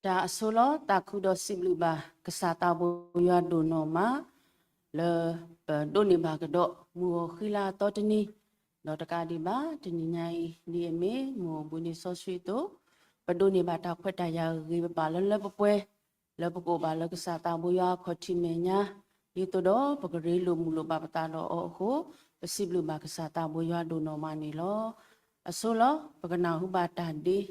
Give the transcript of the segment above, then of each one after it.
တၢ်အဆိလီၤ သးခုဒီးစံးဘျုးဘၣ်ကစၢ်သးဘိယွၤဒိၣ်နီၢ်မး လၢပဒိးန့ၢ်ဘၣ်ကဒီးမုၢ်ဂီၤဃံလၤအသီတနံၤ, ဒီးတကးဒံးဘၣ် တနံၤညါအံၤ ဒ်အမ့ၢ်မုၢ်အိၣ်ဘှံးနံၤစီဆှံအသိး, ပဒိးန့ၢ်ဘၣ်တၢ်ခွဲးတၢ်ယာ်ဂ့ၤဂ့ၤဘၣ်ဘၣ်လၢလၢပှဲၤပှဲၤ လၢပကအိၣ်ဘၣ်လၢကစၢ်သးဘိယွၤအခီၣ်ထံးမဲာ်ညါ, ဒ်သိးဒီးပကရ့လိာ်မုာ်လိာ်ဘၣ်ပသးဒီးအီၤအဃိ, ပစံးဘျုးဘၣ်ကစၢ်သးဘိယွၤဒိၣ်နီၢ်မးန့ၣ်လီၤ. အဆိလီၤ ပကနၢ်ဟူဘၣ်တၢ်ဒ့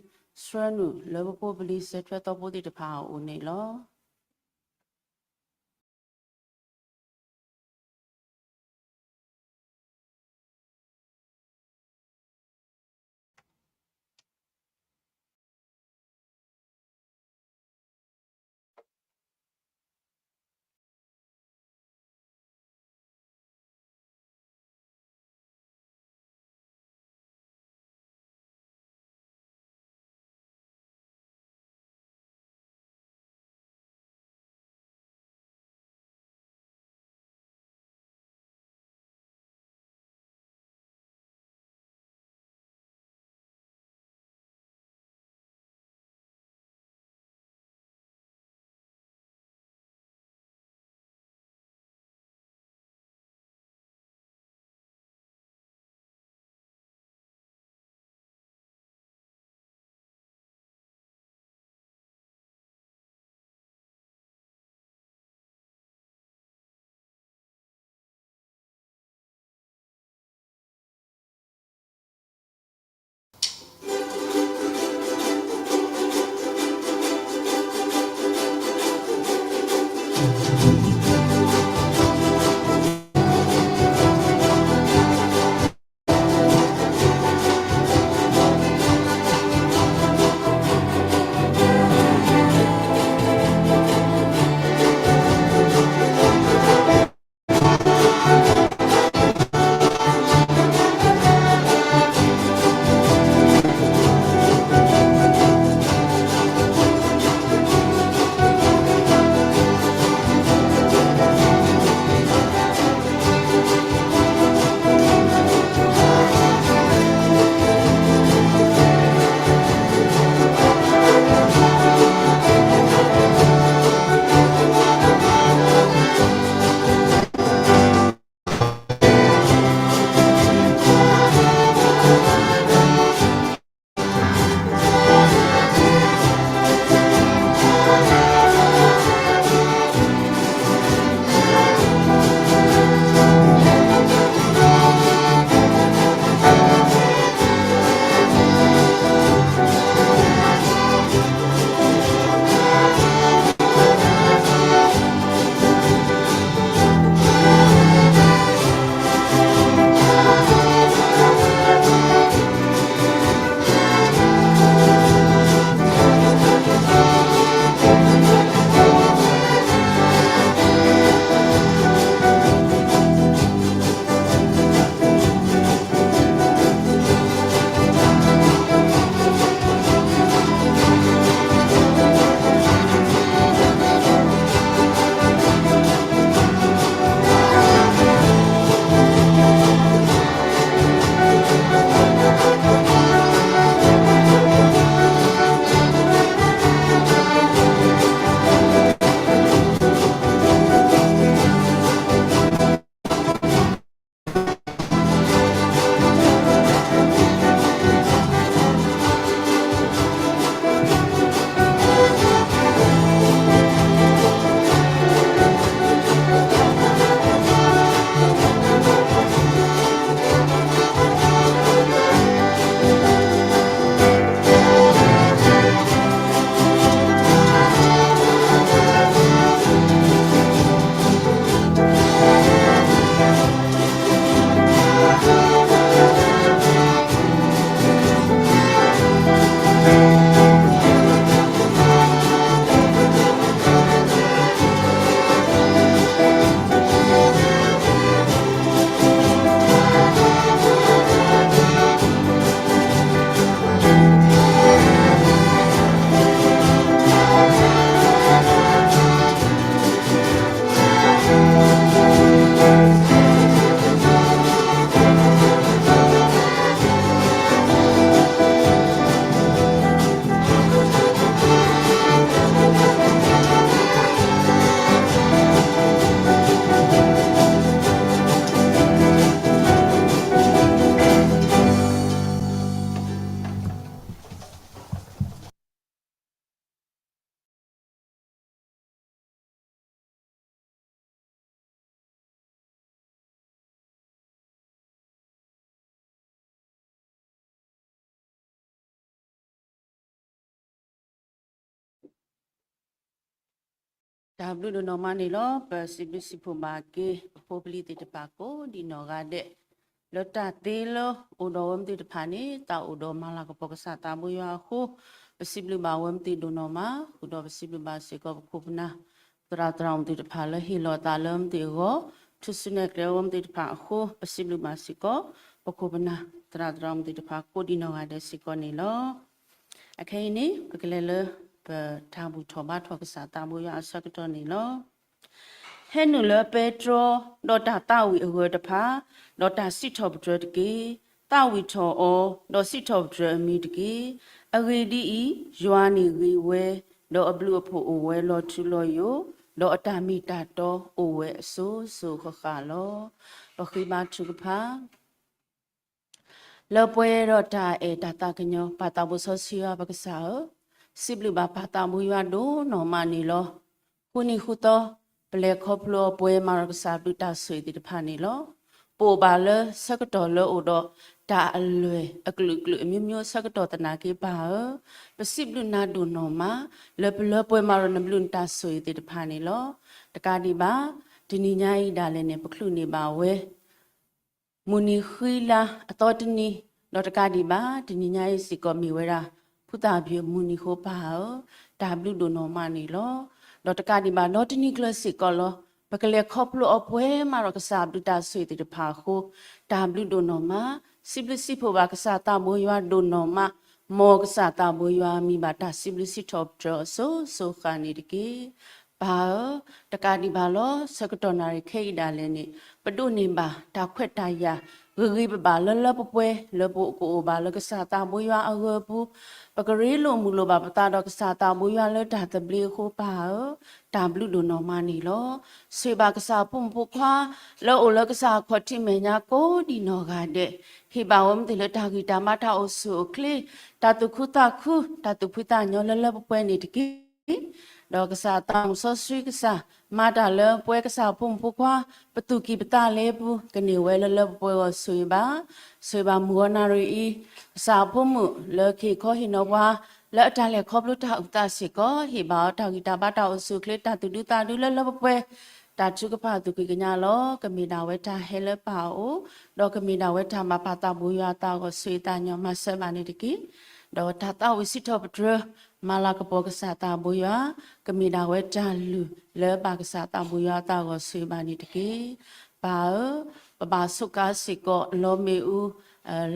ဆှၢနုာ်လၢပဖိပလံၤ စဲးထွဲသီဖိသ့ၣ်တဖၣ်အအိၣ်န့ၣ်လီၤ. တၢ်ဘျုးဒိၣ်နီၢ်မးန့ၣ်လီၤ. ပစံးဘျုးစံးဖှိၣ်ဘၣ်က့ၤ ပဖိပလံၤသ့ၣ်တဖၣ်ကိးဒံးနီၢ်ဂၤဒဲး, လၢတၢ်သ့လၢအိၣ်ဒီးအဝဲသ့ၣ်တဖၣ်န့ၣ် တၢ်အိၣ်ဒီးမၤလၤကပီၤကစၢ်သးဘိယွၤအဃိ, ပစံးဘျုးဘၣ်အဝဲသ့ၣ်ဒိၣ်နီၢ်မး, ဃုာ်ဒီးပစံးဘျုးဘၣ်စ့ၢ်ကီးပခိၣ်ပနၢ် သရၣ်သရၣ်မုၣ်သ့ၣ်တဖၣ်လၢဟ့ၣ်လီၤသးလၢအဝဲသ့ၣ်အဂီၢ်, ထူၣ်စုနဲၣ်ကျဲအဝဲသ့ၣ်တဖၣ်အဃိ, ပစံးဘျုးဘၣ်စ့ၢ်ကီး ပခိၣ်ပနၢ် သရၣ်သရၣ်မုၣ်သ့ၣ်တဖၣ်ကိးဒံးနီၢ်ဂၤဒဲးစ့ၢ်ကီးန့ၣ်လီၤ. အခဲအံၤန့ၣ် ပကလဲၤလၢပတၢ်ဘူၣ်ထီၣ်ဘါထီၣ်ကစၢ်သးဘိယွၤအဆၢကတီၢ်န့ၣ်လီၤ. ဟဲနုာ်လၢပဲတြီ, ဒီးတၢ်သးဝံၣ်အဂၢၢ်တဖၣ်, ဒီးတၢ်စံးထီၣ်ပတြၢၤတက့ၢ်. သးဝံၣ်ထီၣ်အီၤ, ဒီးစံးထီၣ်ပတြၢၤအမံၤတက့ၢ်. အဂ့ၢ်ဒ်အံၤ, ယွၤန့ၣ်ဂ့ၤဝဲ, ဒီးအဘျုးအဖှိၣ်အိၣ်ဝဲလီၤထူလီၤယိာ်, ဒီးအတၢ်မ့ၢ်တၢ်တီအိၣ်ဝဲအစိၤစိၤဃၣ်ဃၣ်လီၤ. ပဃ့ဘါထုကဖၣ် လၢပှဲၤဒီးတၢ်အဲၣ်တၢ်သးကညီၤ ပၢ်သးဘိစီဆှံယွၤပကစၢ်ဧၢ, စံးဘျုးဘၣ်ပၢ်သးဘိယွၤဒိၣ်နီၢ်မးန့ၣ်လီၤ. ဃုနံၤဃုသီ ပလဲၤခီဖျိအပှဲၤမၤဒီးကစၢ်ဘျုးတၢ်ဆိၣ်ဂ့ၤသ့ၣ်တဖၣ်န့ၣ်လီၤ. ပအိၣ်ဘၣ်လၢဆၢကတီၢ်လၢအိၣ်ဒီးတၢ်အလွဲၢ်အကလုာ်ကလုာ် အမျိုးမျိုးဆၢကတီၢ်သနာ်က့ပၢ်ဧၢ, ပစံးဘျုးနၤဒိၣ်နီၢ်မး လၢပလၢပှဲၤမၤဒီးနဘျုးနတၢ်ဆိၣ်ဂ့ၤသ့ၣ်တဖၣ်န့ၣ်လီၤ. တကးဒံးဘၣ် တနံၤညါအံၤဒၣ်လဲာ်န့ၣ် ပချုးန့ၢ်ဘၣ်ဝဲ မုၢ်နံၤဃံလၤအသီတနံၤ, ဒီးတကးဒံးဘၣ် တနံၤညါအံၤစ့ၢ်ကီးမ့ၢ်ဝဲဒၣ် ဖုသၣ်ဘျုးမုၢ်နံၤဃိပၢ်ဧၢ, တၢ်ဘျုးဒိၣ်နီၢ်မးန့ၣ်လီၤ. ဒီးတကးဒံးဘၣ် ဒီးတနံၤကျၢၤစ့ၢ်ကီးလီၤ. ပကလဲၤခီဖျိအပှဲၤမၤဒီးကစၢ်ဘျုးတၢ်ဆိၣ်ဂ့ၤသ့ၣ်တဖၣ်အဃိ, တၢ်ဘျုးဒိၣ်နီၢ်မး, စံးဘျုးစံးဖှိၣ်ဘၣ်ကစၢ်သးဘိယွၤဒိၣ်နီၢ်မး, မ်ကစၢ်သးဘိယွၤမံၤဘၣ်တၢ်စံးဘျုးစံးထီၣ်ပတြၢၤအစိၤစိၤဃၣ်ဃၣ်န့ၣ်တက့ၢ်. ပၢ်ဧၢ, တကးဒံးဘၣ်လီၤ ဆၢကတီၢ်နၣ်ရံၣ်ခဲအံၤဒၣ်လဲာ်န့ၣ် ပဒိးန့ၢ်ဘၣ်တၢ်ခွဲးတၢ်ယာ် ဂ့ၤဂ့ၤဘၣ်ဘၣ်လၢလၢပှဲၤပှဲၤ လၢပကအိၣ်ဘၣ်လၢကစၢ်သးဘိယွၤအဂၢၤအပူၤ, ပကရ့လိာ်မုာ်လိာ်ဘၣ်ပသးဒီးကစၢ်သးဘိယွၤလၢတၢ်သဘျ့အဃိပၢ်ဧၢ, တၢ်ဘျုးဒိၣ်နီၢ်မးန့ၣ်လီၤ. ဆိၣ်ဂ့ၤဘၣ်ကစၢ်အဖိမုၣ်ဖိခွါ လၢအိၣ်လၢကစၢ်အခီၣ်ထံးမဲာ်ညါကိးဒံးနီၢ်ဂၤဒဲး, ဟ့ၣ်ဘၣ်ဝဲမ့ၢ်သ့ၣ်လၢတၢ်ဂံၢ်တၢ်ဘါတၢ်အိၣ်ဆူၣ်အိၣ်ချ့, တၢ်သူၣ်ခုသးခု, တၢ်သူၣ်ဖှံသးညီလၢလၢပှဲၤပှဲၤန့ၣ်တက့ၢ်. ဒီးကစၢ်သးစီဆှံကစၢ် မၤတၢ်လၢပဝဲကစၢ်အဖိမုၣ်ဖိခွါ ပသူၣ်ကံၢ်ပသးလဲပူၤ ကန့ၢ်ဝဲလၢလၢပှဲၤပှဲၤအဂီၢ်ဆိၣ်ဂ့ၤဘၣ်, ဆိၣ်ဂ့ၤဘၣ်မုၢ်ဂီၤနၣ်ရံၣ်အံၤ ကစၢ်အဖိမုၣ်လၢကဟ့ၣ်ခီဟ့ၣ်နီၤပှၤ လၢအတၢ်လဲၤခီဖျိတၢ်အုၣ်သးစ့ၢ်ကီး ဟ့ၣ်ဘၣ်အီၤတၢ်ဂံၢ်တၢ်ဘါတၢ်အိၣ်ဆူၣ်အိၣ်ချ့ တၢ်သူၣ်ဒူသးဒူလၢလၢပှဲၤပှဲၤ တၢ်ထုကဖၣ်သူၣ်ကံၢ်ကညါလီၤ. ကမ့ၢ်ဒၣ်ဝဲတၢ်ဟဲလၢပၢ်အအိၣ်, ဒီးကမ့ၢ်ဒၣ်ဝဲတၢ်ဘၣ်ပၢ်သးဘိယွၤအသးအဂီၢ် ဆိၣ်ဂ့ၤသးညီမၤစၢၤဘၣ်န့ၣ်တက့ၢ်. ဒီးတၢ်သးဝံၣ်စံးထီၣ်ပတြၢၤ မၤလၤကပီၤကစၢ်သးဘိယွၤ ကမ့ၢ်ဒၣ်ဝဲတၢ်လုၢ်လၢဘၣ်ကစၢ်သးဘိယွၤအသးအဂီၢ် ဆိၣ်ဂ့ၤဘၣ်န့ၣ်တက့ၢ်. ပၢ်ဧၢ, ပဘၣ်ဆိးကါစ့ၢ်ကီး လီမ့ၣ်အူ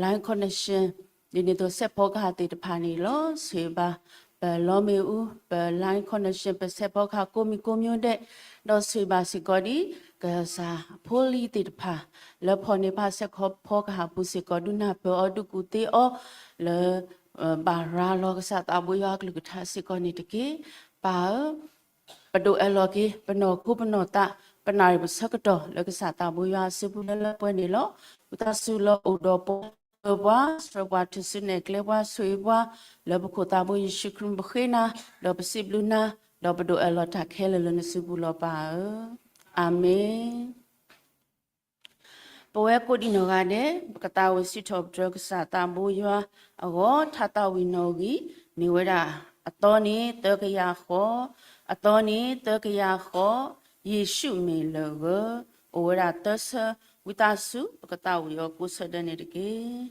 line connection ဒ်န့ၣ်အသိး စဲးဖီကဟၣ်သ့ၣ်တဖၣ်န့ၣ်လီၤ. ဆိၣ်ဂ့ၤဘၣ် ပလီမ့ၣ်အူ ပ line connection ပစဲးဖီကဟၣ်ကိးမံၤကိးမံၤဒဲး, ဒီးဆိၣ်ဂ့ၤဘၣ်စ့ၢ်ကီးဒ် ကစၢ်ဖိလံၤသ့ၣ်တဖၣ် လၢဖီၣ်န့ၢ်ဖးစဲးဖီကဟၣ်ပူၤစ့ၢ်ကီး ဒုးနၢ်ပၢၢ်အီၤ ဒုးကူၣ်သ့အီၤ လၢ ဘၣ်ရၤလီၤကစၢ်သးဘိယွၤအကလုၢ်ကထါစ့ၢ်ကီးန့ၣ်တက့ၢ်. ပၢ်ဧၢ, ပဒိးအၢၣ်လီၤက့ၤ ပနီၢ်ခိပနီၢ်သး ပနၣ်ရံၣ်ပဆၢကတီၢ် လၢကစၢ်သးဘိယွၤအစုပူၤလၢလၢပှဲၤပှဲၤန့ၣ်လီၤ. ဝံသးစူၤလၢအိၣ်ဒီးပှၤ ပၢၤပှၤ ဆှၢပှၤ ထူၣ်စုနဲၣ်ကျဲပှၤ ဆိၣ်ဂ့ၤပှၤ လၢပခိၣ်သးဘိယ့ၣ်ၡူးခရံာ်ပဃ့နၤ ဒီးပစံးဘျုးနၤ ဒီးပဒိးအၢၣ်လီၤတၢ်ခဲလၢာ်လၢနစုပူၤလီၤပၢ်ဧၢ. အၤမ့ၣ်. ပဝဲကိးဒံးနီၢ်ဂၤဒဲး ပကသးဝံၣ်စံးထီၣ်ပတြၢၤကစၢ်သးဘိယွၤအဂီၢ် ထါသးဝံၣ်နီၣ်ဂံၢ် မ့ၢ်ဝဲဒၣ် အသီန့ၣ်သၢကယၤဃီ, အသီန့ၣ်သၢကယၤဃီ, ယ့ၣ်ၡူးမ့ၢ်လၢာ်ဂၢၢ်, အိၣ်ဝဲဒၣ်သၢဆၢ, ဝံသးစူၤ ပကသးဝံၣ်အီၤကိးဆၢဒဲးန့ၣ်တက့ၢ်.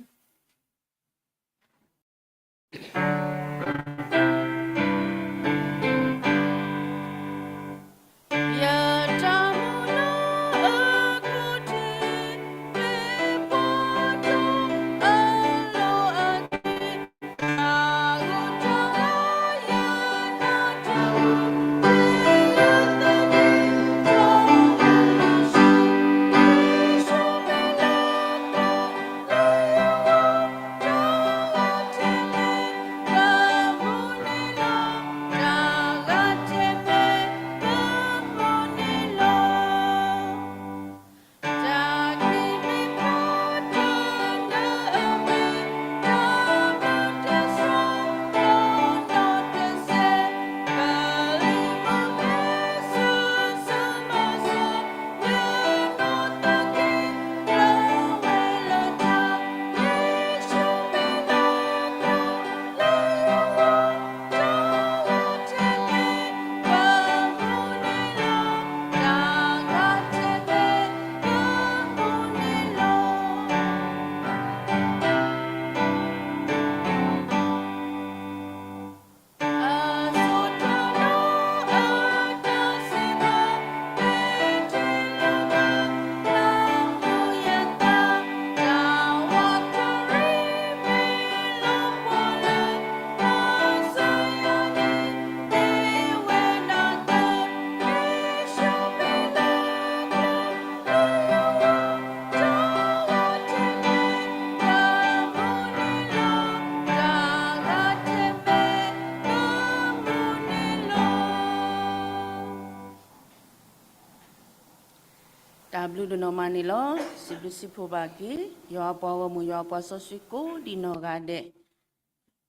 တၢ်ဘျုးဒိၣ်နီၢ်မးန့ၣ်လီၤ. စံးဘျုးစံးဖှိၣ်ဘၣ်က့ၤ ယွၤအပှၤဂီၢ်မုၢ် ယွၤအပှၤစီဆှံကိးဒံးနီၢ်ဂၤဒဲး,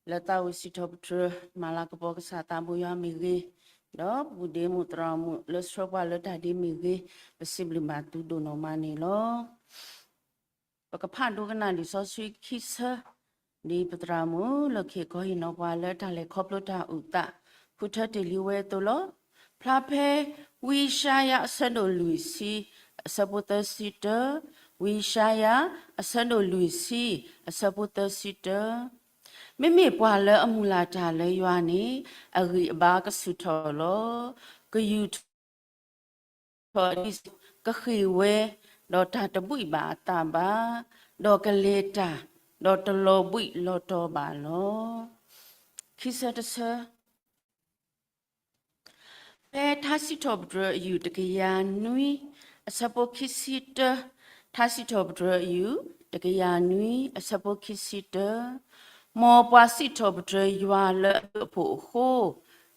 လၢသးဝံၣ်စံးထီၣ်ပတြၢၤ မၤလၤကပီၤကစၢ်သးဘိယွၤမ့ၢ်ဂ့ၤ, ဒီးပူၤဒ့မုၣ်သရၣ်မုၣ်လၢဆှၢပှၤလၢတၢ်ဒ့မ့ၢ်ဂ့ၤ, ပစံးဘျုးဘၣ်သုဒိၣ်နီၢ်မးန့ၣ်လီၤ. ပကဖးဒိကနၣ်လံာ်စီဆှံခံဆၢ, ဒ်ပသရၣ်မုၣ်လၢခံခီဟ့ၣ်နီၤပှၤလၢတၢ်လဲၤခီဖျိတၢ်အုၣ်သး ဃုထၢတ့ၢ်လံဝဲအသိးလီၤ. ဖျါဖဲ ဝံယၡါယၤအဆၢဒိၣ်လွံၢ်ဆံ အဆၢဖိသၢဆံတၢ, ဝံယၡါယၤ အဆၢဒိၣ်လွံၢ်ဆံ အဆၢဖိသၢဆံတၢ. မ့မ့ၢ်ပှၤလၢအမုၢ်လၢ်တၢ်လၢယွၤန့ၣ် အဂံၢ်အဘါကဆူၣ်ထီၣ်လီၤ. ကယူာ်ထီၣ်ဒ် ကဃ့ၢ်ဝဲ, ဒီးတၢ်တဘှံးဘၣ်အသးဘၣ်, ဒီးကလဲၤတၢ်, ဒီးတလီၤဘှံးလီၤတီၤဘၣ်လီၤ. ခံဆၢတဆၢ, ဖဲထါစံးထီၣ်ပတြၢၤအယူၢ်တကယၤနွံ အဆၢဖိခံဆံတၢ, ထါစံးထီၣ်ပတြၢၤအယူၢ် တကယၤနွံ အဆၢဖိခံဆံတၢ, မ်ပှၤစံးထီၣ်ပတြၢၤယွၤလၢအဘျုးအဖှိၣ်အ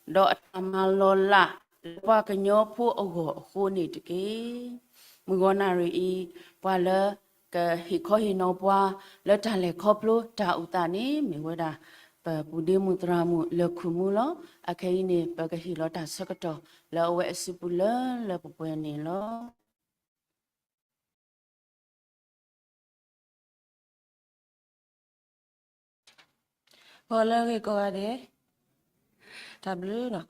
ဃိ, ဒီးအတၢ်မၤလီၤလးလၢပှၤကညီဖိအဂီၢ်အဃိန့ၣ်တက့ၢ်. မုၢ်ဂီၤနၣ်ရံၣ်အံၤ, ပှၤလၢကဟ့ၣ်ခီဟ့ၣ်နီၤပှၤ လၢတၢ်လဲၤခီဖျိတၢ်အုၣ်သးန့ၣ် မ့ၢ်ဝဲဒၣ် ပပူၤဒ့မုၣ်သရၣ်မုၣ်လၢၢ်ခူၣ်မူလီၤ. အခဲအံၤန့ၣ် ပကဟ့ၣ်လီၤတၢ်ဆၢကတီၢ်လၢအဝဲအစုပူၤလၢလၢပှဲၤပှဲၤန့ၣ်လီၤ. ဂီၤလၢအဂ့ၤကိးဂၤဒဲး, တၢ်ဘျုးနီၤ.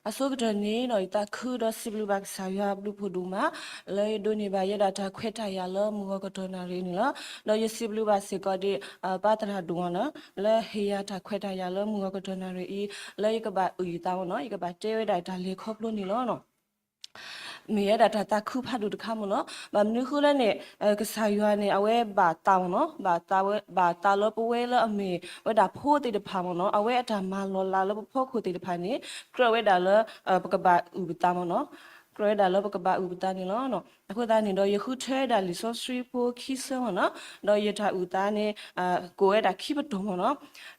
အဆိကတၢၢ်န့ၣ်နီၤ ယသးခုဒီးစံးဘျုးဘၣ်ကစၢ်ယွၤအဘျုးဖှိၣ်ဒိၣ်မး လၢယဒိးန့ၢ်ဘၣ်ယဲဒၣ်တၢ်ခွဲးတၢ်ယာ်လၢမုၢ်ဂီၤကတီၢ်နၣ်ရံၣ်န့ၣ်လီၤ. ဒီးယစံးဘျုးဘၣ်စ့ၢ်ကီးဒံး ပၢ်သရၣ်ဒိၣ်မးနီၤ လၢဟ့ၣ်ယၤတၢ်ခွဲးတၢ်ယာ်လၢမုၢ်ဂီၤကတီၢ်နၣ်ရံၣ်အံၤ လၢယကဘၣ်အုၣ်ယသးမ့ၢ်နီၤ ယကဘၣ်တဲဝဲဒၣ်တၢ်လဲၤခီဖျိန့ၣ်လီၤ. မ့ၢ်ဝဲဒၣ်တၢ်သးခုဖးဒိၣ်တခါမ့ၢ်နီၤ. ဘၣ်မနုၤဃိလဲၣ်န့ၣ် ကစၢ်ယွၤန့ၣ် အဝဲဘၣ်သးမ့ၢ်နီၤ ဘၣ်သးဝဲ ဘၣ်သးလၢပဝဲလၢအမ့ၢ်ဝဲဒၣ်ဖိသ့ၣ်တဖၣ်မ့ၢ်နီၤ အဝဲအတၢ်မၤလီၤလးလၢပဖီခိၣ်သ့ၣ်တဖၣ်န့ၣ် ကြၢးဝဲဒၣ်လၢ ပကဘၣ်အုၣ်ပသးမ့ၢ်နီၤ ကြၢးဝဲဒၣ်လၢပကဘၣ်အုၣ်ပသးန့ၣ်လီၤ. အဃိသတးန့ၣ်ဒီး ယဃုထၢဝဲဒၣ်လံာ်စီဆှံဖိခံဆၢမ့ၢ်နီၤ ဒီးယတၢ်အုၣ်သးန့ၣ် ကိးဝဲဒၣ်ခံပတီၢ်မ့ၢ်နီၤ.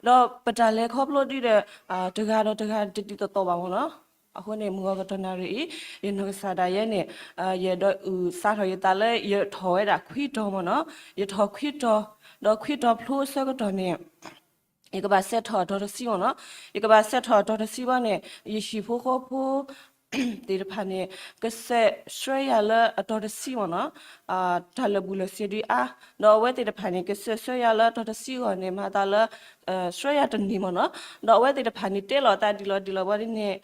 ဒီးပတၢ်လဲၤခီဖျိဒ်ဒီး တဂၤဒီးတဂၤတဒ်သိးသိးဘၣ်မ့ၢ်နီၤ. အဃိန့ၣ် မုၢ်ဂီၤကတီၢ်နၣ်ရံၣ်အံၤ ယနီၢ်ကစၢ်ဒၣ်ယဲန့ၣ် ယဒိးအုၣ်သးထီၣ်ယသးလၢယထီၣ်ဝဲဒၣ်ခွံတီၤမ့ၢ်နီၤ. ယထီၣ်ခွံတီၤ, ဒီးခွံတီၤဖျိအဆၢကတီၢ်န့ၣ် ယကဘၣ်စဲးထီၣ်အတီၤတဆံမ့ၢ်နီၤ. ယကဘၣ်စဲးထီၣ်အတီၤတဆံဘၣ်န့ၣ် ယဟံၣ်ဖိဃီဖိ သ့ၣ်တဖၣ်န့ၣ် ကစဲးဆှၢယၤလၢအတီၤတဆံမ့ၢ်နီၤ, တၢ်လၢာ်ဘူၣ်လၢာ်စ့ဒုအါ, ဒီးအဝဲသ့ၣ်တဖၣ်န့ၣ် ကစဲးဆှၢယၤလၢအတီၤတဆံအဂီၢ်န့ၣ် မၤသးလၢ ဆှၢယၤတနံၤမ့ၢ်နီၤ, ဒီးအဝဲသ့ၣ်တဖၣ်န့ၣ် တဲလီၤသးဒ်လီၤဒ်လီၤဘၣ်ဒ်န့ၣ်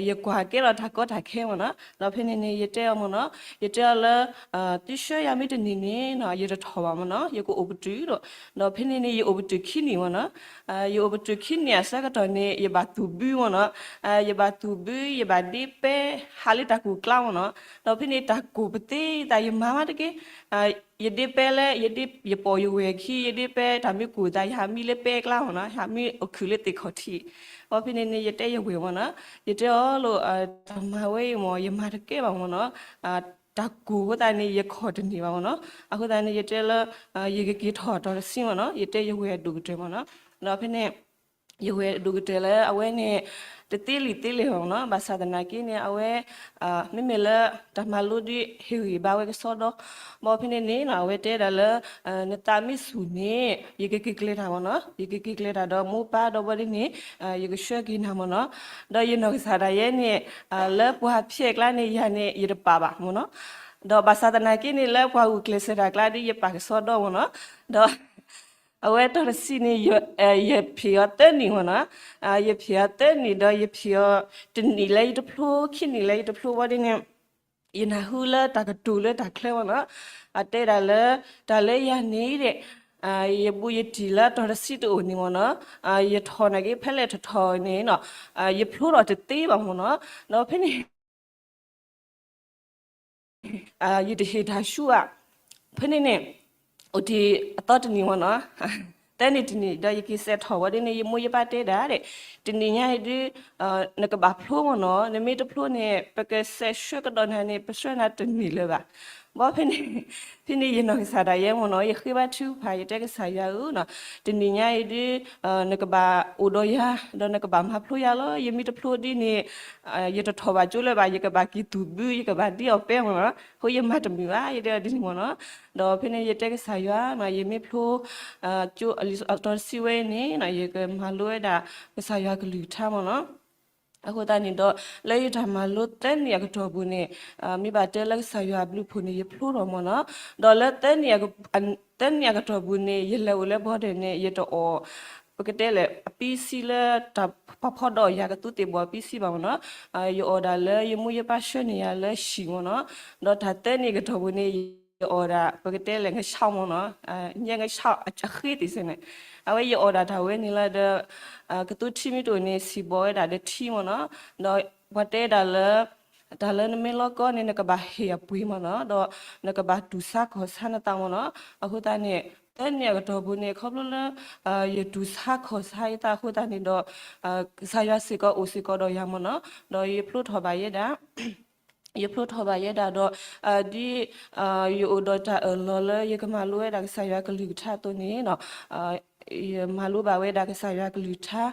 ယကွၢ်ကဲလီၤတၢ်ကီတၢ်ခဲမ့ၢ်နီၤ, ဒီးဖဲန့ၣ်န့ၣ် ယတဲအီၤမ့ၢ်နီၤ, ယတဲအီၤလၢ သုဆှၢယၤမ့ၢ်တနံၤန့ၣ်နီၤ ယတထီၣ်ဘၣ်မ့ၢ်နီၤ, ယကအိၣ်ပတုာ်ဒီး, ဒီးဖဲန့ၣ်န့ၣ် ယအိၣ်ပတုာ်ခံနံၣ်မ့ၢ်နီၤ, ယအိၣ်ပတုာ်ခံနံၣ်အဆၢကတီၢ်န့ၣ် ယဘၣ်သူၣ်ဘုမ့ၢ်နီၤ, ယဘၣ်သူၣ်ဘု ယဘၣ်ဒ့ပဲ ဟးလၢတၢ်ကူၣ်ကျါမ့ၢ်နီၤ, ဒီးဖဲန့ၣ်တၢ်ကူၣ်ပသ့သးယမၤမးတက့ၢ်, ယဒ့ပဲလၢ ယဒ့ ယပိာ်ယဝဲၢ်ခံ ယဒ့ပဲတၢ်မ့ၢ်ကူၣ်သးယဟးမံလၢပဲကျါမ့ၢ်နီၤ, ဟးမံအခုၣ်လၢသ့ၣ်ခီၣ်ထံး, ဒီးဖဲန့ၣ်န့ၣ် ယတဲယဝဲၢ်မ့ၢ်နီၤ, ယတဲအီၤလီၤ တၢ်မၤဝဲအံၤမ့ၢ် ယမၤတကဲဘၣ်မ့ၢ်နီၤ, တၢ်ကူၣ်အဃိသတးန့ၣ် ယခီၣ်တန့ၢ်ဘၣ်မ့ၢ်နီၤ, အဃိသတးန့ၣ် ယတဲလၢ ယကက့ၤထီၣ်အတီၤတဆံမ့ၢ်နီၤ, ယတဲယဝဲၢ်အဒိၣ်ကတၢၢ်မ့ၢ်နီၤ, ဒီးဖဲန့ၣ် ယဝဲၢ်အဒိၣ်ကတၢၢ်လၢအဝဲန့ၣ် တသ့လံာ်သ့လဲၢ်ဘၣ်မ့ၢ်နီၤ, ဘၣ်ဆၣ်သနာ်က့န့ၣ် အဝဲ မ့မ့ၢ်လၢတၢ်မၤလိဒုးဟ့ၣ်ဂံၢ်ဘါဝဲကစီဒီ, ဘၣ်ဖဲန့ၣ်န့ၣ် အဝဲတဲဒၣ်လၢ နသးမ့ၢ်ဆူၣ်န့ၣ် ယကက့ၤကျဲၤတၢ်မ့ၢ်နီၤ, ယကက့ၤကျဲၤတၢ်ဒီးမိၢ်ပၢ်ဒီးဘၣ်ဒ်န့ၣ် ယကဆှၢက့ၤနၤမ့ၢ်နီၤ, ဒီးယနီၢ်ကစၢ်ဒၣ်ယဲန့ၣ် လၢပှၤဖျဲးကျါန့ၣ် ယၤန့ၣ် ယတပာ်ဘၣ်မ့ၢ်နီၤ, ဒီးဘၣ်ဆၣ်သနာ်က့န့ၣ် လၢပှၤဂုာ်ကျဲးစၢးတၢ်ကျါဒ်ယပာ်ကစီဒီမ့ၢ်နီၤ, ဒီး အဝဲတီၤတဆံန့ၣ် ယဖံးအီၤသၢနံၣ်မ့ၢ်နီၤ, ယဖံးအီၤသၢနံၣ်ဒီး ယဖံးအီၤတနံၣ်လၢယတဖျိ ခံနံၣ်လၢယတဖျိဘၣ်ဒ်န့ၣ် ယနၢ်ဟူလၢတၢ်ကတိၤလၢတၢ်ချၢမ့ၢ်နီၤ, အတဲဒၣ်လၢ တၢ်လၢယၤန့ၣ်ဒီး ယဘူးယတံၢ်လၢအတီၤတဆံတအိၣ်န့ၣ်မ့ၢ်နီၤ, ယထီၣ်နာ်က့ဖဲလဲၣ်ထီၣ်ထီၣ်န့ၣ်နီၤ, ယဖျိထီၣ်တသ့ဘၣ်မ့ၢ်နီၤ, ဒီးဖဲန့ၣ် ယတဟ့ၣ်တၢ်ဆူဧါ, ဖဲန့ၣ်န့ၣ် အိၣ်တ့ၢ်အသီတနံၣ်မ့ၢ်နီၤ, သၢနံၣ်တနံၣ် ဒီးယက့ၤစဲးထီၣ်ဝဲဒ်န့ၣ် ယမိၢ်ယပၢ်တဲဒၣ်ဒီး တနံၤညါအံၤဒုး နကဘၣ်ဖျိမ့ၢ်နီၤ, နမ့ၢ်တဖျိန့ၣ် ပကစဲးဆှၢကဒီးနၤန့ၣ် ပဆှၢနၤတန့ၢ်လၢၤဘၣ်. ဘၣ်ဖဲန့ၣ် ဖဲန့ၣ်ယနီၢ်ကစၢ်ဒၣ်ယဲမ့ၢ်နီၤ, ယဃ့ဘါထုကဖၣ် ယတဲကစၢ်ယွၤဧၢနီၤ, တနံၤညါအံၤဒုး နကဘၣ်အိၣ်ဒီးယၤ ဒီးနကဘၣ်မၤဖျိယၤလီၤ. ယမ့ၢ်တဖျိဒ်န့ၣ် ယတထီၣ်ဘၣ်ကၠိလၢၤဘၣ်, ယကဘၣ်က့ၤသူၣ်ဘု ယကဘၣ်ဒ်အီၤပဲမ့ၢ်နီၤ, အဃိယမၤတမုာ်ဘၣ် ယတဲအီၤဒ်န့ၣ်မ့ၢ်နီၤ. ဒီးဖဲန့ၣ်ယတဲကစၢ်ယွၤနီၤ, ယမ့ၢ်ဖျိ ကၠိအလံာ်စီဆှံတဆံဝဲအံၤန့ၣ် ယကမၤလိဝဲဒၣ် ကစၢ်ယွၤကလုၢ်ကထါမ့ၢ်နီၤ. အဃိသတးန့ၣ်ဒီး လၢယတၢ်မၤလိသၢနံၣ်အကတီၢ်ပူၤန့ၣ် မ့ၢ်ဘၣ်တဲလၢကစၢ်ယွၤအဘျုးအဖှိၣ်န့ၣ် ယဖျိထီၣ်မ့ၢ်နီၤ. ဒီးလၢ သၢနံၣ်အကတီၢ်ပူၤန့ၣ် ယလဲၤအိၣ်လၢ border န့ၣ် ယတအီၣ် ပကတဲလဲၣ် အပံစံလၢ ပှၤဖီဒီးယၤကသူသ့ၣ်ဘီအပံစံဘၣ်မ့ၢ်နီၤ. ယအီၣ်ဒၣ်လၢယမိၢ်ယပၢ်ဆှၢန့ၢ်ယၤလၢဟံၣ်မ့ၢ်နီၤ. ဒီးတၢ်သၢနံၣ်အကတီၢ်ပူၤန့ၣ် ယအီၣ်ဒၣ် ပကတဲလဲၣ် ငါးခြောက်မ့ၢ်နီၤ, ငါးခြောက်အဃ့သ့ၣ်စ့ၢ်န့ၣ်, အဝဲယအီၣ်ဒၣ်တၢ်ဝဲန့ၣ်လီၤဒီး ကသူထံမ့ၢ်တအိၣ်န့ၣ် စံၣ်ဘီၣ်ဝဲဒၣ်ဒီးထံမ့ၢ်နီၤ. ဒီးပှၤတဲဒၣ်လၢ တၢ်လၢနမ့ၢ်လီၤကီန့ၣ် နကဘၣ်ဟ့ၣ်အပှ့ၤမ့ၢ်နီၤ, ဒီးနကဘၣ်တူၢ်ဆါခီၣ်ဆါနသးမ့ၢ်နီၤ. အဃိသတးန့ၣ် သၢနံၣ်အကတီၢ်ပူၤန့ၣ် ခီဖျိလၢ ယတူၢ်ဆါခီၣ်ဆါယသးအဃိသတးန့ၣ်ဒီး ကစၢ်ယွၤစ့ၢ်ကီးအိၣ်စ့ၢ်ကီးဒီးယၤမ့ၢ်နီၤ, ဒီးယဖျိထီၣ်ဘၣ်ယဲဒၣ် ယဖျိထီၣ်ဘၣ်ယဲဒၣ်ဒီး ဒ် ယအိၣ်ဒီးတၢ်အၢၣ်လီၤလၢယကမၤလိဝဲဒၣ်ကစၢ်ယွၤကလုၢ်ကထါအသိးန့ၣ် ယမၤလိဘၣ်ဝဲဒၣ်ကစၢ်ယွၤကလုၢ်ကထါ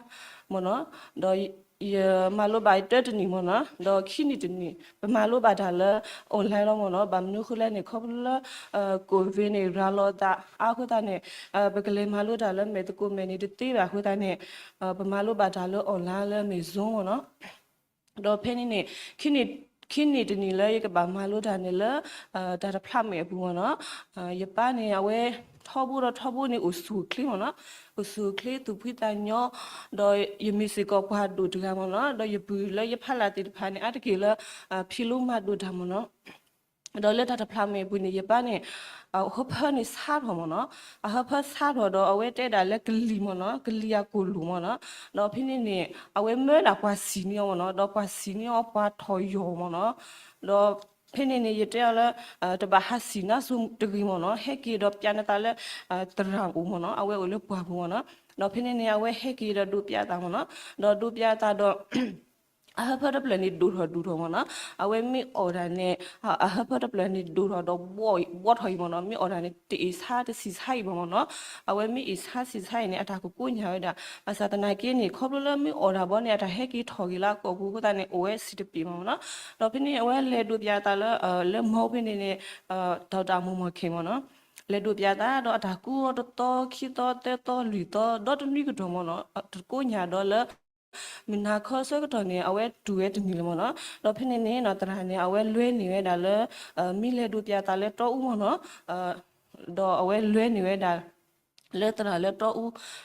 မ့ၢ်နီၤ, ဒီးယမၤလိဘၣ်တၢတနံၣ်မ့ၢ်နီၤ, ဒီးခံနံၣ်တနံၣ် ပမၤလိဘၣ်တၢ်လၢ online လီၤမ့ၢ်နီၤ, ဘၣ်မနုၤဃိလဲၣ်န့ၣ် ခီဖျိလၢ COVID န့ၣ် ရၤလီၤအသးအါအဃိသတးန့ၣ် ပကလဲၤမၤလိတၢ်လၢမဲာ်သကိးမဲာ်န့ၣ်တသ့ဘၣ်အဃိသတးန့ၣ် ပမၤလိဘၣ်တၢ်လၢ online လၢမဲာ် Zoom မ့ၢ်နီၤ. ဒီးဖဲန့ၣ်န့ၣ် ခံနံၣ်တနံၣ်လၢယကဘၣ်မၤလိတၢ်န့ၣ်လၢ တၢ်တဖျးမဲာ်အပူၤမ့ၢ်နီၤ, ယပၢ်န့ၣ် အဝဲထီဘိဒီးထီဘိန့ၣ် အိၣ်ဆူၣ်အိၣ်ချ့မ့ၢ်နီၤ, အိၣ်ဆူၣ်အိၣ်ချ့သူၣ်ဖှံသးညီ, ဒီးယမ့ၢ်စ့ၢ်ကီးပှၤဒိၣ်တဂၤမ့ၢ်နီၤ, ဒီးယပုၢ်လၢယဖးလၢ်သ့ၣ်တဖၣ်န့ၣ် အါတက့ၢ်လၢ ဖံးလိမၤဒိးတၢ်မ့ၢ်နီၤ. ဒီးလၢတၢ်တဖျးမဲာ်အပူၤန့ၣ် ယပၢ်န့ၣ် အဟၢဖၢန့ၣ်ဆါထီၣ်မ့ၢ်နီၤ, အဟၢဖၢဆါထီၣ်ဒီးအဝဲတဲဒၣ်လၢကလံၤမ့ၢ်နီၤ, ကလံၤအကိၢ်လိၣ်မ့ၢ်နီၤ, ဒီးဖဲန့ၣ်န့ၣ် အဝဲမၢဒၣ်ပှၤစံၣ်န့ၢ်အီၤမ့ၢ်နီၤ, ဒီးပှၤစံၣ်န့ၢ်အီၤပှၤထီၣ်ယီၤမ့ၢ်နီၤ, ဒီးဖဲန့ၣ်န့ၣ် ယတဲအီၤလၢ တဘၣ်ဟးစံၣ်နါစိၤတဂ့ၤမ့ၢ်နီၤ, ဟဲက့ၤဒီးပျးနသးလၢ သရၣ်အိၣ်မ့ၢ်နီၤ, အဝဲအိၣ်လၢပှၢ်ပူၤမ့ၢ်နီၤ, ဒီးဖဲန့ၣ်န့ၣ် အဝဲဟဲက့ၤဒီးဒိးပျးအသးမ့ၢ်နီၤ, ဒီးဒိးပျးအသးဒီး အဟၢဖၢတဖျၢၣ်န့ၣ်ဒိၣ်ထီၣ်ဒိၣ်ထီၣ်မ့ၢ်နီၤ, အဝဲမ့ၢ်အီၣ်တၢ်န့ၣ် အဟၢဖၢတဖျၢၣ်န့ၣ်ဒိၣ်ထီၣ်ဒီးဘှီထီၣ်အံၤမ့ၢ်နီၤ, မ့ၢ်အီၣ်တၢ်န့ၣ် တအ့ၣ်ဆါတဆံၣ်ဆါအံၤဘၣ်မ့ၢ်နီၤ, အဝဲမ့ၢ်အ့ၣ်ဆါဆံၣ်ဆါအံၤန့ၣ် အတၢ်ကကိညၢ်ဝဲဒၣ်, ဘၣ်ဆၣ်သနာ်က့န့ၣ် ခီဖျိလၢမ့ၢ်အီၣ်တၢ်ဘီန့ၣ် အတၢ်ဟဲက့ၤထီၣ်က့ၤလၢအကိာ်ပူၤအဃိသတးန့ၣ် အိၣ်ဝဲစံးတပ့ၢ်မ့ၢ်နီၤ, ဒီးဖဲန့ၣ်အဝဲလဲၤဒိးပျးအသးလၢ လၢမီဖဲန့ၣ်န့ၣ် တၢ်တၢ်မိၢ်မီၢ်ခဲၣ်မ့ၢ်နီၤ, လဲၤဒိးပျးအသးဒီးအတၢ်ကူအီၤတသီခံသီသၢသီလွံၢ်သီ ဒီတနွံကတီၢ်မ့ၢ်နီၤ, တကိညၢ်ဒီးလၢ မုၢ်နၤခီဆၢကတီၢ်န့ၣ် အဝဲတူၢ်ဝဲတန့ၢ်လၢၤမ့ၢ်နီၤ, ဒီးဖဲန့ၣ်န့ၣ်နီၤ သရၣ်န့ၣ် အဝဲလွဲန့ၢ်ဝဲဒၣ်လၢ မ့ၢ်လဲၤဒိးပျးသးလၢတီအူမ့ၢ်နီၤ, ဒီးအဝဲလွဲန့ၢ်ဝဲဒၣ် လၢသရၣ်လၢတီအူ,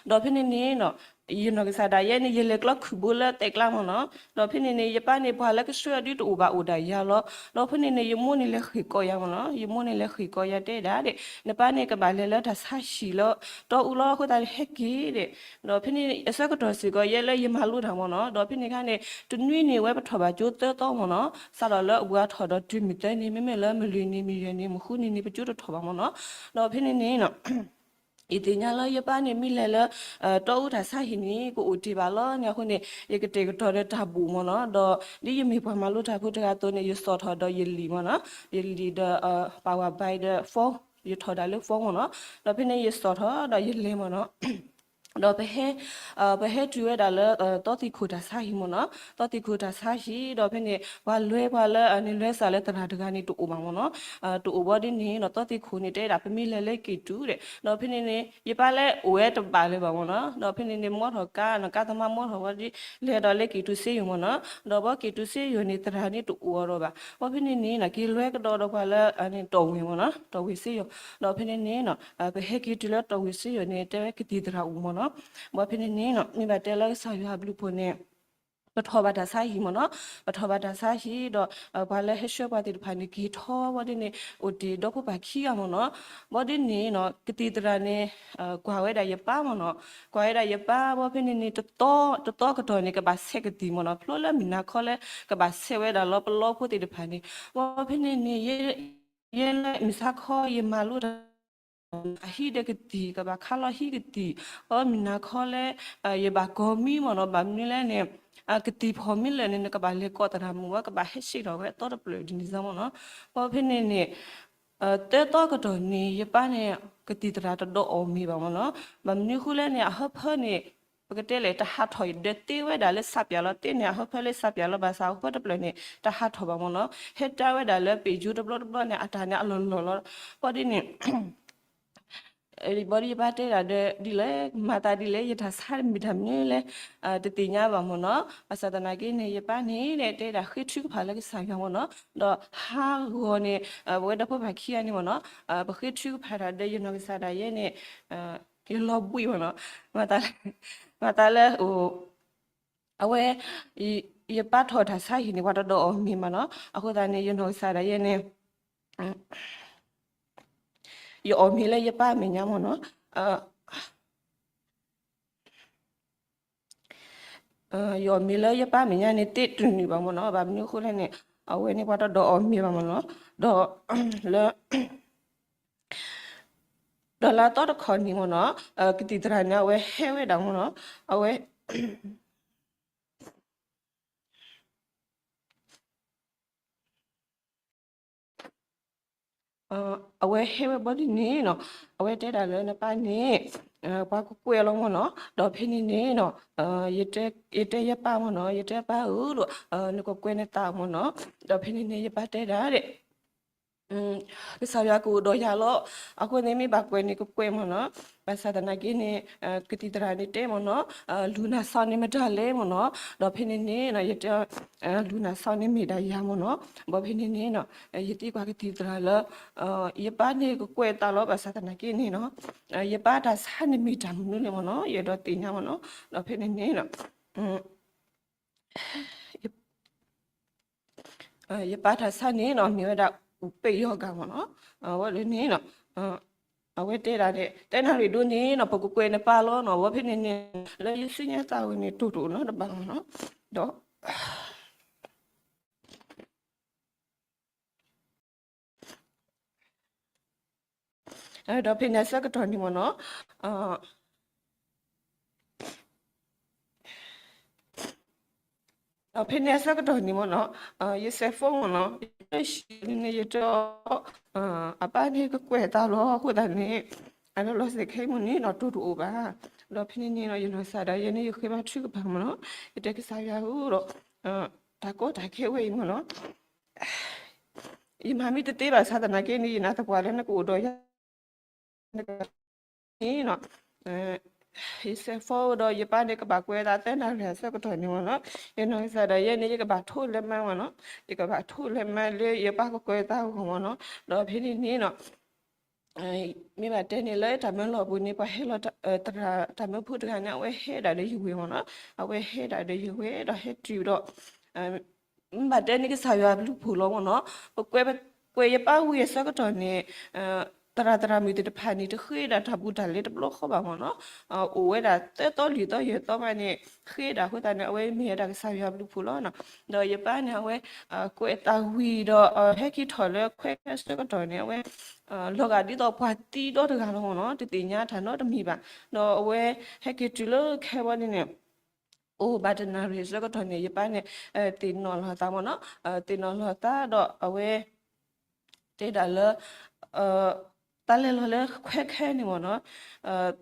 ဒီးဖဲန့ၣ်န့ၣ်နီၤ ယနီၢ်ကစၢ်ဒၣ်ယဲန့ၣ် ယလဲၤကျီခုၣ်ဘိလၢသဲးကျါမ့ၢ်နီၤ, ဒီးဖဲန့ၣ်န့ၣ် ယပၢ်န့ၣ် ပှၤလၢကဆှၢအီၤဒုတအိၣ်ဘၣ်အိၣ်ဒၣ်ယၤလီၤ, ဒီးဖဲန့ၣ်န့ၣ် ယမိၢ်န့ၣ်လဲၤဃ့ၢ်ကီးယၤမ့ၢ်နီၤ, ယမိၢ်န့ၣ်လဲၤဃ့ၢ်ကီးယၤတဲဒၣ်ဒၣ် နပၢ်န့ၣ်ကဘၣ်လဲၤလၢတၢ်ဆါဟံၣ်လၢတီအူလီၤအဃိသတးန့ၣ်ဟဲက့ၤဒၣ်, ဒီးဖဲန့ၣ်အဆၢကတီၢ်စ့ၢ်ကီး ယဲလၢယမၤလိတၢ်မ့ၢ်နီၤ, ဒီးဖဲန့ၣ်ခါန့ၣ် တနွံန့ၣ် အဝဲပထီၣ်ဘၣ်ကၠိသၢသီမ့ၢ်နီၤ, စးထီၣ်လၢအဘူးအထီၣ်ဒီးတုၤမုၢ်သၢနံၤ မ့မ့ၢ်လၢမုၢ်လွံၢ်နံၤ မုၢ်ယဲၢ်နံၤ မုၢ်ဃုနံၤန့ၣ် ပကၠိတထီၣ်ဘၣ်မ့ၢ်နီၤ, ဒီးဖဲန့ၣ်န့ၣ် ယသ့ၣ်ညါလၢယပၢ်န့ၣ် မ့ၢ်လဲၤလၢ တီအူတၢ်ဆါဟံၣ်န့ၣ် ကအိၣ်တ့ၢ်ဘၣ်လီၤန့ၣ်အဃိန့ၣ် ယကတဲာ်ကတီၤဒီးတၢ်ဘူၣ်မ့ၢ်နီၤ, ဒီးဒ်ယမ့ၢ်ပှၤမၤလိတၢ်ဖိတဂၤအသိးန့ၣ် ယစိာ်ထီၣ်ဒီးယလံာ်မ့ၢ်နီၤ, ယလံာ်ဒီး power bank ဒီး phone ယထီၣ်ဒၣ်လၢ phone မ့ၢ်နီၤ, ဒီးဖဲန့ၣ်ယစိာ်ထီၣ်ဒီးယလဲၤမ့ၢ်နီၤ ဒီးပဟဲ ပဟဲတုၤဝဲဒၣ်လၢ တီသံၣ်ခိၣ်တၢ်ဆါဟံၣ်မ့ၢ်နီၤ, တီသံၣ်ခိၣ်တၢ်ဆါဟံၣ် ဒီးဖဲန့ၣ် ပှၤလွဲပှၤလၢန့ၣ်လွဲစးလၢသရၣ်တဂၤန့ၣ်တအိၣ်ဘၣ်မ့ၢ်နီၤ, တအိၣ်ဘၣ်ဒ်န့ၣ်နီၤ တီသံၣ်ခိၣ်န့ၣ်တဲဒၣ်ပမ့ၢ်လဲၤလၢက့ၤတုၤဒီး ဒီးဖဲန့ၣ်န့ၣ် ယပၢ်လၢအိၣ်ဝဲတဘၣ်လၢၤဘၣ်မ့ၢ်နီၤ, ဒီးဖဲန့ၣ်န့ၣ် မီထီၣ်ကါနီၤ ကါသမားမီထီၣ်ဝဲဒ် လဲၤဒီးလၢက့ၤတုၤစ့ယိၤမ့ၢ်နီၤ, ဒီးဘီက့ၤတုၤစ့ယိၤန့ၣ် သရၣ်န့ၣ်တအိၣ်အီၤဒီးဘၣ်, ဘီဖဲန့ၣ်န့ၣ်နီၤ က့ၤလွဲကဒီးဒီးပှၤလၢန့ၣ်တီၢ်ဝ့ၤမ့ၢ်နီၤ, တီၢ်ဝ့ၤစ့ယိၤ, ဒီးဖဲန့ၣ်န့ၣ်နီၤ ပဟဲက့ၤတုၤလၢတီၢ်ဝ့ၤစ့ယိၤန့ၣ် တဲဝဲကသံၣ်သရၣ်အိၣ်မ့ၢ်နီၤ, ဘီဖဲန့ၣ်န့ၣ်နီၤ မ့ၢ်ဘၣ်တဲလၢကစၢ်ယွၤအဘျုးအဖှိၣ်န့ၣ် ပထီၣ်ဘၣ်တၢ်ဆါဟံၣ်မ့ၢ်နီၤ, ပထီၣ်ဘၣ်တၢ်ဆါဟံၣ်ဒီး ပှၤလၢဟဲဆှၢပှၤသ့ၣ်တဖၣ်န့ၣ် က့ၤထီၣ်ဝဲဒ်န့ၣ် အိၣ်တ့ၢ်ဒီဖိပၢ်ခံဂၤမ့ၢ်နီၤ, ဘီဒ်န့ၣ်နီၤ ကသံၣ်သရၣ်န့ၣ် ကွၢ်ဝဲဒၣ်ယပၢ်မ့ၢ်နီၤ, ကွၢ်ဝဲဒၣ်ယပၢ် ဘီဖဲန့ၣ်န့ၣ် တသီ တသီကတီၢ်န့ၣ် ကဘၣ်ဆဲးကသံၣ်မ့ၢ်နီၤ, ဖျိလၢမုၢ်နၤခီလၢ ကဘၣ်ဆဲးဝဲဒၣ်လီၤပလီဖိသ့ၣ်တဖၣ်န့ၣ်, ဘီဖဲန့ၣ်န့ၣ် ယဲလၢမုၢ်ဆါခီယမၤလိတၢ် အဟံၣ်ဒီးကသံၣ် ကဘၣ်ခးလီၤဟံၣ်ကသံၣ်, အမုၢ်နၤခီလၢ ယဘၣ်ကိးမံမ့ၢ်နီၤ, ဘၣ်မနုၤလဲၣ်န့ၣ် ကသံၣ်ဖီၣ်မ့ၢ်လၢာ်န့ၣ် နကဘၣ်လဲၤကိးသရၣ်မုၣ်ဝဲ ကဘၣ်ဟဲဆံးထီၣ်ဝဲအသီတဖျၢၣ်ဒ်န့ၣ်စ့ၢ်မ့ၢ်နီၤ. ဘၣ်ဖဲန့ၣ်န့ၣ် သၢသီကတီၢ်န့ၣ် ယပၢ်န့ၣ် ကသံၣ်သရၣ်တဒိးအီၣ်မ့ၤဘၣ်မ့ၢ်နီၤ. ဘၣ်မနုၤဃိလဲၣ်န့ၣ် အဟၢဖၢန့ၣ် ပကတဲလဲၣ် တဟးထီၣ်အံၤဒီးသ့ဝဲဒၣ်လၢစးပၠးလီၤ, သ့န့ၣ် အဟၢဖၢလၢစးပၠးလီၤ, ဘၣ်ဆၣ်အဟၢဖၢတဖျၢၣ်န့ၣ် တဟးထီၣ်ဘၣ်မ့ၢ်နီၤ. ဟဲတၢ်ဝဲဒၣ်လၢပ့ၢ်ယိတဘျီတဘျီန့ၣ် အတၢ်န့ၣ်အလီၢ်လီၢ်လီၤ. ဘၣ်ဒ်န့ၣ် ဘၣ်ဒ်ယပၢ်တဲဒၣ်ဒီး ဒ်လဲၣ် မၤသးဒ်လဲၣ် ယတၢ်ဆါတမံၤတၢ်မနုၤလဲၣ် တသ့ၣ်ညါဘၣ်မ့ၢ်နီၤ. ဘၣ်ဆၣ်သနာ်က့န့ၣ် ယပၢ်န့ၣ် တဲဒၣ်ဃ့ထုကဖၣ်လၢကစၢ်ယွၤမ့ၢ်နီၤ. ဒီးဟးဂီၤန့ၣ် ပဝဲဒီဖိပၢ်ခံဂၤန့ၣ်မ့ၢ်နီၤ ပဃ့ထုကဖၣ်တၢ်ဒီးယနီၢ်ကစၢ်ဒၣ်ယဲန့ၣ် ယလီၤဘှံးမ့ၢ်နီၤ. မၤသး မၤသးလၢ အဝဲ ယပၢ်ထီၣ်တၢ်ဆါဟံၣ်န့ၣ် ပှၤတဒိးအီၣ်မ့ၤမ့ၢ်နီၤ. အဃိသတးန့ၣ် ယနီၢ်ကစၢ်ဒၣ်ယဲန့ၣ် ယအီၣ်မ့ၤလၢယပၢ်အမဲာ်ညါမ့ၢ်နီၤ. ယအီၣ်မ့ၤလၢယပၢ်မဲာ်ညါန့ၣ် သ့တနုာ်ဘၣ်မ့ၢ်နီၤ. ဘၣ်မနုၤအဃိလဲၣ်န့ၣ် အဝဲန့ၣ်ပှၤတဒိးအီၣ်မ့ၤဘၣ်မ့ၢ်နီၤ. ဒီးလၢ ဒီးလၢအသီတခီန့ၣ်မ့ၢ်နီၤ ကသံၣ်သရၣ်န့ၣ် အဝဲဟဲဝဲဒၣ်မ့ၢ်နီၤ. အဝဲ အဝဲဟဲဝဲဘၣ်ဒ်န့ၣ်နီၤ အဝဲတဲဒၣ်လၢနပၢ်န့ၣ် ပှၤကကွဲးလီၤမ့ၢ်နီၤ. ဒီးဖဲန့ၣ်န့ၣ်နီၤ ယတဲယပၢ်မ့ၢ်နီၤ ယတဲပၢ်ဧၢဒီး နကကွဲးနသးမ့ၢ်နီၤ. ဒီးဖဲန့ၣ်န့ၣ် ယပၢ်တဲဒၣ်ဒီး ကစၢ်ယွၤကအိၣ်ဒီးယၤလီၤ. အဃိန့ၣ်မ့ၢ်ဘၣ်ကွဲးန့ၣ် ကကွဲးမ့ၢ်နီၤ. ဘၣ်ဆၣ်သနာ်က့န့ၣ် ကသံၣ်သရၣ်န့ၣ်တဲမ့ၢ်နီၤ လူၤနၤစီန့ၣ်မတၤလဲၣ်မ့ၢ်နီၤ. ဒီးဖဲန့ၣ်န့ၣ် ယတဲ လူၤနၤစီန့ၣ်မ့ၢ်ဒၣ်ယၤမ့ၢ်နီၤ. ဘၣ်ဖဲန့ၣ်န့ၣ် ယသံကွၢ်ကသံၣ်သရၣ်လၢ ယပၢ်န့ၣ်ကကွဲးအသးလီၤ. ဘၣ်ဆၣ်သနာ်က့န့ၣ်နီၤ ယပၢ်တၢ်ဆါန့ၣ်မ့ၢ်တၢ်မနုၤလဲၣ်မ့ၢ်နီၤ ယအဲၣ်ဒိးသ့ၣ်ညါမ့ၢ်နီၤ. ဒီးဖဲန့ၣ်န့ၣ် ယပၢ်တၢ်ဆါန့ၣ်နီၤ မ့ၢ်ဝဲဒၣ် အူးပဲယီၤဂၤမ့ၢ်နီၤ. အဝဲလၢန့ၣ်နီၤ အဝဲတဲဒၣ်န့ၣ် တဲနၣ်ရံၣ်ဒိၣ်န့ၣ်နီၤ ပကကွဲးနပၢ်လီၤနီၤ. ဘၣ်ဖဲန့ၣ်န့ၣ် လၢယသ့ၣ်ညါသးဝဲန့ၣ် တိၢ်တအိၣ်နီတဘ့ၣ်မ့ၢ်နီၤ. ဒီး ဒီးဖဲန့ၣ်အဆၢကတီၢ်န့ၣ်မ့ၢ်နီၤ ဒီးဖဲန့ၣ်အဆၢကတီၢ်န့ၣ်မ့ၢ်နီၤ ယ cell phone မ့ၢ်နီၤ ယတၢ်ဟံၣ်န့ၣ် ယတဲအီၤ အပၢ်န့ၣ်ကကွဲးအသးလီၤ. အဃိသတးန့ၣ် အလီၤလီၤဆဲးခဲအံၤမ့ၢ်န့ၣ်နီၤ တိၢ်တအိၣ်ဘၣ်. ဒီးဖဲန့ၣ်န့ၣ်နီၤ ယနီၢ်ကစၢ်ဒၣ်ယဲန့ၣ် ယဃ့ဘါထုကဖၣ်မ့ၢ်နီၤ ယတဲကစၢ်ယွၤဧၢဒီး တၢ်ကီတၢ်ခဲဝဲအံၤမ့ၢ်နီၤ ယမၤမ့ၢ်တသ့ဘၣ်ဆၣ်သနာ်က့န့ၣ် ယနာ်သပှၢ်လၢနကအိၣ်ဒီးယၤ နကန့ၣ်နီၤ ယ cell phone ဒီးယပၢ်န့ၣ် ကဘၣ်ကွဲးသးသၢနၣ်ရံၣ်အဆၢကတီၢ်န့ၣ်မ့ၢ်နီၤ ယနီၢ်ကစၢ်ဒၣ်ယဲန့ၣ် ယကဘၣ်ထိၣ်လဲမးမ့ၢ်နီၤ ယကဘၣ်ထိၣ်လဲမးလၢယပၢ်ကကွဲးသးအဂီၢ်မ့ၢ်နီၤ ဒီးဖဲန့ၣ်န့ၣ်နီၤ မ့ၢ်ဘၣ်တဲန့ၣ်လၢတၢ်မၢလီၢ်ပူၤန့ၣ် ပှၤဟဲလီၤသရၣ်တၢ်မၢဖိတဂၤန့ၣ် အဝဲဟဲဒၣ်ဒီးယဝဲၢ်မ့ၢ်နီၤ အဝဲဟဲဒၣ်ဒီးယဝဲၢ်ဒီးဟဲတုၤဒီး မ့ၢ်ဘၣ်တဲန့ၣ်ကစၢ်ယွၤဘျုးဖှိၣ်လီၤမ့ၢ်နီၤ ပကွဲး ပကွဲးယပၢ်ဝံၤအဆၢကတီၢ်န့ၣ် သရၣ်သရၣ်မုၣ်သ့ၣ်တဖၣ်န့ၣ် တဃ့ဒၣ်တၢ်ဘူးတၢ်လဲတဘျီဃီဘၣ်မ့ၢ်နီၤ အိၣ်ဝဲဒၣ်သၢသီလွံၢ်သီယဲၢ်သီမးန့ၣ် ဃ့ဒၣ်အဃိသတးန့ၣ် အဝဲမ့ၢ်ဝဲဒၣ်ကစၢ်ယွၤဘျုးဖှိၣ်လီၤနီၤ ဒီးယပၢ်န့ၣ် အဝဲ ကွဲးအသးဝံၤဒီး ဟဲက့ၤထီၣ်လၢခွဲးခဲအဆၢကတီၢ်န့ၣ် အဝဲ လီၤဂာ်ဒ်သိးပှၤသံဒီတဂၤလီၤမ့ၢ်နီၤ တသ့ၣ်ညါတၢ်နီတမံၤဘၣ် ဒီးအဝဲဟဲက့ၤတုၤလၢခဲဘီန့ၣ်န့ၣ် အိၣ်ဘၣ်တနၣ်ရံၣ်အဆၢကတီၢ်န့ၣ် ယပၢ်န့ၣ် သ့ၣ်နီၣ်လီၤသးမ့ၢ်နီၤ သ့ၣ်နီၣ်လီၤသးဒီးအဝဲ တဲဒၣ်လၢ တၢ်လဲၤလီၤလၢခွဲးခဲန့ၣ်မ့ၢ်နီၤ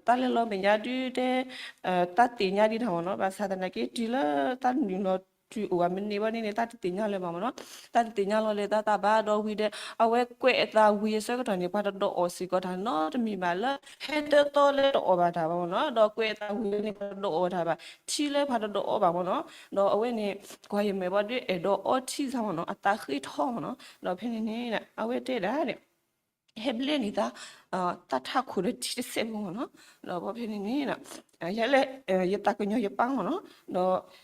တၢ်လဲၤလီၤမဲာ်ညါဒုတဲ တၢ်သ့ၣ်ညါဒံးတၢ်မ့ၢ်နီၤ ဘၣ်ဆၣ်သနာ်က့ တုၤလၢတၢ်နုာ်လီၤတုၤအိၣ်ဘၣ်မနုၤဘၣ်န့ၣ်န့ၣ် တၢ်တသ့ၣ်ညါလၢၤဘၣ်မ့ၢ်နီၤ တၢ်တသ့ၣ်ညါလီၤလၢၤသးဘၣ်ဒီးဝံၤဒီး အဝဲကွဲးအသးဝံၤအဆၢကတီၢ်န့ၣ် ပှၤတဒိးအီၣ်စ့ၢ်ကီးတၢ်နီတမံၤဘၣ်လၢ ဟဲတၢသီလၢတအီၣ်ဘၣ်တၢ်ဘၣ်မ့ၢ်နီၤ ဒီးကွဲးအသးဝံၤန့ၣ် ပှၤတဒိးအီၣ်တၢ်ဘၣ် ထံလၢပှၤတဒိးအီဘၣ်မ့ၢ်နီၤ ဒီးအဝဲန့ၣ် ကွၢ်ယမဲာ်ဘၣ်ဒီးအဲၣ်ဒိးအီထံစ့ၢ်မ့ၢ်နီၤ အသးဃ့ထီမ့ၢ်နီၤ ဒီးဖဲန့ၣ်န့ၣ် အဝဲတဲဒၣ်န့ၣ် ဟဲဘျဲန့ၢ်သး တၢ်ထးခိၣ်ဒီးထံတစဲးဖိမ့ၢ်နီၤ ဒီးဖဲန့ၣ်န့ၣ် ယဲလဲၣ် ယသးကညီၤယပၢ်မ့ၢ်နီၤ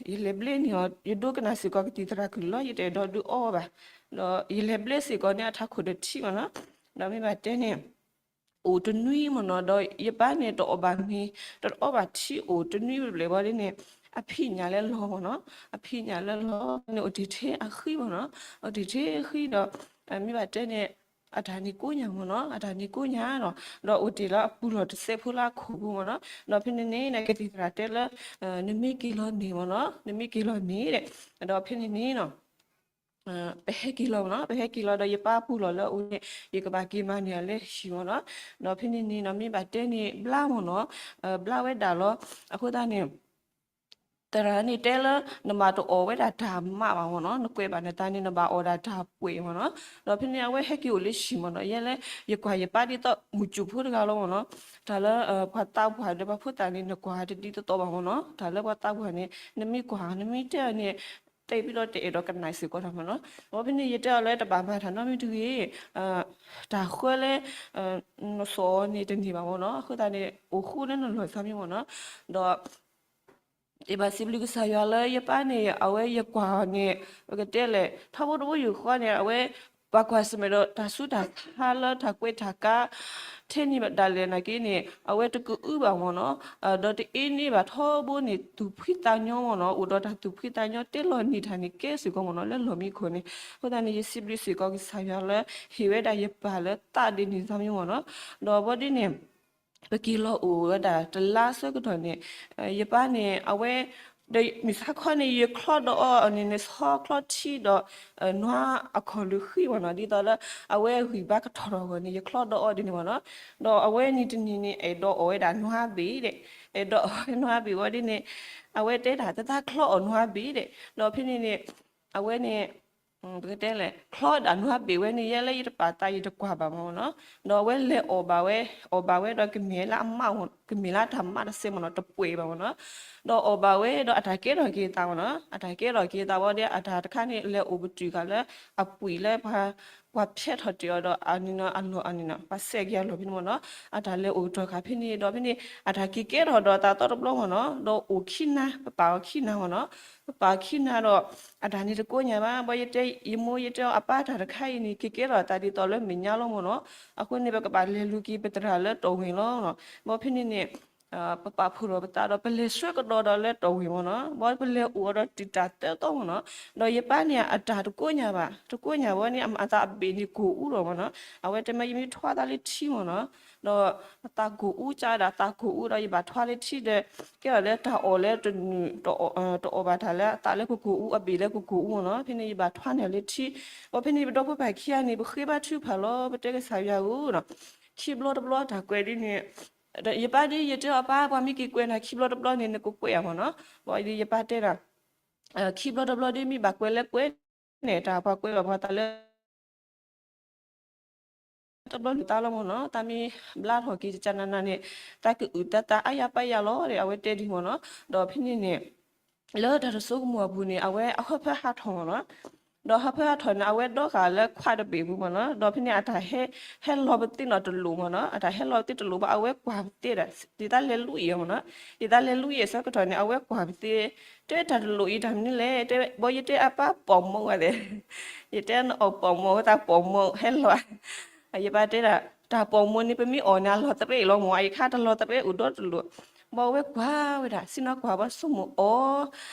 ဒီးယလဲၤဘျဲန့ၢ်အီၤ ယဒိကနၣ်စ့ၢ်ကီးကသံၣ်သရၣ်ကုၢ်လီၤ ယတအဲၣ်ဒိးဒုးအီဘၣ် ဒီးယလဲၤဘျဲစ့ၢ်ကီးန့ၣ် အထးခိၣ်ဒီးထံမ့ၢ်နီၤ ဒီးမ့ၢ်ဘၣ်တဲန့ၣ် အိၣ်တနွံမ့ၢ်နီၤ ဒီးယပၢ်န့ၣ်တအီၣ်ဘၣ်မ့ၤ တအီဘၣ်ထံအိၣ်တနွံဘျဲၣ်ဘၣ်ဒ်န့ၣ် အဖံးညၣ်လၢလီၤမ့ၢ်နီၤ အဖံးညၣ်လၢလီၤန့ၣ် အိၣ်တ့ၢ်ထဲအဃံမ့ၢ်နီၤ အိၣ်တ့ၢ်ထဲအဃံဒီး မ့ၢ်ဘၣ်တဲန့ၣ် အတၢ်န့ၣ်ကိးညါမ့ၢ်နီၤ, အတၢ်န့ၣ်ကိးညါနီၤ, ဒီးအိၣ်တ့ၢ်လၢအပူၤလီၢ်တစဲးဖိလၢအခိၣ်ပူၤမ့ၢ်နီၤ, ဒီးဖဲန့ၣ်န့ၣ် ကသံၣ်သရၣ်တဲလၢ နမ့ၢ်က့ၤလီၤန့ၣ်မ့ၢ်နီၤ, နမ့ၢ်က့ၤလီၤန့ၣ်ဒီး ဖဲန့ၣ်န့ၣ်နီၤ ပဟဲက့ၤလီၤမ့ၢ်နီၤ, ပဟဲက့ၤလီၤဒီးယပၢ်ပူၤလီၢ်လၢအအိၣ်န့ၣ် ယကဘၣ်က့ၤမၤန့ၢ်အီၤလၢဟံၣ်မ့ၢ်နီၤ, ဒီးဖဲန့ၣ်န့ၣ်နီၤ မ့ၢ်ဘၣ်တဲန့ၣ်ဘျါမ့ၢ်နီၤ, ဘျါဝဲဒၣ်လီၤ, အဃိသတးန့ၣ် သရၣ်န့ၣ်တဲလၢ နဘၣ်တအီၣ်ဝဲဒၣ်တၢ်မးဘၣ်မ့ၢ်နီၤ, နကွဲးဘၣ်နသးန့ၣ် နဘၣ်အီၣ်ဒၣ်တၢ်ပှဲၤမ့ၢ်နီၤ, ဒီးဖဲန့ၣ်အဝဲဟဲက့ၤအိၣ်လၢဟံၣ်မ့ၢ်နီၤ, ယဲလၢ ယကွၢ်ယပၢ်ဒ်သိးမုၢ်စူၣ်ဖိတဂၤလီၤမ့ၢ်နီၤ, တၢ်လၢ ပှၤသးပှၢ်ဒီးပှၤဖိသၣ်န့ၣ် နကွၢ်တဒ်သိးသိးဘၣ်မ့ၢ်နီၤ, တၢ်လၢပှၤသးပှၢ်န့ၣ် နမ့ၢ်ကွၢ် နမ့ၢ်တဲအီၤန့ၣ် တဲဘၣ်ဒီးတအဲၣ်ဒိးကနၣ်စ့ၢ်ကီးတၢ်မ့ၢ်နီၤ, ဒီးဖဲန့ၣ်ယတဲအီၤလၢတဘၣ်မၤတၢ်နီတမံၤတဂ့ၤ, တၢ်ဃၢလၢ နစီၣ်အီၤန့ၣ်တန့ၢ်ဘၣ်မ့ၢ်နီၤ, အဃိသတးန့ၣ် အိၣ်ဃူလၢနလီၢ်သးမ့ၢ်မ့ၢ်နီၤ, ဒီး ယဘၣ်စံးဘျုးကစၢ်ယွၤလၢယပၢ်န့ၣ် အဝဲယကွၢ်အီၤန့ၣ် ပကတဲလဲၣ် ထီဘိတဘိယူၢ်ဃီန့ၣ် အဝဲ ပှၤကွၢ်ဆၢၣ်မဲာ်ဒီးတၢ်ဆူးတၢ်ဆါလၢတၢ်ကွဲးတၢ်ကါ ထဲန့ၣ်ဒၣ်လဲာ်နာ်က့န့ၣ် အဝဲတကအုဘၣ်မ့ၢ်နီၤ, ဒီးတအ့န့ၢ်ဘၣ်ထီဘိန့ၣ် သူၣ်ဖှံသးညီမ့ၢ်နီၤ, အိၣ်ဒီးတၢ်သူၣ်ဖှံသးညီတဲလီၤနံၤတၢ်န့ၣ်ကဲစ့ၢ်ကီးမ့ၢ်နီၤ, လၢလီၢ်မံခိၣ်န့ၣ်, အဃိသတးန့ၣ် ယစံးဘျုးစ့ၢ်ကီးကစၢ်ယွၤလၢ ဟ့ၣ်ဝဲဒၣ်ယပၢ်လၢသးဒ်န့ၣ်သးမ့ၢ်မ့ၢ်နီၤ, ဒီးဘီဒ်န့ၣ် ပက့ၤလီၤအိၣ်ဝဲဒၣ်တလါဆၢကတီၢ်န့ၣ်, ယပၢ်န့ၣ် အဝဲ ဒီးမုၢ်ဆါခီန့ၣ် ယချီဒီးအီၤန့ၣ် နဆီချီထံဒီး နွါအခီၣ်လုာ်ဃံမ့ၢ်နီၤ, ဒ်သိးလၢ အဝဲဂံၢ်ဘါကထီၣ်ထီၣ်အဂီၢ်န့ၣ် ယချီဒီးအီၤဒ်န့ၣ်မ့ၢ်နီၤ, ဒီးအဝဲနံၤတနံၤန့ၣ် အဲၣ်ဒိးအီၣ်ဝဲဒၣ်နွါဘ့ၣ်ဒဲး, အဲၣ်ဒိးအီၣ်ဝဲနွါဘ့ၣ်ဝဲဒ်န့ၣ်, အဝဲတဲဒၣ် တသးချီအီၣ်နွါဘ့ၣ်ဒဲး, ဒီးဖဲန့ၣ်န့ၣ် အဝဲန့ၣ် ပကတဲလဲၣ် ချီဒၣ်နွါဘ့ၣ်ဝဲန့ၣ် ယဲလၢယတပာ်သးယတကွၢ်ဘၣ်မ့ၢ်နီၤ, ဒီးအဝဲလဲၤအီၣ်ဘၣ်ဝဲ, အီၣ်ဘၣ်ဝဲဒီးကမ့ၢ်လၢအမး, ကမ့ၢ်လၢတၢ်မးတစဲးမ့ၢ်နီၤ, တပှဲၤဘၣ်မ့ၢ်နီၤ, ဒီးအီၣ်ဘၣ်ဝဲဒီးအတၢ်ကဲထီၣ်က့ၤသးမ့ၢ်နီၤ, အတၢ်ကဲထီၣ်က့ၤသးဝဲဒီး အတၢ်တခါန့ၣ် လဲၤအိၣ်ပတုာ်ဃာ်လၢအပှံာ်လၢ ပှၤဖျဲးထီၣ်တ့ၢ်အီၤဒီးအန့ၣ်နီၤ အလီၢ်အန့ၣ်နီၤ ပှၤစဲးက့ၤအလီၢ်ဖဲန့ၣ်မ့ၢ်နီၤ, အတၢ်လဲၤအိၣ်ကတီၢ်ဃာ်ဖဲန့ၣ်ဒီးဖဲန့ၣ် အတၢ်က့ၤကဲထီၣ်ဒီးသးသီတဘျီမ့ၢ်နီၤ, ဒီးအိၣ်ခံနၤ ပပာ်အီၤခံနၤမ့ၢ်နီၤ, ပပာ်အီၤခံနၤဒီး အတၢ်န့ၣ်တကိးညါဘၣ်, ဘီယတဲ ယမိၢ်ယတဲအီၤအပၢ်တၢ်တခါအံၤန့ၣ် က့ၤကဲထီၣ်သးဒ်သိးလၢမဲာ်ညါလီၤမ့ၢ်နီၤ, အဃိန့ၣ် ပကဘၣ်လဲၤလူၤက့ၤပသရၣ်လၢတီၢ်ဝ့ၤလီၤ, ဘီဖဲန့ၣ်န့ၣ် ပပာ်ဖှိၣ်ထီၣ်ပသးဒီး ပလဲၤဆှၢကဒီးဒီးလၢတီၢ်ဝ့ၤမ့ၢ်နီၤ, ဘီပလဲၤအိၣ်အီၤဒီးတုၤတၢ်သၢသီမ့ၢ်နီၤ, ဒီးယပၢ်န့ၣ် အတၢ်တကိးညါဘၣ်, တကိးညါဝဲန့ၣ် အမၤသးအဘ့ၣ်န့ၣ်ကိၢ်အူဒီးမ့ၢ်နီၤ, အဝဲတဲမ့ၢ်ယမ့ၢ်ထွါသးလၢထံမ့ၢ်နီၤ, ဒီးအသးကိၢ်အူကဒါဒၣ် သးကိၢ်အူဒီးယဘၣ်ထွါလၢထံဒီး ကဲထီၣ်လၢတၢ်အီၣ်လၢတနုာ် တအီၣ်ဘၣ်တၢ်လၢအသးလၢကကိၢ်အူ အဘ့ၣ်လၢကကိၢ်အူမ့ၢ်နီၤ, ဖဲန့ၣ်ယဘၣ်ထွါန့ၢ်လၢထံ, ဒီးဖဲန့ၣ်ပဒီဖိပၢ်ခံဂၤန့ၣ် ပဃ့ဘါထုကဖၣ်လီၤ ပတဲကစၢ်ယွၤဧၢနီၤ, ခံဘျီတဘျီတၢ်ကွဲးဒ်န့ၣ် ယပၢ်ဒ်ယတဲအီၤပၢ် ပှၤမ့ၢ်က့ၤကွဲးနၤခံဘျီတဘျီန့ၣ် နကကွဲးဧါမ့ၢ်နီၤ, ဘၣ်ဒီးယပၢ်တဲဒၣ် ခံဘျီတဘျီဒ်မ့ၢ်ဘၣ်ကွဲးလၢကွဲးန့ၣ် တၢ်ပှၤကွဲးဘၣ်ပှၤသးလၢ တဘျီန့ၣ်သးလီၤမ့ၢ်နီၤ, သးမ့ၢ်ဘျါထီၣ်က့ၤတကနၤနၤန့ၣ် သးကအုၣ်သးသးအါယၤပၢ်ယၤလီၤဒီး အဝဲတဲဒ်မ့ၢ်နီၤ, ဒီးဖဲန့ၣ်န့ၣ် လၢတၢ်တစိကမီၤအပူၤန့ၣ် အဝဲအဟၢဖၢဟးထီၣ်မ့ၢ်နီၤ, ဒီးဟၢဖၢဟးထီၣ်န့ၣ် အဝဲဒီဃာ်လၢခွးတဘ့ၣ်ပူၤမ့ၢ်နီၤ, ဒီးဖဲန့ၣ်အတၢ်ဟဲ ဟဲလီၤပသ့နီၤတလိာ်မ့ၢ်နီၤ, အတၢ်ဟဲလီၤပသ့တလိာ်ဘၣ် အဝဲကွၢ်ပသ့ဒၣ် ဒ်သးလဲၤလူအံၤမ့ၢ်နီၤ, ဒ်သးလဲၤလူအံၤအဆၢကတီၢ်န့ၣ် အဝဲကွၢ်ပသ့, တဲတၢ်တလိာ်အံၤတၢ်မနုၤလဲၣ်, တဲဘီယတဲအပၢ်ပိာ်မိၣ်ဝဲသ့ၣ်, ယတဲနအီၣ်ပိာ်မိၣ် သးပိာ်မိၣ်ဟဲလီၤ ယပၢ်တဲဒၣ် တၢ်ပိာ်မိၣ်န့ၣ် ပမ့ၢ်အီၣ်န့ၣ် အလီၤသရဲးလီၤမ့ၢ် အအံၤခါတလီၤသရဲးအိၣ်ဒီတလိာ်, ဘီဝဲကွၢ်ဝဲဒၣ် စံၣ်နီၤကွၢ်ဘီဆိကမိၣ်အီၤ,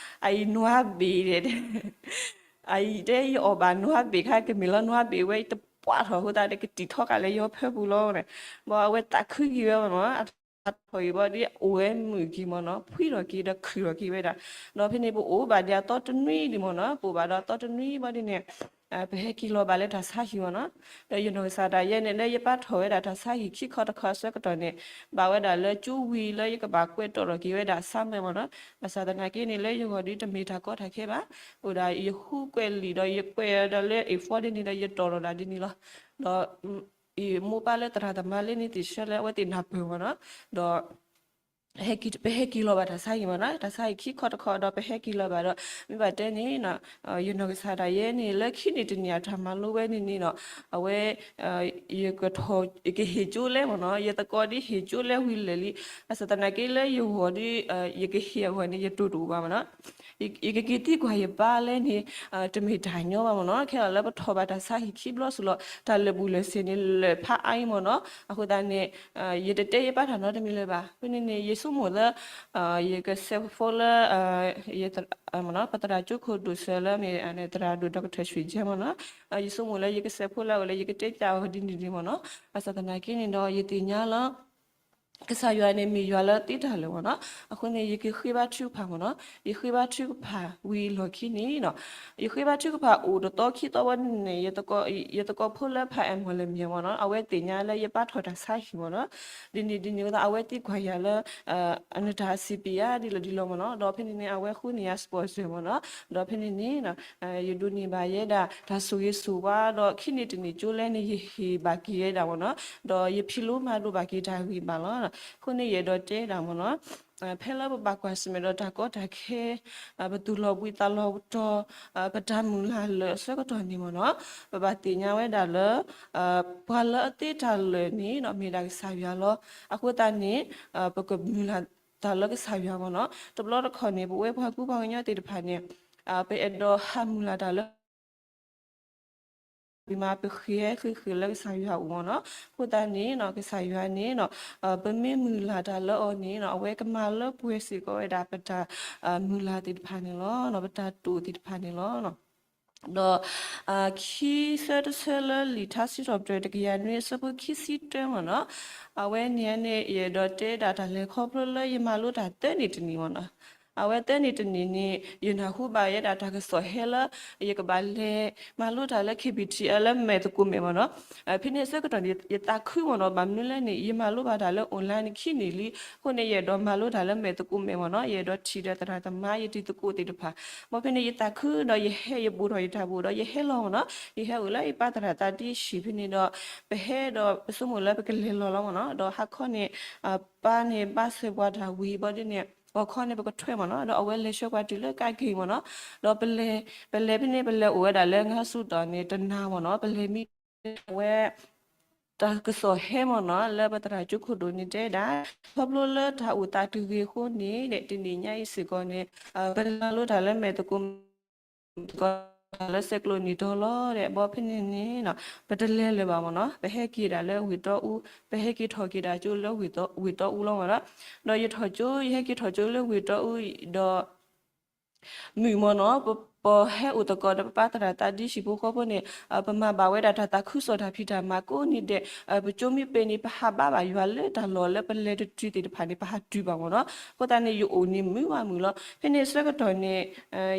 အအံၤနွါဘ့ၣ်ဒဲး, အအံၤတဲယအီၣ်ဘၣ်နွါဘ့ၣ်ခါ ကမ့ၢ်လီၤနွါဘ့ၣ်ဝဲ ယတပှၢ်ထီၣ်အဃိသတးဒီး ကတံာ်ထီၣ်ကးလၢယဟၢဖၢပူၤလီၤန့ၣ်, ဘီအဝဲသးခုက့ၤဝဲမ့ၢ်နီၤ, အထီၣ်အံၤဘီဒ်အိၣ်ဝဲမုာ်က့ၤမ့ၢ်နီၤ, ဖှံထီၣ်က့ၤဒီးခုၣ်ထီၣ်က့ၤဝဲဒၣ်, ဒီးဖဲန့ၣ် ပအိၣ်ဘၣ်ဒံးအသီတနွံဒံးမ့ၢ်နီၤ, ပအိၣ်ဘၣ်ဒီးအသီတနွံဘီဒ်န့ၣ် ပဟဲက့ၤလီၤဘၣ်လၢတၢ်ဆါဟံၣ်မ့ၢ်နီၤ, ဒီးယနီၢ်ကစၢ်ဒၣ်ယဲန့ၣ် လၢယပၢ်ထီၣ်ဝဲဒၣ်တၢ်ဆါဟံၣ်ခံခီတခီအဆၢကတီၢ်န့ၣ် ဘၣ်ဝဲဒၣ်လၢကၠိဝံၤလၢယကဘၣ်ကွဲးတီၣ်ထီၣ်က့ၤဝဲဒၣ် assignment မ့ၢ်နီၤ, ဘၣ်ဆၣ်သနာ်က့န့ၣ် လၢယဂီၢ်ဒ်တမ့ၢ်တၢ်ကီတၢ်ခဲဘၣ်, အိၣ်ဒၣ်ယဃုကွဲးလံာ်ဒီးယကွဲးဒီးလၢ A four ဒ်န့ၣ်ဒီးယတီၣ်ထီၣ်ဒၣ်ဒ်န့ၣ်လီၤ, ဒီး ယမိၢ်ပၢ်လၢသရၣ်သမါလၢန့ၣ်သ့ၣ်ဆှၢလၢအဝဲသ့ၣ်နၢ်ပၢၢ်မ့ၢ်နီၤ, ဒီး ပဟဲက့ၤလီၤဘၣ်တၢ်ဆါဟံၣ်မ့ၢ်နီၤ, တၢ်ဆါဟံၣ်ခံခီတခီဒီးပဟဲက့ၤလီၤဘၣ်ဒီး မ့ၢ်ဘၣ်တဲန့ၣ် ယနီၢ်ကစၢ်ဒၣ်ယဲန့ၣ် လၢခံန့ၣ်တန့ၢ်အတၢ်မၤလိဝဲန့ၣ်န့ၣ်ဒီး အဝဲ ယကထီၣ် ယကဟ့ၣ်ကၠိလဲမ့ၢ်နီၤ, ယသကိးဒ်ဟ့ၣ်ကၠိလဲဝံၤလၢာ်လံ, ဘၣ်ဆၣ်သနာ်က့လၢယဂီၢ်ဒ် ယကဟ့ၣ်အဂီၢ်န့ၣ် ယတိၢ်တအိၣ်ဘၣ်မ့ၢ်နီၤ, ယကက့ၤသံကွၢ်ယပၢ်လဲန့ၣ် တမ့ၢ်တၢ်ညီဘၣ်မ့ၢ်နီၤ, ခဲအံၤလၢပထီၣ်ဘၣ်တၢ်ဆါဟံၣ်ခံဘျီစ့ၢ်လီၤ, တၢ်လၢာ်ဘူၣ်လၢာ်စ့ၤန့ၣ်လၢာ်ဖးအါအံၤမ့ၢ်နီၤ, အဃိသတးန့ၣ် ယတတဲယပၢ်တၢ်နီတမံၤလၢၤဘၣ်, ဖဲန့ၣ်န့ၣ် ယ ယဆိကမိၣ်လၢ ယကစဲးဖိလၢ ပသရၣ်ကၠိခိၣ်ဒိၣ်စၢၤလၢမ့ၢ် သရၣ်ဒိၣ် ဒီကထၢၣ် ရွှေချမ်း မ့ၢ်နီၤ, ယဆိကမိၣ်လၢယကစဲးဖိလၢအအိၣ်လၢ ယကတဲပျးအီၤဒ်န့ၣ်ဒ်မ့ၢ်နီၤ, ဘၣ်ဆၣ်သနာ်က့န့ၣ်ဒီး ယသ့ၣ်ညါလၢ ကစၢ်ယွၤန့ၣ်မ့ၢ်ယွၤလၢသ့တၢ်လၢာ်မ့ၢ်နီၤ, အဃိန့ၣ် ယကဃ့ဘါထုကဖၣ်မ့ၢ်နီၤ, ယဃ့ဘါထုကဖၣ်ဝံၤအလီၢ်ခံန့ၣ်နီၤ, ယဃ့ဘါထုကဖၣ်အိၣ်တသီခံသီဝဲန့ၣ် ယသကိးဖိလၢဖးအဲၣ်မီၢ်လၢမ့ၢ်မ့ၢ်နီၤ, အဝဲသ့ၣ်ညါလၢယပာ်ထီၣ်တၢ်ဆါဟံၣ်မ့ၢ်နီၤ, ဒ်န့ၣ်ဒ်န့ၣ်အဃိသတး အဝဲသံကွၢ်ယၤလၢ နတၢ်စံးပ့ၤဧါ ဒ်လဲၣ်ဒ်လဲၣ်မ့ၢ်နီၤ, ဒီးဖဲန့ၣ်န့ၣ် အဝဲဃုန့ၢ်ယၤ sponsor မ့ၢ်နီၤ, ဒီးဖဲန့ၣ်န့ၣ် ယဒိးန့ၢ်ဘၣ်ယဲဒၣ် တၢ်ဆိၣ်ဂ့ၤဆိၣ်ဝါ ဒီးခံန့ၣ်တန့ၢ်ကၠိလဲၣ်န့ၣ် ယဟ့ၣ်ဘၣ်က့ၤဝဲဒၣ်မ့ၢ်နီၤ, ဒီးယဖံးလိမၤဒိးဘၣ်က့ၤတၢ်ဂ့ၢ်ဘၣ်လီၤ. အဃိန့ၣ် ယအဲၣ်ဒိးတဲဒၣ်မ့ၢ်နီၤ, ဖဲလၢပဘၣ်ကွၢ်ဆၢၣ်မဲာ်ဒီးတၢ်ကီတၢ်ခဲ, ပတူၢ်လိာ်ဘှံးသးလီၤပတီၢ်, ပတၢ်မုၢ်လၢ်လၢာ်အဆၢကတီၢ်န့ၣ်မ့ၢ်နီၤ, ပဘၣ်သ့ၣ်ညါဝဲဒၣ်လၢ ပှၤလၢအသ့တၢ်လၢာ်န့ၣ် မ့ၢ်ဒၣ်ကစၢ်ယွၤလီၤ. အဃိသတးန့ၣ် ပကမုၢ်လၢ်တၢ်လၢကစၢ်ယွၤမ့ၢ်နီၤ, တဘျီတခီၣ်န့ၣ် ပဝဲပှၤကူပှၤကညီသ့ၣ်တဖၣ်န့ၣ် ပအဲၣ်ဒိးဟးမုၢ်လၢ်တၢ်လၢ မ့ၢ်မး ပဃ့ဃ့ဃ့လၢကစၢ်ယွၤအအိၣ်မ့ၢ်နီၤ. အဃိသတးန့ၣ်နီၤ ကစၢ်ယွၤန့ၣ်နီၤ ပမ့ၢ်မုၢ်လၢ်တၢ်လၢအီၤန့ၣ်နီၤ အဝဲကမၤလၢပှဲၤစ့ၢ်ကီးဝဲဒၣ်ပတၢ်မုၢ်လၢ်သ့ၣ်တဖၣ်န့ၣ်လီၤ. ပတၢ်တိာ်သ့ၣ်တဖၣ်န့ၣ်လီၤ. ဒီး ခံဆၢတဆၢလၢလံာ်ထါစံးထီၣ်ပတြၢၤတကယၤနွံအဆၢဖိခံဆံတၢမ့ၢ်နီၤ, အဝဲန့ၣ်န့ၣ် ယအဲၣ်ဒိးတဲဒၣ်တၢ်လဲၤခီဖျိလၢယမၤလိတၢ်သၢနံၣ်တနံၣ်မ့ၢ်နီၤ. အဝဲသၢနံၣ်တနံၣ်န့ၣ် ယနၢ်ဟူဘၣ်ယဲဒၣ်တၢ်ကစီၣ်ဟဲလၢ ယကဘၣ်လဲၤမၤလိတၢ်လၢ KBTL လၢမဲာ်သကိးမဲာ်မ့ၢ်နီၤ. ဖဲန့ၣ်အဆၢကတီၢ်န့ၣ် ယသးခုမ့ၢ်နီၤ, ဘၣ်မနုၤလဲၣ်န့ၣ် ယမၤလိဘၣ်တၢ်လၢ online န့ၣ်ခံနံၣ်လံ. အဃိန့ၣ် ယအဲၣ်ဒိးမၤလိတၢ်လၢမဲာ်သကိးမဲာ်မ့ၢ်နီၤ, ယအဲၣ်ဒိးထံၣ်ဒီးသရၣ်သမါ ယတံၤသကိးသ့ၣ်တဖၣ်. ဘၣ်ဖဲန့ၣ် ယသးခုဒီးယဟဲ ယဘူးထီၣ်ယတၢ်ဘူးဒီးယဟဲလီၤမ့ၢ်နီၤ. ယဟဲအိၣ်လၢယပၢ်သရၣ်သးဒံဟံၣ်ဖဲန့ၣ်ဒီး ပဟဲဒီးပဆိကမိၣ်လၢပကလဲၤလီၤလီၤမ့ၢ်နီၤ. ဒီးဟါခီန့ၣ် ပၢ်န့ၣ် ဘၣ်ဆၢပှၤတၢ်ဝံၤဘီဒ်န့ၣ် ဂီၤခီန့ၣ် ပကထွဲမ့ၢ်နီၤ. ဒီးအဝဲလဲၤဆှၢပှၤတုၤလၢကးက့ၤမ့ၢ်နီၤ. ဒီးပလဲၤ ပလဲၤဖဲန့ၣ် ပလဲၤအိၣ်ဝဲဒၣ်လၢ ငါးဆူတီၤ န့ၣ် တနၤမ့ၢ်နီၤ. ပလဲၤမံ အဝဲ တၢ်ကစီၣ်ဟဲမ့ၢ်နီၤ လၢပသရၣ်ကၠိခိၣ်ဒိၣ်န့ၣ်တဲဒၣ် ခီဖျိလၢတၢ်အိၣ်သးတဂ့ၤအဃိန့ၣ် တနံၤညါအံၤစ့ၢ်ကီးန့ၣ် ပလဲၤမၤလိတၢ်လၢမဲာ်သကိး သကိးတၢ်လၢဆဲးကျိးနံၣ်တီလီၤဒီး ဘီဖဲန့ၣ်န့ၣ် ပတလဲၤလၢၤဘၣ်မ့ၢ်နီၤ. ပဟဲက့ၤဒၣ်လၢဝ့ၢ်တီအူ ပဟဲက့ၤထီၣ်က့ၤဒၣ်ကၠိလၢဝ့ၢ်တီအူလီၤမ့ၢ်နီၤ. ဒီးယထီၣ်ကၠိ ယဟဲက့ၤထီၣ်ကၠိလၢဝ့ၢ်တီအူဒီး မုၢ်မ့ၢ်နီၤ ပဟဲအိၣ်သကိးဒီးပပၢ်သရၣ်သးဒံဟံၣ်ဖိဃီဖိန့ၣ် ပမၤဘၣ်ဝဲဒၣ်တၢ်သးခုကစီၣ်တၢ်ဖံးတၢ်မၤကိးနံၤဒဲး ပကၠိမ့ၢ်ပဲာ်န့ၣ် ပဟးဘါဘၣ်ယွၤလၢတၢ်လီၢ်လၢပလဲၤတတုၤသ့ၣ်တဖၣ်န့ၣ် ပဟးတုၤဘၣ်မ့ၢ်နီၤ. အဃိသတးန့ၣ် ယအိၣ်န့ၣ်မုာ်ဝဲမုာ်လီၤ. ဖဲန့ၣ်ဆၢကတီၢ်န့ၣ်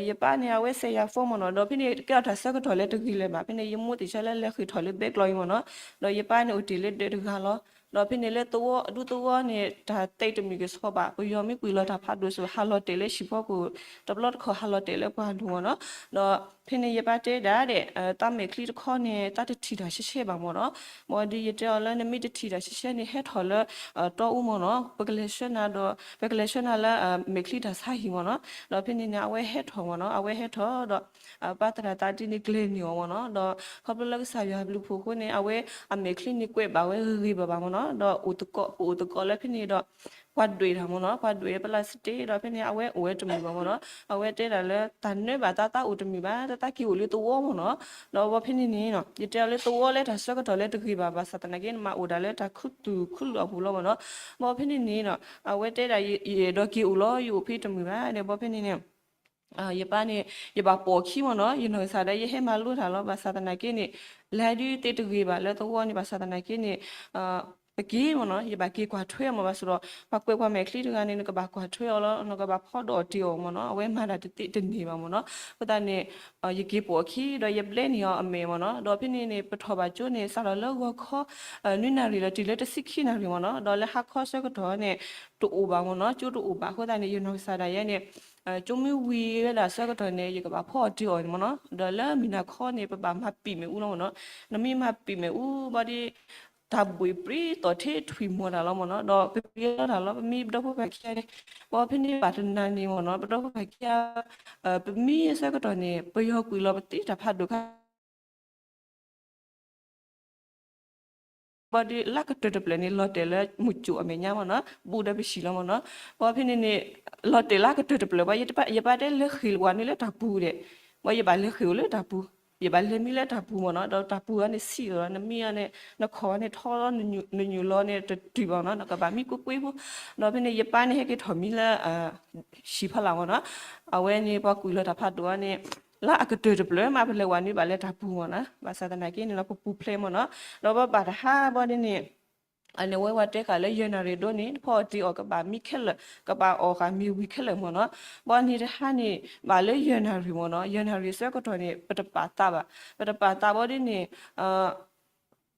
ယပၢ်န့ၣ် အဝဲစဲးယၤ phone မ့ၢ်နီၤ. ဒီးဖဲန့ၣ်ကဲထီၣ်တၢ်ဆၢကတီၢ်လၢတဂ့ၤလၢၤဘၣ်. ဖဲန့ၣ် ယမိၢ်သ့ၣ်ဆၢလၢလဲၤဃ့ၢ်ထီၣ်လၢဘဲကျီအံၤမ့ၢ်နီၤ. ဒီးယပၢ်န့ၣ်အိၣ်တ့ၢ်လၢဒၢးတဂၤလီၤ. ဒီးဖဲန့ၣ်လၢသဝီ ဒူသဝီန့ၣ် တၢ်တဲတမုာ်ကဆှီဘၣ်. ပယီၤမ့ၢ်ကွံာ်လီၤတၢ်ဖးဒိၣ်စ့ၢ် ဟးလီၤတဲာ်လၢဟံၣ်ဖီခိၣ် တဘျီတခီၣ်ဟးလီၤတဲာ်လၢပှၢ်ဒိၣ်မ့ၢ်နီၤ. ဒီးဖဲန့ၣ်ယပၢ်တဲဒၣ်ဒဲး တၢ်မဲာ်ချံတခီန့ၣ် တၢ်တထံၣ်တၢ်ရှဲရှဲဘၣ်မ့ၢ်နီၤ. ဘၣ်ဒီးယတဲအီၤလၢနမ့ၢ်တထံၣ်တၢ်ရှဲရှဲန့ၣ် ဟဲထီၣ်လၢ တီအူမ့ၢ်နီၤ. ပကလဲၤဆှၢနၤဒီး ပကလဲၤဆှၢနၤလၢ မဲာ်ချံတၢ်ဆါဟံၣ်မ့ၢ်နီၤ. ဒီးဖဲန့ၣ်န့ၣ် အဝဲဟဲထီၣ်မ့ၢ်နီၤ. အဝဲဟဲထီၣ်ဒီး ပၢ်သရၣ်သးဒံန့ၣ်ကျဲၤန့ၢ်အီၤမ့ၢ်နီၤ. ဒီးခီဖျိလၢကစၢ်ယွၤဘျုးဖှိၣ်အဃိန့ၣ် အဝဲအမဲာ်ချံန့ၣ်ကွဲးဘၣ်ဝဲဂ့ၤဂ့ၤဘၣ်ဘၣ်မ့ၢ်နီၤ. ဒီးအိၣ်သကိး ပအိၣ်သကိးလၢဖဲန့ၣ်ဒီး ပှၤဒွဲၣ်တၢ်မ့ၢ်နီၤ. ပှၤဒွဲၣ်ပလၢ်စတ့ဒီးဖဲန့ၣ် အဝဲအိၣ်ဝဲတမုာ်ဘၣ်မ့ၢ်နီၤ. အဝဲတဲဒၣ်လၢတၢ်နၢဘၣ်သး သးအိၣ်တမုာ်ဘၣ် သးက့ၤအိၣ်လၢသဝီမ့ၢ်နီၤ. ဒီးဘီဖဲန့ၣ်န့ၣ် ယတဲအီၤလၢသဝီလၢတၢ်ဆၢကတီၢ်လၢတဂ့ၤဘၣ် ဘၣ်ဆၣ်သနာ်က့ နမၤအိၣ်ဒၣ်လၢတၢ်ခူသူၣ်ခူလီၢ်အပူၤလီၤမ့ၢ်နီၤ. ဘီဖဲန့ၣ်န့ၣ် အဝဲတဲဒၣ် ယအဲၣ်ဒိးက့ၤအိၣ်လီၤ ယအိၣ်ဖဲတမုာ်ဘၣ်ဒီး ဘီဖဲန့ၣ်န့ၣ် ယပၢ်န့ၣ် ယဘၣ်ပိာ်အခံမ့ၢ်နီၤ, ယနီၢ်ကစၢ်ဒၣ်ယဟဲမၤလိတၢ်လီၤ. ဘၣ်ဆၣ်သနာ်က့န့ၣ် လဲၤဒုးသ့တဂ့ၤဘၣ်လၢသဝီန့ၣ် ဘၣ်ဆၣ်သနာ်က့န့ၣ် ပက့ၤမ့ၢ်နီၤ ယဘၣ်က့ၤကွၢ်ထွဲမ့ၢ် ဘၣ်ဆၣ်ဒီး ပှၤကွဲးပှၤမဲာ်ချံတဂၤန့ၣ် နကဘၣ်ကွၢ်ထွဲအီၤလီၤ, နကဘၣ်ဖီဒီးအီၤတ့ၢ်အီၤမ့ၢ်နီၤ, အဝဲမၤတၢ်တသ့တန့ၢ်ဘၣ်မ့ၢ်နီၤ. အဃိသတးန့ၣ် ယက့ၤပိာ်အခံဒီးယဘျဲန့ၢ်အီၤအမဲာ်မ့ၢ်နီၤ. ဒီးဖဲန့ၣ်န့ၣ် ပထီၣ်ဘၣ်ကၠိန့ၣ် စးထီၣ်လၢဂီၤခီ နွံနၣ်ရံၣ်လီၤတံၢ်လၢတဆံခံနၣ်ရံၣ်မ့ၢ်နီၤ, ဒီးလၢဟါခီဆၢကတီၢ်န့ၣ် တအိၣ်ဘၣ်မ့ၢ်နီၤ, ကၠိတအိၣ်ဘၣ်. အဃိသတးန့ၣ် ယနီၢ်ကစၢ်ဒၣ်ယဲန့ၣ် ကၠိမ့ၢ်ဝံၤဝဲဒၣ်ဆၢကတီၢ်န့ၣ် ယကဘၣ်ဖီအီၤတ့ၢ်အီၤန့ၣ်မ့ၢ်နီၤ. ဒီးလၢမုၢ်နၤခီန့ၣ် ပဘၣ်မၤပံာ်မ့ၣ်အူလီၤမ့ၢ်နီၤ. နမ့ၢ်မၤပံာ်မ့ၣ်အူဘၣ်ဒီး တၢ်ဘှံးပြံတီၢ်ထဲထွံၣ်မီၤတၢ်လီၤမ့ၢ်နီၤ. ဒီးပဂ့ၤလီၤတၢ်လီၤ ပမ့ၢ်ပဒီပုၢ်ဝဲၢ်ခံဂၤန့ၣ် ဘၣ်ဖဲန့ၣ်ဘၣ်တနၤန့ၣ်မ့ၢ်နီၤ ပဒီပုၢ်ဝဲၢ်ခံဂၤ ပမ့ၢ်ဆၢကတီၢ်န့ၣ် ပယီၤကွံာ်လီၤပသ့တၢ်ဖးဒိၣ်ခါ ဘၣ်ဒီးလၢကတၢၢ်တဖျၢၣ်န့ၣ် လီၤတဲာ်လၢမုၢ်ကၠိၣ်အမဲာ်ညါမ့ၢ်နီၤ, ဘူးဒီးပဟံၣ်လီၤမ့ၢ်နီၤ. ဘၣ်ဖဲန့ၣ်န့ၣ် လီၤတဲာ်လၢကတၢၢ်တဖျၢၣ်ဘၣ်, ယပၢ်တဲလဲၤဃ့ၢ်ဝဲန့ၣ်လၢတၢ်ပူၤဒဲး, ဘၣ်ယဘၣ်လဲၤဃ့ၢ်အိၣ်လၢတၢ်ပူၤ ယဘၣ်လဲၤမံလၢတၢ်ပူၤမ့ၢ်နီၤ, ဒီးတၢ်ပူၤအံၤန့ၣ်ဆံးလီၤ, နမံအီၤန့ၣ် နခိးအီၤန့ၣ်ထီလီၤ, နညူၢ်လီၤန့ၣ်တတုၤဘၣ်နီၤ, နကဘၣ်မံကွ့ၢ်ကွ့ၢ်ဖိ, ဒီးဖဲန့ၣ် ယပၢ်န့ၣ်ဟဲက့ၤထီၣ်မံလၢ ဟံၣ်ဖီလာ်မ့ၢ်နီၤ, အဝဲန့ၣ်ပှၤကွံာ်လီၤတၢ်ဖးဒိၣ်အီၤန့ၣ် လၢအကတၢၢ်တဖျၢၣ်မး ပလဲၤဝဲနုာ်ဘၣ်လၢတၢ်ပူၤမ့ၢ်နီၤ, ဘၣ်ဆၣ်သနာ်က့န့ၣ်လီၤ ပပူၤဖျဲးမ့ၢ်နီၤ, ဒီးပဘၣ်တဟါဘီဒ်န့ၣ် အန့ၣ်ဝဲဝဲတဲဃာ်လၢယဲၢ်နၣ်ရံၣ်ဒိၣ်န့ၣ် တဖီအီၤတ့ၢ်အီၤကဘၣ်မံခဲလၢာ်, ကဘၣ်အီၣ်ဃာ်မ့ၤဝံၤခဲလၢာ်မ့ၢ်နီၤ, ဘီန့ၣ်တဟါန့ၣ် ဘၣ်လၢယဲၢ်နၣ်ရံၣ်မ့ၢ်နီၤ, ယဲၢ်နၣ်ရံၣ်ဆၢကတီၢ်န့ၣ် ပတပာ်သးဘၣ်, ပတပာ်သးဘီဒ်န့ၣ်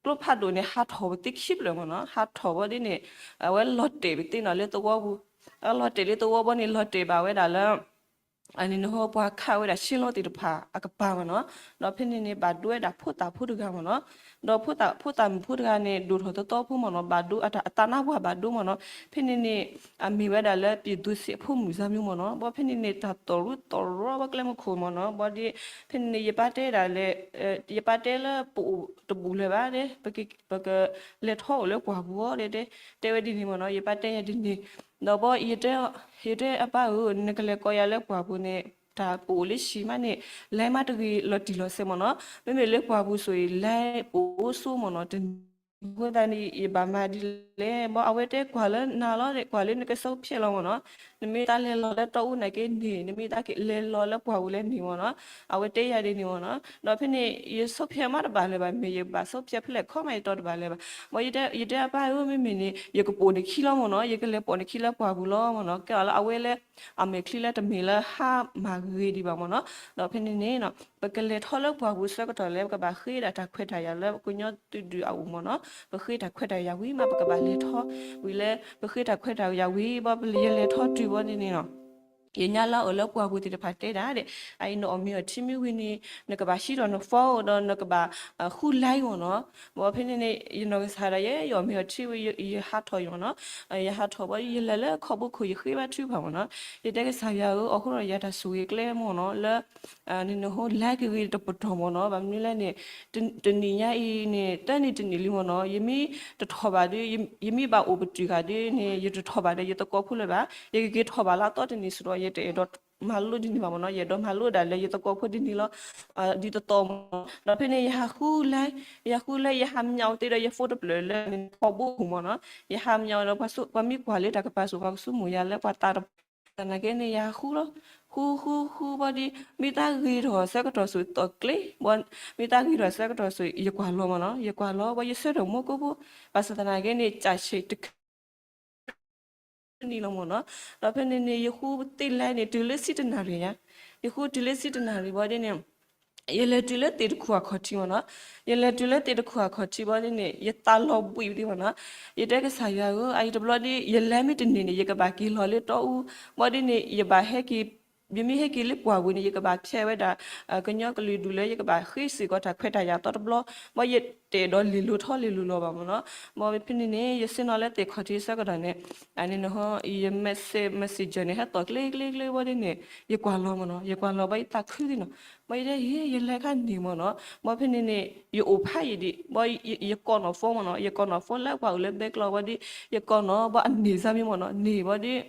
ကျိဖးဒိၣ်န့ၣ် ဟးထီၣ်ပသ့ခံဖျၢၣ်မ့ၢ်နီၤ, ဟးထီၣ်ဘီဒ်န့ၣ် အဝဲလီၤတဲာ်ပသ့နီၤလၢသဝီပူၤ, လီၤတဲာ်လၢသဝီဘီန့ၣ် လီၤတဲာ်ဘၣ်ဝဲဒၣ်လၢ အန့ၣ်နဟိပှၤခးဝဲဒၣ်ရှဲလီၤသ့ၣ်တဖၣ်အကပၤမ့ၢ်နီၤ, ဒီးဖဲန့ၣ်န့ၣ် ဘၣ်ဒိဝဲဒၣ်ဖိသၣ်ဖိတဂၤမ့ၢ်နီၤ, ဒီးဖိသၣ်ဖိသၣ်မုၣ်ဖိတဂၤန့ၣ် ဒိၣ်ထီၣ်သီသီဖိမ့ၢ်နီၤ, ဘၣ်ဒိအတၢ်အသးနါပှၢ်ဘၣ်ဒိမ့ၢ်နီၤ, ဖဲန့ၣ်န့ၣ် အမ့ၢ်ဝဲဒၣ်လၢ ပြည်သူ့စစ် အဖိမုၣ်စၢ်မံမ့ၢ်နီၤ, ဘီဖဲန့ၣ်န့ၣ် တၢ်တီၢ်ရူတီၢ်ရီဘီကျဲမုၢ်ခိၣ်မ့ၢ်နီၤ, ဘီဒ် ဖဲန့ၣ်န့ၣ် ယပၢ်တဲဒၣ်လဲၣ်, ယပၢ်တဲလၢပအိၣ်တဘူၣ်လၢၤဘၣ်, ပကလဲၤထီၣ်အိၣ်လၢပှၢ်ပူၤအီၤ, တဲဝဲဒ်န့ၣ်မ့ၢ်နီၤ, ယပၢ်တဲယၤဒ်န့ၣ်, ဒီးဘီ ယတဲအပၢ်ဧၢ, နကလဲၤကိးယၤလၢပှၢ်ပူၤန့ၣ် တၢ်ပအိၣ်လၢဟံၣ်မးန့ၣ် လဲၤမးတဂ့ၤလီၤတံၢ်လီၤဆဲးမ့ၢ်နီၤ, မ့မ့ၢ်လၢပှၢ်ပူၤဆိၣ်အံၤ လဲၤပအိၣ်ဆိမ့ၢ်နီၤ, တနံၤအဃိသတးန့ၣ် ယဘၣ်မၤဒ်လဲၣ်, ဘီအဝဲတဲကွၢ်လၢနၤလီၤ, ကွၢ်လၢနကစီဖျဲးလီၤမ့ၢ်နီၤ, နမ့ၢ်တၢ်လဲၤလီၤလၢတီအူနာ်က့န့ၣ်, နမ့ၢ်တၢ်လဲၤလီၤလၢပှၢ်ပူၤလဲၣ်န့ၣ်မ့ၢ်နီၤ, အဝဲတဲယၤဒ်န့ၣ်မ့ၢ်နီၤ, ဒီးဖဲန့ၣ် ယစီဖျဲးမးတဘၣ်လၢၤဘၣ်, မ့ၢ်ယဘၣ်စီဖျဲးဖဲလဲၣ်ခီမးယတီတဘၣ်လၢၤဘၣ်, ဘီယတဲအပၢ်ဧၢ, မ့မ့ၢ်န့ၣ် ယကပိာ်နခံလီၤမ့ၢ်နီၤ, ယကလဲၤပိာ်နခံလၢပှၢ်ပူၤလီၤမ့ၢ်နီၤ, ကဲအီၤလၢအဝဲလၢ အမဲာ်ချံလၢတမ့ၢ်လၢဟါမၢ်ဂ့ၤဒံးဘၣ်မ့ၢ်နီၤ, ဒီးဖဲန့ၣ်န့ၣ် ပကလဲၤထီၣ်လၢပှၢ်ပူၤဆၢကတီၢ်လၢ ပကဘၣ်ဃ့ဒၣ်တၢ်ခွဲးတၢ်ယာ်လၢပကညီသုးဒုးအအိၣ်မ့ၢ်နီၤ, ပဃ့တၢ်ခွဲးတၢ်ယာ်ဝံၤမး ပကဘၣ်လဲၤထီၣ်ဝံၤလၢ ပဃ့တၢ်ခွဲးတၢ်ယာ်ဝံၤ ဘီပလဲၤ ယလဲၤထီၣ်တုၤဘီန့ၣ်န့ၣ်နီၤ ယညါလၢအအိၣ်လၢပှၢ်ပူၤသ့ၣ်တဖၣ်တဲဒၣ်ဒီး အအံၤနအီၣ်မ့ၤအီထံမ့ၢ်ဝံၤန့ၣ် နကဘၣ်ဟံးထီၣ်န phone ဒီးနကဘၣ်ဃု line မ့ၢ်နီၤ, ဘီဖဲန့ၣ်န့ၣ် ယနီၢ်ကစၢ်ဒၣ်ယဲ ယအီၣ်မ့ၤအီထံဝံၤ ယဟးထီၣ်အံၤမ့ၢ်နီၤ, ယဟးထီၣ်ဘီ ယလဲၤလၢခီၣ်ဘိခိၣ် ယဃ့ဘါထုကဖၣ်မ့ၢ်နီၤ, ယတဲကစၢ်ယွၤဧၢ အဃိဒီးယၤတၢ်ဆိၣ်ဂ့ၤကျဲမ့ၢ်နီၤ လၢ နဟိ line ကဂ့ၤတပတီၢ်မ့ၢ်နီၤ, ဘၣ်မနုၤလဲၣ်န့ၣ် တနံၣ်ညါအံၤန့ၣ် တၢ်နံၣ်တနံၣ်လံမ့ၢ်နီၤ, ယမ့ၢ်တထီၣ်ဘၣ်ဒီး ယမ့ၢ်ဘၣ်အိၣ်ပတုာ်ဃာ်ဒီးန့ၣ် ယတထီၣ်ဘၣ်ဒီးယသကိးဖိလၢၤဘၣ်, ယကက့ၤထီၣ်ဘၣ်လၢအသီတနံၣ်စ့ၢ်ဒီး ယတအဲၣ်ဒိးမၤလိဒ်န့ၣ်ဘၣ်မ့ၢ်နီၤ, ယအဲၣ်ဒိးမၤလိဒၣ်လၢယသကိးဖိဒ်န့ၣ်လီၤ, ဒ်သိးသိးမ့ၢ်နီၤ, ဒီးဖဲန့ၣ် ယဟးဃု line, ယဟးဃု line ယဟးမၠးအီၤသ့ဒီးယ phone တဖျၢၣ်လၢ ခီၣ်ဘိခိၣ်မ့ၢ်နီၤ, ယဟးမၠးအီၤဒီး ပှၤမ့ၢ်ကွၢ်လၢတၢ်ကပၤဆိၣ် ပှၤကဆိကမိၣ်ယၤလၢပှၤသးတပှၢ် သနာ်က့န့ၣ် ယဟးဃုလီၤ, ဃုဃုဃုဘီဒ် မ့ၢ်တၢ်ဂ့ၤထီၣ်ဆၢကတီၢ်ဆိၣ်သိးကျ့, ဘီ မ့ၢ်တၢ်ဂ့ၤထီၣ်ဆၢကတီၢ်ဆိၣ် ယကွၢ်လီၤမ့ၢ်နီၤ, ယကွၢ်လီၤ ဘီယဆၢထၢၣ်မိၢ်ကိၢ်ဖိ, ဘၣ်ဆၣ်သနာ်က့န့ၣ် ကၢ်ဆံးတခါ နံၤလီၤမ့ၢ်နီၤ, ဒီးဖဲန့ၣ်န့ၣ် ယဃုသ့ line န့ၣ် တုၤလၢဆံတနၣ်ရံၣ်ညါ, ယဃုတုၤလၢဆံတနၣ်ရံၣ်ဘီဒ်န့ၣ် ယလဲၤတုၤလၢသ့ၣ်တခူၣ်အခီၣ်ထံးမ့ၢ်နီၤ, ယလဲၤတုၤလၢသ့ၣ်တခူၣ်အခီၣ်ထံးဘီဒ်န့ၣ် ယသးလီၤဘှံးသ့မ့ၢ်နီၤ, ယတဲကစၢ်ယွၤဧၢ, အအံၤတဘျီဒီး ယလဲၤမ့ၢ်တန့ၢ်န့ၣ် ယကဘၣ်က့ၤလီၤလၢတီအူ, ဘီဒ်န့ၣ် ယဘၣ်ဟဲက့ၤ ယမ့ၢ်ဟဲက့ၤလၢပှၢ်ပူၤန့ၣ် ယကဘၣ်ဖျဲးဝဲဒၣ် ကညီကလုာ်ဒူၣ်လၢယကဘၣ်ဃ့စ့ၢ်ကီးတၢ်ခွဲးတၢ်ယာ်သီတဘျီ, ဘီယတအဲၣ်ဒိးလ့ၤလိၤထီလ့ၤလိၤလီၤဘၣ်မ့ၢ်နီၤ, ဘီဖဲန့ၣ်န့ၣ် ယဆ့ၣ်နီၤလၢသ့ၣ်ခီၣ်ထံးဆၢကတီၢ်န့ၣ် အန့ၣ်နဟီ ယ message messenger န့ၣ် ဟဲသီၣ်ကျ့ကျ့ကျ့ဘီဒ်န့ၣ် ယကွၢ်လီၤမ့ၢ်နီၤ, ယကွၢ်လီၤဘီယသးခုသ့နီၤ, ဘီယတဲ ဟ့ ယလဲၤခါန့ၢ်မ့ၢ်နီၤ, ဘီဖဲန့ၣ်န့ၣ် ယအိၣ်ဖးယံာ်ဒံး ဘီယကိးနီၣ် phone မ့ၢ်နီၤ, ယကိးနီၣ် phone လၢပှၤအိၣ်လၢဘဲကျီဘီဒ် ယကိးနီၣ် ဘီအန့ၢ်စၢ်မ့ၢ်မ့ၢ်နီၤ, န့ၢ်ဘီဒ်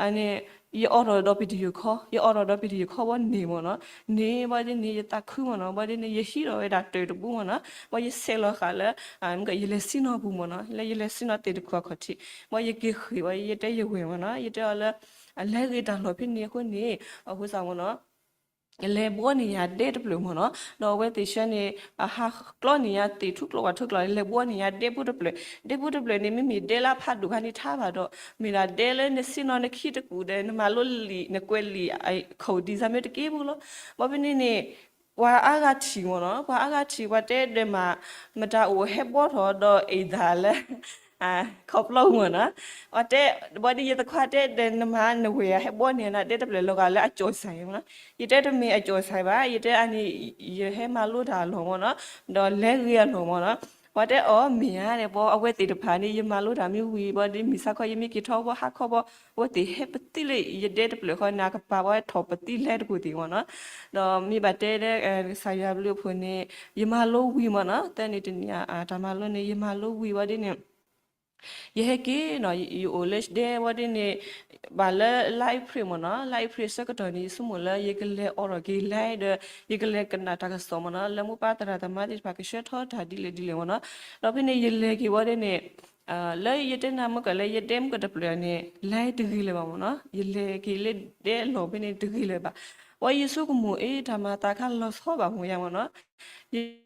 အန့ၣ် ယအိးထီၣ်ဒီး video call, ယအိးထီၣ်ဒီး video call ဘီန့ၢ်မ့ၢ်နီၤ, န့ၢ်ဘီဒ်န့ၣ် ယသးခုမ့ၢ်နီၤ, ဘီဒ်န့ၣ် ယဟံးထီၣ်ဝဲဒၣ်တၢၢ်တဘိမ့ၢ်နီၤ, ဘီယဆဲးလီၤဃာ်လၢ ယလဲၤဆ့ၣ်နီၤပူၤမ့ၢ်နီၤ, လၢယလဲၤဆ့ၣ်နီၤသ့ၣ်တခူၣ်အခီၣ်ထံး, ဘီယက့ၤဃ့ၢ်ဘီ ယတဲယဝဲၢ်မ့ၢ်နီၤ, ယတဲအီၤလၢ အလဲၤဂ့ၤတၢ်လီၢ်ဖဲန့ၣ်အဃိန့ၣ် အဃိသတးမ့ၢ်နီၤ လဲၤဘှီန့ၢ်ယၤဒဲတဖျၢၣ်မ့ၢ်နီၤ, ဒီးအဝဲသ့ၣ်ဆၢန့ၣ် အဟးကျီန့ၢ်ယၤသ့ၣ်ထူကျိဝၣ်ထူကျိ လဲၤဘှီန့ၢ်ယၤဒဲဖိတဖျၢၣ်, ဒဲဖိတဖျၢၣ်န့ၣ် မ့မ့ၢ်ဒဲလၢအဖးဒိၣ်ခါန့ၣ်ထါဘၣ်ဒီး မ့ၢ်ဒၣ်ဒဲလၢနဆ့ၣ်နီၤနခံတကူာ်ဒီး နမၤလိလံာ် နကွဲးလံာ် ခီၣ် design မ့ၢ်တက့ၢ်ဖိလီၤ. ဘီဖဲန့ၣ်န့ၣ် ပှၤအါဂၤထံၣ်မ့ၢ်နီၤ, ပှၤအါဂၤထံၣ် ပှၤတဲဒီးမး မတၤအိၣ်ဟဲဘှီထီၣ်ဒီးအံၤသးလၢ ခီဖျိမ့ၢ်နီၤ, အတဲ ဘီဒ်ယသခွါတဲဒီးနမၤနဝဲၢ်ဟဲဘှီန့ၢ်နၤဒဲတဖျၢၣ်လီၤဂာ်လၢအကၠီၣ်စၢ်မ့ၢ်နီၤ, ယတဲတမ့ၢ်အကၠီၣ်စၢ်ဘၣ်, ယတဲအန့ၣ် ယဟဲမၤလိတၢ်အလီၢ်မ့ၢ်နီၤ, ဒီးလဲၤဂ့ၤအလီၢ်မ့ၢ်နီၤ, ပှၤတဲအီၤမ့ၢ်ဧါဒီး ပှၤအဝဲသ့ၣ်တဖၣ်န့ၣ် ယမၤလိတၢ်မ့ၢ်ဝံၤဘီဒ်မ့ၢ်စးခီ ယမ့ၢ်က့ၤထီၣ်ဘီဟးခီဘီ အဝဲသ့ၣ်ဟဲပသံလၢယဒဲတဖျၢၣ်ဃီန့ၣ် အကပၤဘီထီၣ်ပသံလဲတကူာ်သ့ၣ်မ့ၢ်နီၤ, ဒီးမ့ၢ်ဘၣ်တဲဒီး ကစၢ်ယွၤဘျုးအဖှိၣ်န့ၣ် ယမၤလိဝံၤမ့ၢ်နီၤ, သၢနံၣ်တနံၣ်အတၢ်မၤလိန့ၣ် ယမၤလိဝံၤဘီဒ်န့ၣ် အ ယဟဲက့ၤနီၤ ယအိၣ်လၢဒဲဝဲဒ်န့ၣ် ဘၣ်လၢလါအ့ဖြ့ၣ်မ့ၢ်နီၤ လါအ့ဖြ့ၣ်ဆၢကတီၢ်န့ၣ် ယဆိကမိၣ်လၢယကလဲၤအိးထီၣ်က့ၤလံဒီး ယကလဲၤကနၣ်တၢ်ကစီၣ်မ့ၢ်နီၤ လၢမိၢ်ပၢ်သရၣ်သမါသ့ၣ်တဖၣ်ကဆှၢထီၣ်တၢ်ဒ်လဲၣ်ဒ်လဲၣ်မ့ၢ်နီၤ. ဒီးဖဲန့ၣ်ယလဲၤက့ၤဝဲဒ်န့ၣ် လၢယတဲနၢ်မုၢ်ကီၢ်လၢယဒဲမုၢ်ကီၢ်တဖျၢၣ်န့ၣ် လံတဂ့ၤလၢၤဘၣ်မ့ၢ်နီၤ ယလဲၤက့ၤလၢဒဲအလီၢ်ဖဲန့ၣ်တဂ့ၤလၢၤဘၣ်. ဝဲယဆိကမိၣ်အ့ တၢ်မၤသးခါလီၤဆီဘၣ်မ့ၢ်ယါမ့ၢ်နီၤ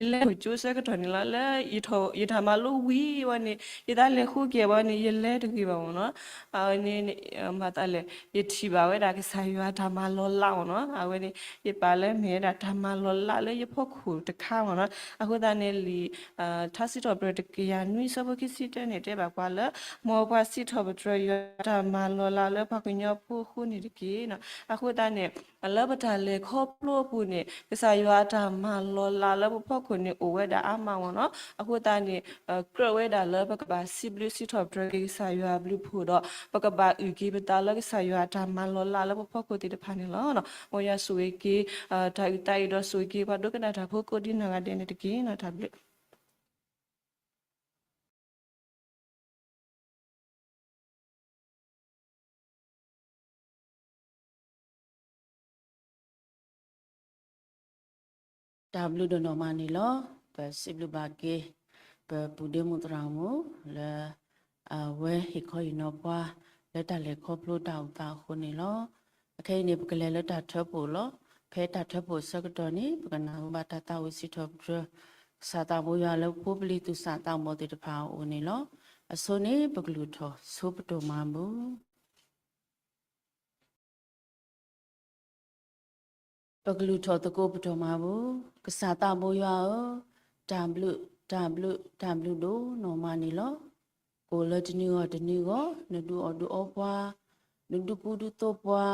ယ လဲၤထီၣ်ကၠိဆၢကတီၢ်န့ၣ်လီၤ လၢယတၢ်မၤလိဝံၤဝဲန့ၣ် ယသးလဲၤဃုက့ၤဝဲန့ၣ် ယလဲၤတဂ့ၤဘၣ်မ့ၢ်နီၤ. အဝဲန့ၣ် မၤသးလဲၣ် ယထံၣ်ဘၣ်ဝဲဒၣ်ကစၢ်ယွၤတၢ်မၤလီၤလးမ့ၢ်နီၤ အဝဲန့ၣ် ယပာ်လၢမ့ၢ်ဝဲဒၣ်တၢ်မၤလီၤလးလၢယဖီခိၣ်တခါမ့ၢ်နီၤ. အဃိသတးန့ၣ်လံာ် ထါစံးထီၣ်ပတြၢၤတကယၤနွံဆၢဖိခံဆံတၢန့ၣ် တဲဘၣ်ပှၤလၢ မ်ပှၤစံးထီၣ်ပတြၢၤယွၤတၢ်မၤလီၤလးလၢပှၤကညီဖိအဃိန့ၣ်တက့ၢ်နီၤ. အဃိသတးန့ၣ် လၢပတၢ်လဲၤခီဖျိအပူၤန့ၣ် ကစၢ်ယွၤအတၢ်မၤလီၤလးလၢပဖီခိၣ်န့ၣ် အိၣ်ဝဲဒၣ်အါမးမ့ၢ်နီၤ. အဃိသတးန့ၣ် ကြၢးဝဲဒၣ်လၢပကဘၣ်စံးဘျုးစံးထီၣ်ပတြၢၤက့ၤကစၢ်ယွၤအဘျုးအဖှိၣ်ဒီး ပကဘၣ်အုၣ်က့ၤပသးလၢကစၢ်ယွၤအတၢ်မၤလီၤလးလၢပဖီခိၣ်သ့ၣ်တဖၣ်န့ၣ်လီၤ. မ်ယွၤဆိၣ်ဂ့ၤက့ၤ တၢ်အုၣ်သးအုၣ်ဒီး ဆိၣ်ဂ့ၤက့ၤပှၤဒိကနၣ်တၢ်ဖိကိးဒံနီၢ်ဂၤဒဲးန့ၣ်တက့ၢ်နီၤ. တၢ်ဘျုး တၢ်ဘျုးဒိၣ်နီၢ်မးန့ၣ်လီၤ. ပစံးဘျုးဘၣ်က့ၤ ပပုၢ်ဒ့မုၣ်သရၣ်မုၣ်လၢ အဝဲဟ့ၣ်ခီဟ့ၣ်နီၤပှၤ လၢတၢ်လဲၤခီဖျိတၢ်အိၣ်သးအဃိန့ၣ်လီၤ. အခဲအံၤန့ၣ် ပကလဲၤလၢတၢ်ထၢဖှိၣ်လီၤ. ဖဲတၢ်ထၢဖှိၣ်ဆၢကတီၢ်န့ၣ် ပကနၢ်ဟူဘၣ်တၢ်သးဝံၣ်စံးထီၣ်ပတြၢၤ ကစၢ်သးဘိယွၤလၢဖိပလံၤသူၣ်စၢ်သးဘီၣ်သ့ၣ်တဖၣ်အအိၣ်န့ၣ်လီၤ. အဆိန့ၣ် ပကလုၢ်ထီၣ်ဆိပတိၢ်မၤဘူၣ် ပကလုၢ်ထီၣ်သကိးပတိၢ်မၤဘူၣ်, ကစၢ်သးဘိယွၤဧၢ, တၢ်ဘျုး, တၢ်ဘျုး, တၢ်ဘျုးဒိၣ်နီၢ်မးန့ၣ်လီၤ. ကိၣ်လၢတနံၤဂီၢ်တနံၤဂီၢ် နဒုးအီၣ်ဒုးအီပှၤ, နဒုးကူဒုးသိးပှၤ,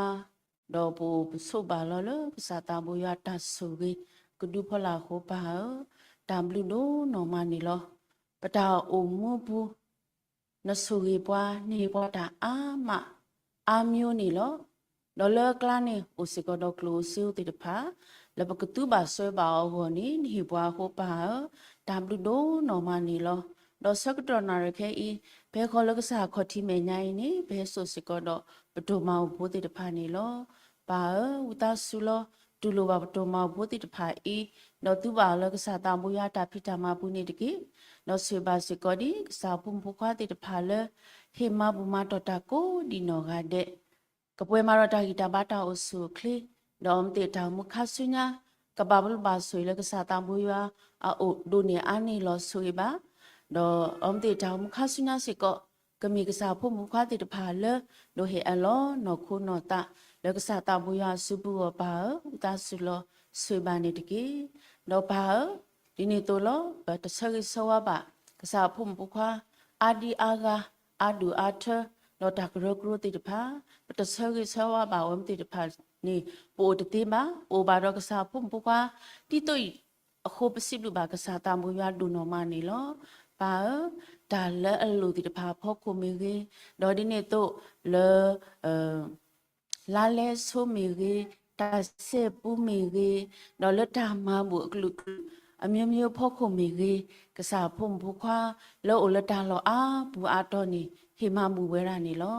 ဒီးပအိၣ်ပဆိးဘၣ်လီၤလၢကစၢ်သးဘိယွၤတၢ်ဆိၣ်ဂ့ၤ ကဒုဖီလာ်အဃိပၢ်ဧၢ, တၢ်ဘျုးဒိၣ်နီၢ်မးန့ၣ်လီၤ. ပတၢ်အိၣ်မူပူၤ နဆိၣ်ဂ့ၤပှၤ နဟ့ၣ်ပှၤတၢ်အါမး အါမျိုးန့ၣ်လီၤ. ဒီးလၢအကျါန့ၣ် အိၣ်စ့ၢ်ကီးဒီးကျိၣ်ဧိၤစ့ဧိၤသ့ၣ်တဖၣ် လၢပကသူဘၣ်စွဲဘၣ်အီၤအဂီၢ်န့ၣ် နဟ့ၣ်ပှၤအဃိပၢ်ဧၢ, တၢ်ဘျုးဒိၣ်နီၢ်မးန့ၣ်လီၤ. ဒီးဆၢကတီၢ်နၣ်ရံၣ်ခဲအံၤ ဖဲဃီလၢကစၢ်ခီၣ်ထံးမဲာ်ညါအံၤန့ၣ် ပဟဲစိာ်စ့ၢ်ကီးဒီးပတိၢ်မၤအိၣ်ဖိသ့ၣ်တဖၣ်န့ၣ်လီၤ. ပၢ်ဧၢ, ဝံသးစူၤလီၤ တူၢ်လိာ်ဘၣ်ပတိၢ်မၤအိၣ်ဖိသ့ၣ်တဖၣ်အံၤ, ဒီးသူဘၣ်အီၤလၢကစၢ်သးဘိယွၤအတၢ်ဖံးတၢ်မၤပူၤန့ၣ်တက့ၢ်. ဒီးဆိၣ်ဂ့ၤဘၣ်စ့ၢ်ကီးဒ်ကစၢ်ဖိမုၣ်ဖိခွါသ့ၣ်တဖၣ်လၢ ဟ့ၣ်မၤဘူၣ်မၤတီၢ်တၢ်ကိးဒံးနီၢ်ဂၤဒဲး, ကပှဲၤမၤဒီးတၢ်ဂံၢ်တၢ်ဘါတၢ်အိၣ်ဆူၣ်အိၣ်ချ့, ဒီးအဝဲသ့ၣ်တၢ်အိၣ်မူခါဆူညါ ကဘၣ်ပလီၢ်ဘၣ်ဆိၣ်ဂ့ၤလၢကစၢ်သးဘိယွၤအအိၣ်ဒိၣ်န့ၢ်အါန့ၢ်လီၤဆိၣ်ဂ့ၤဘၣ်, ဒီးအဝဲသ့ၣ်တၢ်အိၣ်မူခါဆူညါစ့ၢ်ကီး ကမ့ၢ်ကစၢ်ဖိမုၣ်ဖိခွါသ့ၣ်တဖၣ်လၢ ဒိးဟ့ၣ်အၢၣ်လီၤနီၢ်ခိနီၢ်သး လၢကစၢ်သးဘိယွၤအစုပူၤအဂီၢ်ပၢ်ဧၢ, ဝံသးစူၤလီၤဆိၣ်ဂ့ၤဘၣ်န့ၣ်တက့ၢ်. ဒီးပၢ်ဧၢ, ဒ်န့ၣ်အသိးလီၤ ပတဆၢဂ့ၤဆၢဝါဘၣ် ကစၢ်ဖိမုၣ်ဖိခွါ အါဒံအါဂၤ အါဒူၣ်အါထၢ ဒီးတၢ်ကရၢကရိသ့ၣ်တဖၣ် ပတဆၢဂ့ၤဆၢဝါဘၣ်အဝဲသ့ၣ်တဖၣ်န့ၣ် ပအိၣ်တသ့ဘၣ်, ပအိၣ်ဘၣ်ဒီးကစၢ်ဖိမုၣ်ဖိခွါ ဒ်သိးအံၤ အဃိပစံးဘျုးဘၣ်ကစၢ်သးဘိယွၤဒိၣ်နီၢ်မးန့ၣ်လီၤ. ပၢ်ဧၢ, တၢ်လၢအလိၣ်သ့ၣ်တဖၣ်အဖီခိၣ်မ့ၢ်ဂ့ၤ, ဒီးဒ်န့ၣ်အသိးလၢ လါလဲဆိမ့ၢ်ဂ့ၤ, တၢ်စဲးပူမ့ၢ်ဂ့ၤ, ဒီးလၢတၢ်မၤဘူၣ်အကလုာ်ကလုာ် အမျိုးမျိုးအဖီခိၣ်မ့ၢ်ဂ့ၤ, ကစၢ်ဖိမုၣ်ဖိခွါ လၢအိၣ်လၢတၢ်လီၢ်အါပူၤအါတီၤန့ၣ် ဟ့ၣ်မၤဘူၣ်ဝဲဒၣ်န့ၣ်လီၤ.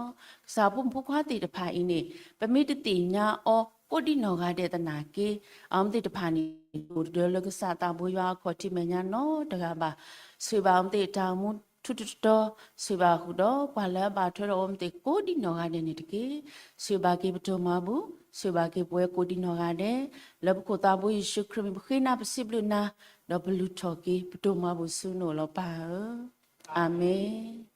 ကစၢ်ဖိမုၣ်ဖိခွါသ့ၣ်တဖၣ်အံၤန့ၣ် ပမ့ၢ်တသ့ၣ်ညါအီၤကိးဒံးနီၢ်ဂၤဒဲးသနာ်က့ အဝဲသ့ၣ်တဖၣ်န့ၣ် အိၣ်တဒၢလၢကစၢ်သးဘိယွၤအခီၣ်ထံးမဲာ်ညါနီတဂၤဘၣ်. ဆိၣ်ဂ့ၤဘၣ်အဝဲသ့ၣ်တၢ်အိၣ်မူထူးတတီၤ, ဆိၣ်ဂ့ၤဘၣ်ဃုာ်ဒီးပှၤလၢအဘၣ်ထွဲဒီးအဝဲသ့ၣ်ကိးဒံးနီၢ်ဂၤဒဲးန့ၣ်တက့ၢ်. ဆိၣ်ဂ့ၤဘၣ်က့ၤပတိၢ်မၤဘူၣ်, ဆိၣ်ဂ့ၤဘၣ်က့ၤပဝဲကိးဒံးနီၢ်ဂၤဒဲး, လၢပခိၣ်သးဘိယ့ၣ်ၡူးခရံာ်မံၤ ပဃ့နၤပစံးဘျုးနၤ, ဒီးပလုၢ်ထီၣ်က့ၤပတိၢ်မၤဘူၣ်ဆူနအိၣ်လီၤပၢ်ဧၢ. အၤမ့ၣ်.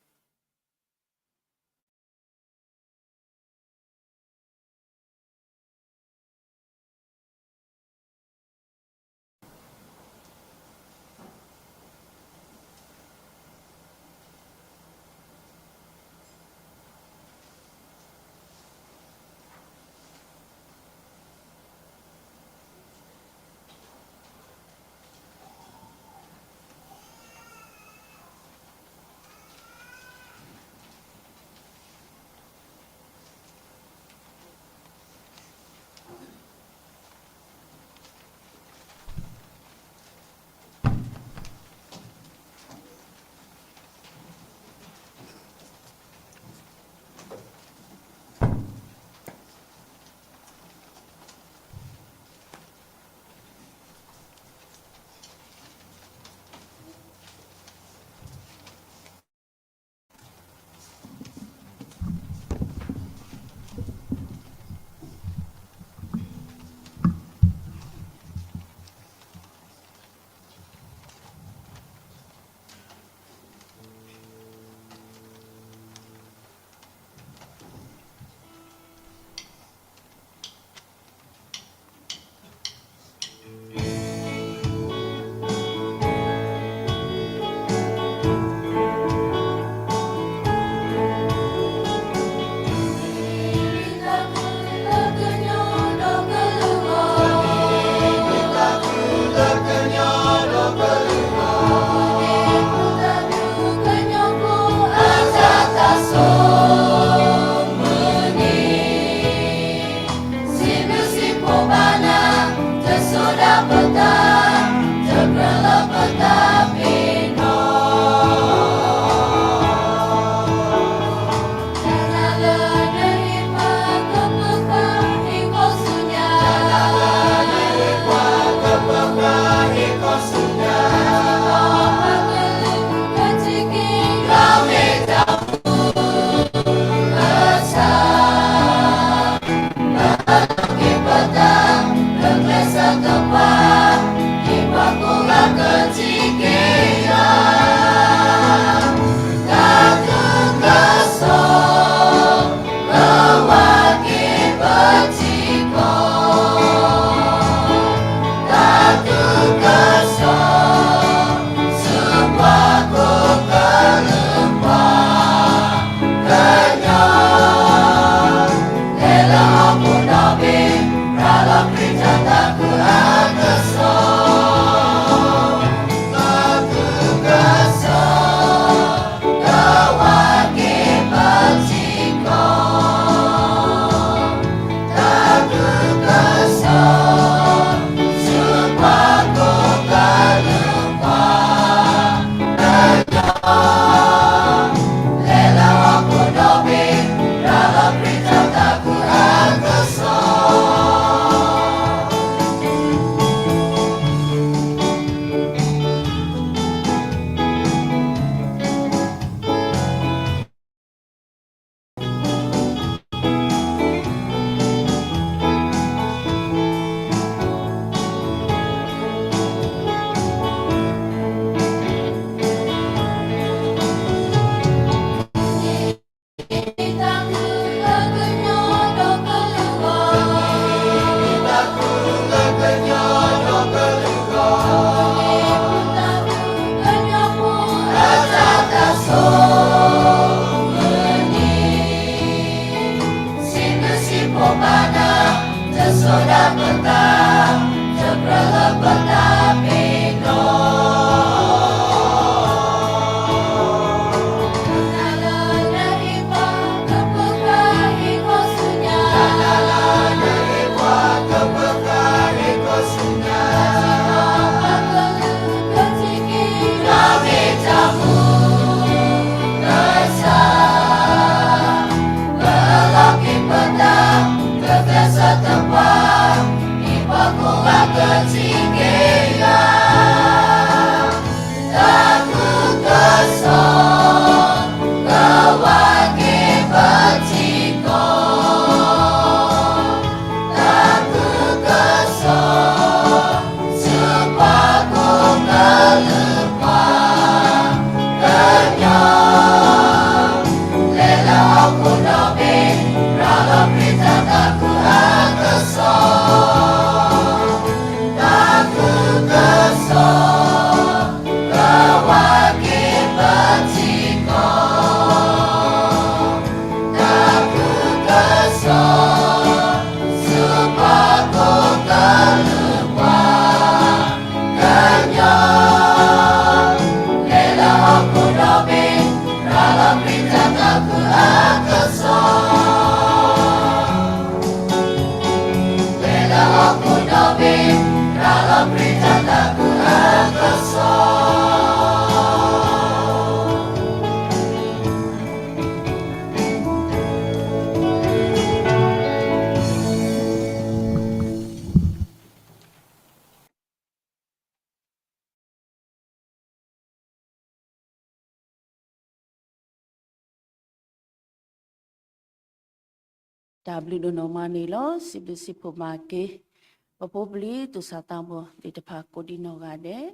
တၢ်ဘျုးဒိၣ်နီၢ်မးန့ၣ်လီၤ. စံးဘျုးစံးဖှိၣ်ဘၣ်က့ၤ ပဖိပလံၤသူၣ်စၢ်သးဘီၣ်သ့ၣ်တဖၣ်ကိးဒံးနီၢ်ဂၤဒဲး,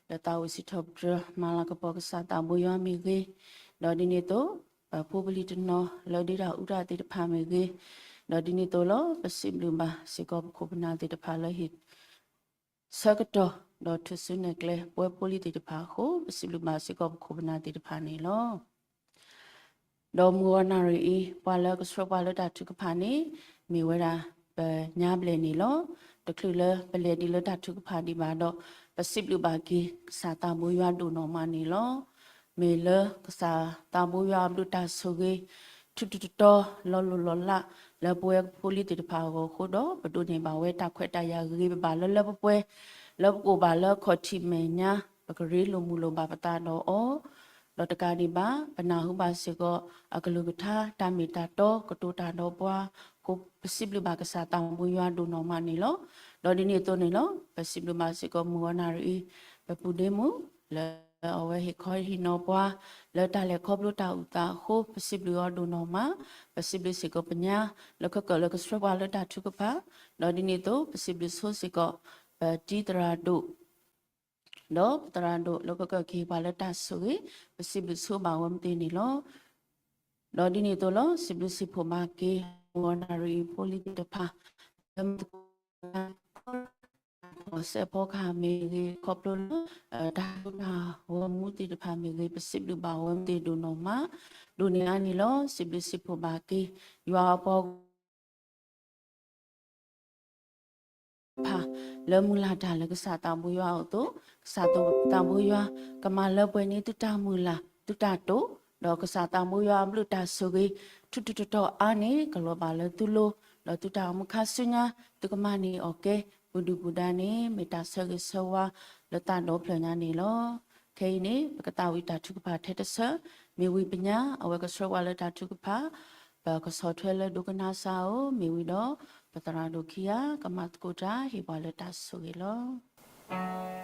ဒီးသးဝံၣ်စံးထီၣ်ပတြၢၤ မၤလၤကပီၤကစၢ်သးဘိယွၤမ့ၢ်ဂ့ၤ, ဒီးဒ်န့ၣ်အသိး ပဖိပလံၤတနီၤလၢဒုးတၢ်အူတၢ်သ့ၣ်တဖၣ်မ့ၢ်ဂ့ၤ, ဒီးဒ်န့ၣ်အသိးလီၤ ပစံးဘျုးဘၣ်စ့ၢ်ကီးပခိၣ်ပနၢ်သ့ၣ်တဖၣ်လၢဟ့ၣ် ဆၢကတီၢ် ဒီးထုးစုနဲၣ်ကျဲ ပဝဲဖိလံၤသ့ၣ်တဖၣ်အဃိ ပစံးဘျုးဘၣ်စ့ၢ်ကီးပခိၣ်ပနၢ်သ့ၣ်တဖၣ်န့ၣ်လီၤ. ဒီးမုၢ်ဂီၤနၣ်ရံၣ်အံၤ ပှၤလၢကဆှၢပှၤလၢတၢ်ထုကဖၣ်န့ၣ် မ့ၢ်ဝဲဒၣ်ပညါဘျဲၣ်န့ၣ်လီၤ. တချုးလၢပလဲၤဒံးလၢတၢ်ထုကဖၣ်ဒံးဘၣ်ဒီး ပစံးဘျုးဘၣ်က့ၤ ကစၢ်သးဘိယွၤဒိၣ်နီၢ်မးန့ၣ်လီၤ. မ့ၢ်လၢကစၢ်သးဘိယွၤအဘျုးတၢ်ဆိၣ်ဂ့ၤ ထူးထူးတီၤတီၤ လီၤလိၢ်လီၤလး လၢပဝဲဖိလံၤသ့ၣ်တဖၣ်အဂီၢ်အဃိဒီး ပဒိးန့ၢ်ဘၣ်ဝဲတၢ်ခွဲးတၢ်ယာ်ဂ့ၤဂ့ၤဘၣ်ဘၣ်လၢလၢပှဲၤပှဲၤ လၢပကအိၣ်ဘၣ်လၢခီၣ်ထံးမဲာ်ညါ ပကရ့လိာ်မုာ်လိာ်ဘၣ်ပသးဒီးအီၤ ဒီးတကးဒံးဘၣ် ပနၢ်ဟူဘၣ်စ့ၢ်ကီး အကလုၢ်ကထါ တၢ်မ့ၢ်တၢ်တီ ကတိၤတၢ်ဒီးပှၤအဃိ ပစံးဘျုးဘၣ်ကစၢ်သးဘိယွၤဒိၣ်နီၢ်မးန့ၣ်လီၤ. ဒီးဒ်န့ၣ်အသိးန့ၣ်လီၤ ပစံးဘျုးဘၣ်စ့ၢ်ကီးမုၢ်ဂီၤနၣ်ရံၣ်အံၤ ပပုၢ်ဒ့မုၣ် လၢအဝဲဟ့ၣ်ခီဟ့ၣ်နီၤပှၤ လၢတၢ်လဲၤခီဖျိတၢ်အုၣ်သးအဃိ ပစံးဘျုးအီၤဒိၣ်နီၢ်မး, ပစံးဘျုးစ့ၢ်ကီးပညါ လၢခဲကၢၣ်လၢကဆှၢပှၤလၢတၢ်ထုကဖၣ်, ဒီးဒ်န့ၣ်အသိး ပစံးဘျုးဆိစ့ၢ်ကီး ပတံၤသရၣ်ဒိၣ် ဒီးပသရၣ်ဒိၣ်လၢကကၢၣ်က့ၤပှၤလၢတၢ်ဆိၣ်ဂ့ၤ ပစံးဘျုးဆိဘၣ်ဝဲမ့ၢ်သ့န့ၣ်လီၤ. ဒီးဒ်န့ၣ်အသိးလီၤ စံးဘျုးစံးဖှိၣ်ဘၣ်က့ၤ မုၢ်ဂီၤနၣ်ရံၣ်အံၤဖိလံၤသ့ၣ်တဖၣ် လၢမ့ၢ်သကိး ဖီၣ်စဲးဖီကဟၣ်မ့ၢ်ဂ့ၤ ခီဖျိလၢ တၢ်ဟးဂီၤမူသ့ၣ်တဖၣ်မ့ၢ်ဂ့ၤ ပစံးဘျုးဘၣ်ဝဲမ့ၢ်သ့ဒိၣ်နီၢ်မး, ဒိၣ်န့ၢ်အါန့ၣ်လီၤ စံးဘျုးစံးဖှိၣ်ဘၣ်က့ၤ ယွၤအပှၤ ဖၣ် လၢမုၢ်လၢ်တၢ်လၢကစၢ်သးဘိယွၤအသိး, ကစၢ်သးဘိယွၤ ကမၤလၢပှဲၤန့ၢ်သုတၢ်မုၢ်လၢ် သုတၢ်တိာ်, ဒီးကစၢ်သးဘိယွၤအဘျုးတၢ်ဆိၣ်ဂ့ၤ ထူးထူးတီၤတီၤအါန့ၣ် ကလီၤဘၣ်လၢသုလိၤ, ဒီးသုတၢ်အိၣ်မူခါဆူညါ သုကမၤန့ၢ်အီၣ်ကဲ ပူၤဒုၣ်ပူၤဒါန့ၣ် မ့ၢ်တၢ်ဆၢဂ့ၤဆၢဝါလၢသးဒီဖျၢၣ်ညါန့ၣ်လီၤ. ခဲအံၤန့ၣ် ပကသးဝံၣ်တၢ်ထုကဖၣ်ထဲတဆၢ, မ့ၢ်ဝံၤပညါ အဝဲကဆှၢပှၤလၢတၢ်ထုကဖၣ် ပကဆီၣ်ထွဲလၢဒိကနၣ်စၢ်ဧိၤ, မ့ၢ်ဝံၤဒီး ပသရၣ်ဒိၣ်ခံဂၤ ကမၤသကိးတၢ်ဟ့ၣ်ပှၤလၢတၢ်ဆိၣ်ဂ့ၤလီၤ.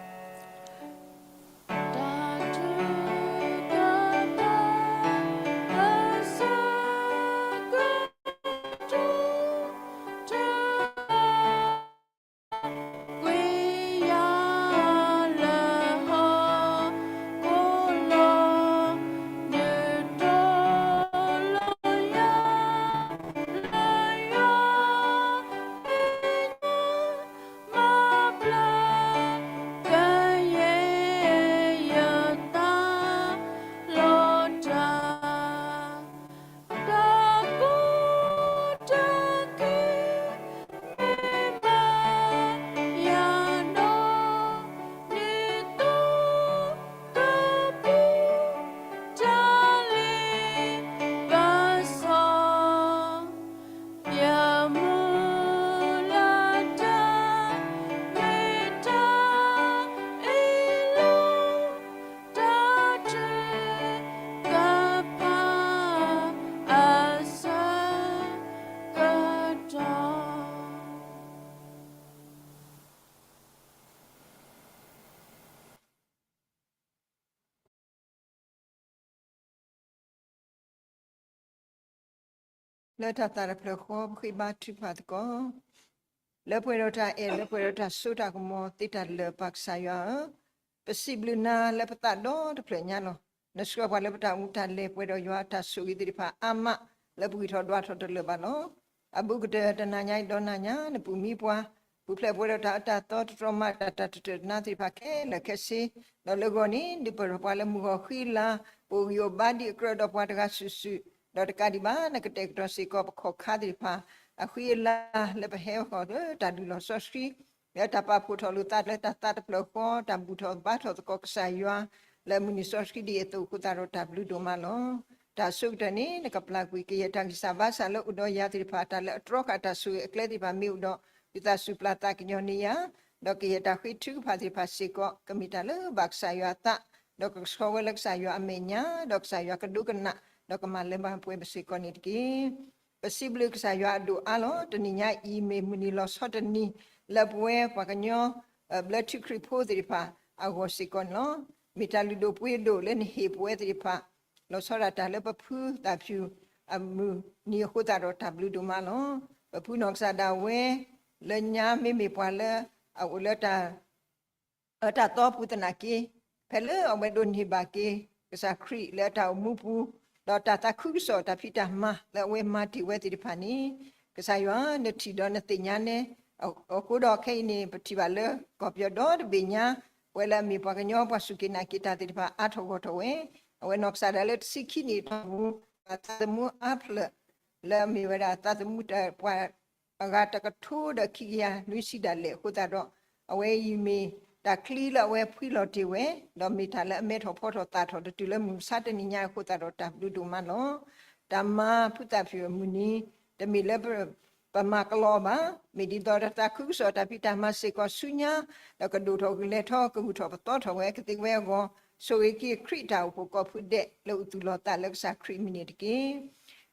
လၢတၢ်သးတဖျၢၣ်ဃီ ပဃ့ဘါထုကဖၣ်သကိး လၢပှဲၤဒီးတၢ်အဲၣ် လၢပှဲၤဒီးတၢ်စိတၢ်ကမီၤသ့တၢ်လၢာ် ပၢ်ကစၢ်ယွၤဧၢ, ပစံးဘျုးနၤလၢပသးဒီတဖျၢၣ်ညါလီၤ. နဆှၢပှၤလၢပတၢ်အိၣ်မူတၢ်လဲၤ ပှဲၤဒီးယွၤအတၢ်ဆိၣ်ဂ့ၤသ့ၣ်တဖၣ်အါမး လၢပဂံၢ်ထီၣ်ဒွးထီၣ်တလၢာ်ဘၣ်လီၤ. အဘူးကတၢၢ်တနၤညါအံၤဒီးနၤညါ နပူၤမံပှၤ ပူၤဖျဲးပှဲၤဒီးတၢ်အၢတၢ်သီ တတြီမၤတၢ် တၢ်တတၢၢ်တနါသ့ၣ်တဖၣ်ခဲလၢာ်ခဲဆ့, ဒီးလၢဂီၢ်န့ၣ် ဒုးပၢၢ်ထီၣ်ပှၤလၢမုၢ်ဂီၤဃံလၤ ပအိၣ်ဂံၢ်အိၣ်ဘါဒံးအကြၢးဒီးပှၤတဂၤစုာ်စုာ်, ဒီးတကးဒံးဘၣ် နကတဲာ်ကတီၤစ့ၢ်ကီးပခီၣ်ခါသ့ၣ်တဖၣ် အဃံအလၤလၢပဟဲဃီၤလၢတၢ်ဒုးလီၤစီဆှံ လၢတၢ်ပာ်ဖှိၣ်ထီၣ်လိာ်သးလၢတၢ်သးတဖျၢၣ်ဃီ တၢ်ဘူၣ်ထီၣ်ဘါထီၣ်သကိးကစၢ်ယွၤ လၢမုၢ်နံၤစီဆှံဒ်အံၤအသိးအဃိသတးဒီးတၢ်ဘျုးဒိၣ်မးလီၤ. တၢ်အဆိကတၢၢ်န့ၣ် နကပျၢ်ကွံာ်ကယဲၢ်တၢ်ဂံၢ်စၢ်ဘါစၢ်လၢအိၣ်ဒီးယၤသ့ၣ်တဖၣ် တၢ်လၢအတြီဃာ်တၢ်ဆိၣ်ဂ့ၤအကျဲသ့ၣ်တဖၣ်မ့ၢ်အိၣ်ဒီး ဒုးသးစူၤပျၢ်သးကညီၤန့ၢ်ယၤ, ဒီးကယဲၢ်တၢ်ဃ့ထုကဖၣ်သ့ၣ်တဖၣ်စ့ၢ်ကီး ကမ့ၢ်တၢ်လၢဘၣ်ကစၢ်ယွၤအသး, ဒီးကဆှီဝဲလၢကစၢ်ယွၤအမဲာ်ညါ ဒီးကစၢ်ယွၤကဒိကနၣ် ဒီးကမၤလၢဘၣ်ပှဲၤပစ့ၢ်ကီးန့ၣ်တက့ၢ်. ပစံးဘျုးကစၢ်ယွၤအဒိၣ်အါလီၤ. တနံၤညါအံၤမ့ၢ်မုၢ်နံၤလီၤဆီတနံၤ လၢပဝဲပှၤကညီ ဘျၢထံခရံာ်ဖိသ့ၣ်တဖၣ်အဂီၢ်စ့ၢ်ကီးန့ၣ်လီၤ. မ့ၢ်တၢ်လုၢ်ဒိၣ်ပှ့ၤဒိၣ်လၢနဟ့ၣ်ပဝဲသ့ၣ်တဖၣ် လီၤဆီဒၣ်တၢ်လၢပဖုသးဖၠူၣ် အမုၢ်နံၤအဃိသတးဒီးတၢ်ဘျုးဒိၣ်မးလီၤ. ပဖုနီၢ်ကစၢ်ဒၣ်ဝဲ လၢညါမ့မ့ၢ်ပှၤလၢ အအိၣ်လၢ အတၢ်သီပူၤသနာ်က့ ဖဲလၢအဝဲဒိးန့ၢ်ဘၣ်က့ၤ ကစၢ်ခရံာ်လၢအတၢ်အိၣ်မူပူၤ, ဒီးတၢ်သးခုကစီၣ်တၢ်ဖံးတၢ်မၤလၢအဝဲမၤတ့ၢ်ဝဲသ့ၣ်တဖၣ်န့ၣ်, ကစၢ်ယွၤနထံၣ်ဒီးနသ့ၣ်ညါနဲ အဃိဒီးခဲအံၤန့ၣ် ပထံၣ်ဘၣ်လၢကီၢ်ပယီၤဒီတဘ့ၣ်ညါ ပဝဲလၢအမ့ၢ်ပှၤကညီပှၤစူၢ်က့ၤနာ်က့ၤတၢ်သ့ၣ်တဖၣ်အါထီၣ်ဂီၢ်ထီၣ်ဝဲ, အဝဲနီၢ်ကစၢ်ဒၣ်လၢတဆံခံနံၣ်အတီၢ်ပူၤ သးသမူအါဖျၢၣ် လၢအမ့ၢ်ဝဲဒၣ်သးသမူတပှၤ အဂၤတကထိဒီးခံကယၤနွံဆံဒၣ်လဲာ်အဃိသတးဒီး, အဝဲအံၤမ့ၢ်တၢ်ချံလၢအဝဲဖှံလီၤတ့ၢ်ဝဲ, ဒီးမ့ၢ်တၢ်လၢအမဲထီၣ်ဖီထီၣ်သၣ်ထီၣ်တတုၤလၢမုၢ်မဆါတနံၤညါအဃိသတးဒီးတၢ်ဘျုးဒိၣ်မးလီၤ. တၢ်မၤဖုသၣ်ဖၠူၣ်အမုၢ်နံၤ တမ့ၢ်လၢပမၤကလီဘၣ်, မ့ၢ်ဒ်သိးတၢ်သးခုကစီၣ်တၢ်ဖံးတၢ်မၤစ့ၢ်ကီးဆူညါ, ဒီးကဒိၣ်ထီၣ်ကလဲၤထီၣ်ကဂုာ်ထီၣ်ပသီထီၣ်ဝဲကသ့ဝဲအဂီၢ်, ဆိၣ်ဂ့ၤက့ၤခရံာ်တၢ်အိၣ်ဖှိၣ်ကိးဖုဒဲးလၢအိၣ်သူၣ်လီၤသးလၢကစၢ်ခရံာ်အမံၤန့ၣ်တက့ၢ်.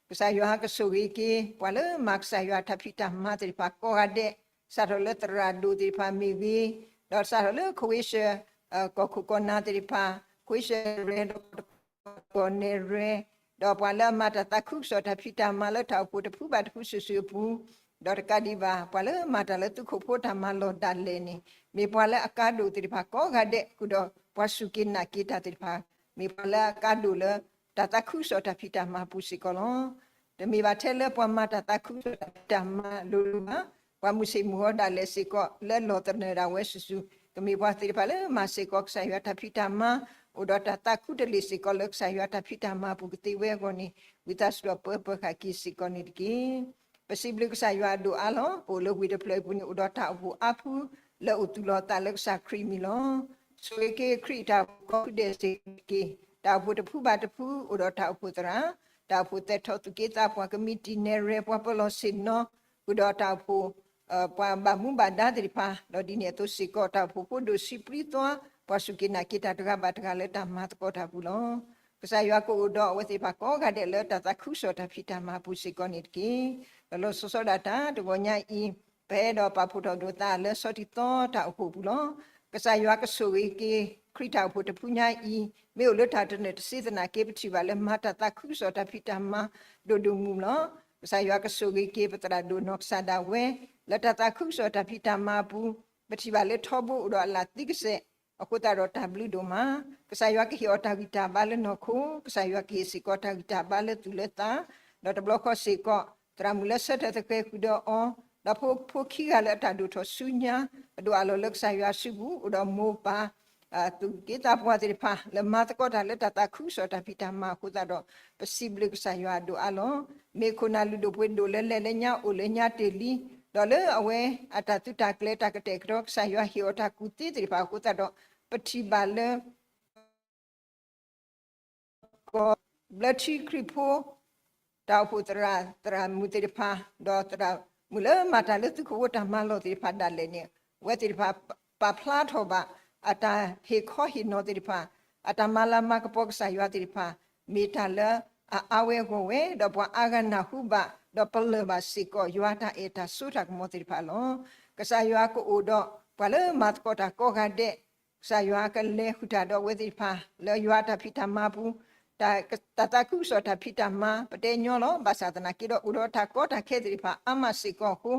ကစၢ်ယွၤကဆိၣ်ဂ့ၤက့ၤ ပှၤလၢမၤကစၢ်ယွၤတၢ်ဖံးတၢ်မၤသ့ၣ်တဖၣ်ကိးဂၤဒဲး, စးထီၣ်လၢသရၣ်ဒိၣ်သ့ၣ်တဖၣ်မ့ၢ်ဂ့ၤ, ဒီးစးထီၣ်လၢ ခဝ့ၡၢၣ် ကီၢ်ခိၣ်ကီၢ်နၢ်သ့ၣ်တဖၣ်, ခဝ့ၡၢၣ်ရဲၣ်ဒီး ကီၢ်နဲၣ်ရဲၣ်, ဒီးပှၤလၢအမၤတၢ်သးခုကစီၣ်တၢ်ဖံးတၢ်မၤလၢတၢ်အိၣ်ဖှိၣ်တဖုဘၣ်တဖုစုာ်စုာ်အပူၤ, ဒီးတကးဒံးဘၣ် ပှၤလၢမၤတၢ်လၢသုးခိၣ်ဖိတၢ်မၤလီၢ်ဒၣ်လဲာ်န့ၣ်, မ့ၢ်ပှၤလၢအကါဒိၣ်သ့ၣ်တဖၣ်ကိးဂၤဒဲး, ဃုာ်ဒီးပှၤစူၢ်က့ၤနာ်က့ၤတၢ်သ့ၣ်တဖၣ်, မ့ၢ်ပှၤလၢအကါဒိၣ်လၢ တၢ်သးခုကစီၣ်တၢ်ဖံးတၢ်မၤအပူၤစ့ၢ်ကီးလီၤ. တမ့ၢ်ဘၣ်ထဲလၢပှၤမၤတၢ်သးခုကစီၣ်တၢ်ဖံးတၢ်မၤလိၤလိၤဘၣ်, ပှၤမုၢ်ဆ့ၣ်မုၢ်ဂီၤဒၣ်လဲာ်စ့ၢ်ကီး လၢလီၢ်သနၢၣ်ဒၣ်ဝဲစုာ်စုာ်, ကမ့ၢ်ပှၤသ့ၣ်တဖၣ်လၢမၤစ့ၢ်ကီးကစၢ်ယွၤတၢ်ဖံးတၢ်မၤ, အိၣ်ဒီးတၢ်သးခူတလ့ၢ်စ့ၢ်ကီးလၢကစၢ်ယွၤတၢ်ဖံးတၢ်မၤအပူၤကသ့ဝဲအဂီၢ်န့ၣ်, ဝံသးစူၤဒီးပၢပၢဃာ်က့ၤစ့ၢ်ကီးန့ၣ်တက့ၢ်. ပစံးဘျုးကစၢ်ယွၤအဒိၣ်အါလီၤ. ပအိၣ်လၢဝ့ၢ်တဖျၢၣ်အပူၤန့ၣ် အိၣ်ဒီးတၢ်အိၣ်ဖှိၣ်အါဖု လၢအိၣ်သူၣ်လီၤသးလၢကစၢ်ခရံာ်အမံၤလီၤ. ဆိၣ်ဂ့ၤက့ၤခရံာ်တၢ်အိၣ်ဖှိၣ်ကိးဖုဒဲးစ့ၢ်ကီးတက့ၢ်. တၢ်အိၣ်ဖှိၣ်တဖုဘၣ်တဖု အိၣ်ဒီးတၢ်အိၣ်ဖှိၣ်သရၣ်, တၢ်အိၣ်ဖှိၣ်သဲးထီၣ်သူၣ်က့သးပှၢ်ကမံးတံာ်နဲၣ်ရဲၣ် ပှၤပၢၤလီၢ်ဆ့ၣ်နီၤ, ဃုာ်ဒီးတၢ်အိၣ်ဖှိၣ် ပှၤဘၣ်မူဘၣ်ဒါသ့ၣ်တဖၣ်, ဒီးဒ်န့ၣ်အသိးစ့ၢ်ကီး တၢ်အိၣ်ဖှိၣ်ဖိဒိၣ်ဆံးပြံသွါ ပှၤစူၢ်က့ၤနာ်က့ၤတၢ်တဂၤဘၣ်တဂၤလၢတၢ်မၤသကိးတၢ်အပူၤလီၤ. ကစၢ်ယွၤကအိၣ်ဒီးအဝဲသ့ၣ်တဖၣ်ကိးဂၤဒဲးလၢတၢ်သးခုကစီၣ်တၢ်ဖံးတၢ်မၤအပူၤစ့ၢ်ကီးန့ၣ်တက့ၢ်. ဒီးလီၤဆီဒၣ်တၢ်တဂီၤညါအံၤ, ပအဲၣ်ဒိးပာ်ဖှိၣ်ထီၣ်ဒိးသးလၢဆီထံသီတၢ်အိၣ်ဖှိၣ်အပူၤလီၤ. ကစၢ်ယွၤကဆိၣ်ဂ့ၤက့ၤ ခရံာ်တၢ်အိၣ်ဖှိၣ်တဖုညါအံၤ, မ့ၢ်အိၣ်လၢတၢ်တနၢၣ်တစ့သနာ်က့ ပထံၣ်ဘၣ်လၢမၤတၢ်သးခုကစီၣ်တၢ်ဖံးတၢ်မၤဒိၣ်ဒိၣ်မုၢ်မုၢ်လီၤ. ကစၢ်ယွၤကဆိၣ်ဂ့ၤက့ၤပသရၣ်ဒိၣ်နီၢ်ကစၢ်ဒၣ်ဝဲ, လၢတၢ်သးခုကစီၣ်တၢ်ဖံးတၢ်မၤအပူၤ, ပထံၣ်ဘၣ်လၢထီဘိအိၣ်ဒီးအလၣ်သံကစဲး, အဃိသတးဒီးတၢ်ဘျုးဒိၣ်မး, ကစၢ်ယွၤကဟ့ၣ်အီၤတၢ်ဂံၢ်တၢ်ဘါလၢနီၢ်ခိ, ကစၢ်ယွၤကဟ့ၣ်စ့ၢ်ကီးတၢ်ဂံၢ်တၢ်ဘါလၢသူၣ်လၢသး, ဒီးတဘျီဃီစ့ၢ်ကီး သရၣ်မုၣ်လၢဆၢထၢၣ်သဃဲၤဃုာ်ဒီးအီၤ, ဒီးဖိဖိခံဂၤလၢအတၢ်ဒိၣ်ထီၣ်ဆူညါ, အဒိၣ်အလီၢ်လၢကစၢ်ယွၤစုပူၤ, အိၣ်ဒီးမိၢ်ပၢ် သူၣ်က့သးပှၢ်သ့ၣ်တဖၣ် လၢမၤသကိးတၢ်လၢတၢ်သးခုကစီၣ်တၢ်ဖံးတၢ်မၤအဃိသတးဒီး, ပစံးဘျုးကစၢ်ယွၤအဒိၣ်အါလီၤ. မ့ၢ်ခိၣ်နၢ်လုၢ်ဒိၣ်ပှ့ၤဒိၣ်လၢလဲၤလၢညါအိၣ်လၢညါတ့ၢ်လံ, ဒီးလၢအဝဲအတၢ်သုးတၢ်ကျဲၤတၢ်ကတဲာ်ကတီၤ ကစၢ်ယွၤဟ့ၣ်အီၤတၢ်ကူၣ်သ့သ့ၣ်တဖၣ်အဃိသတးဒီး, ပထံၣ်ဘၣ်လၢ ကီၢ်ဘျၢထံခရံာ်ဖိ တၢ်အိၣ်ဖှိၣ်သရၣ် သရၣ်မုၣ်သ့ၣ်တဖၣ်, ဒီးသရၣ်မုၣ်လၢမၤတၢ်လၢသုးခိၣ်ဖိတၢ်မၤလီၢ်သ့ၣ်တဖၣ်ဒၣ်လဲာ်န့ၣ်, အဝဲသ့ၣ်တဖၣ်ပာ်ဖျါထီၣ်ဘၣ် အတၢ်ဟ့ၣ်ခီဟ့ၣ်နီၤသ့ၣ်တဖၣ်, အတၢ်မၤလၤမၤကပီၤကစၢ်ယွၤသ့ၣ်တဖၣ်, မ့ၢ်တၢ်လၢအအါဝဲအဂီၢ်ဝဲ, ဒီးပှၤအါဂၤနၢ်ဟူဘၣ်, ဒီးပလၢၢ်ဘၣ်စ့ၢ်ကီး ယွၤတၢ်အဲၣ်တၢ်စိတၢ်ကမီၤသ့ၣ်တဖၣ်လီၤ. ကစၢ်ယွၤကအိၣ်ဒီးပှၤလၢမၤသကိးတၢ်ကိးဂၤဒဲး, ကစၢ်ယွၤကလဲၤဃုာ်တၢ်ဒီးအဝဲသ့ၣ်တဖၣ် လၢယွၤတၢ်ဖံးတၢ်မၤအပူၤ, တၢ်သးခုကစီၣ်တၢ်ဖံးတၢ်မၤ ပတဲညီလီၤ. ဘၣ်ဆၣ်သနာ်က့ဒီး အိၣ်ဒီးတၢ်ကီတၢ်ခဲသ့ၣ်တဖၣ်အါမးစ့ၢ်ကီးအဃိ,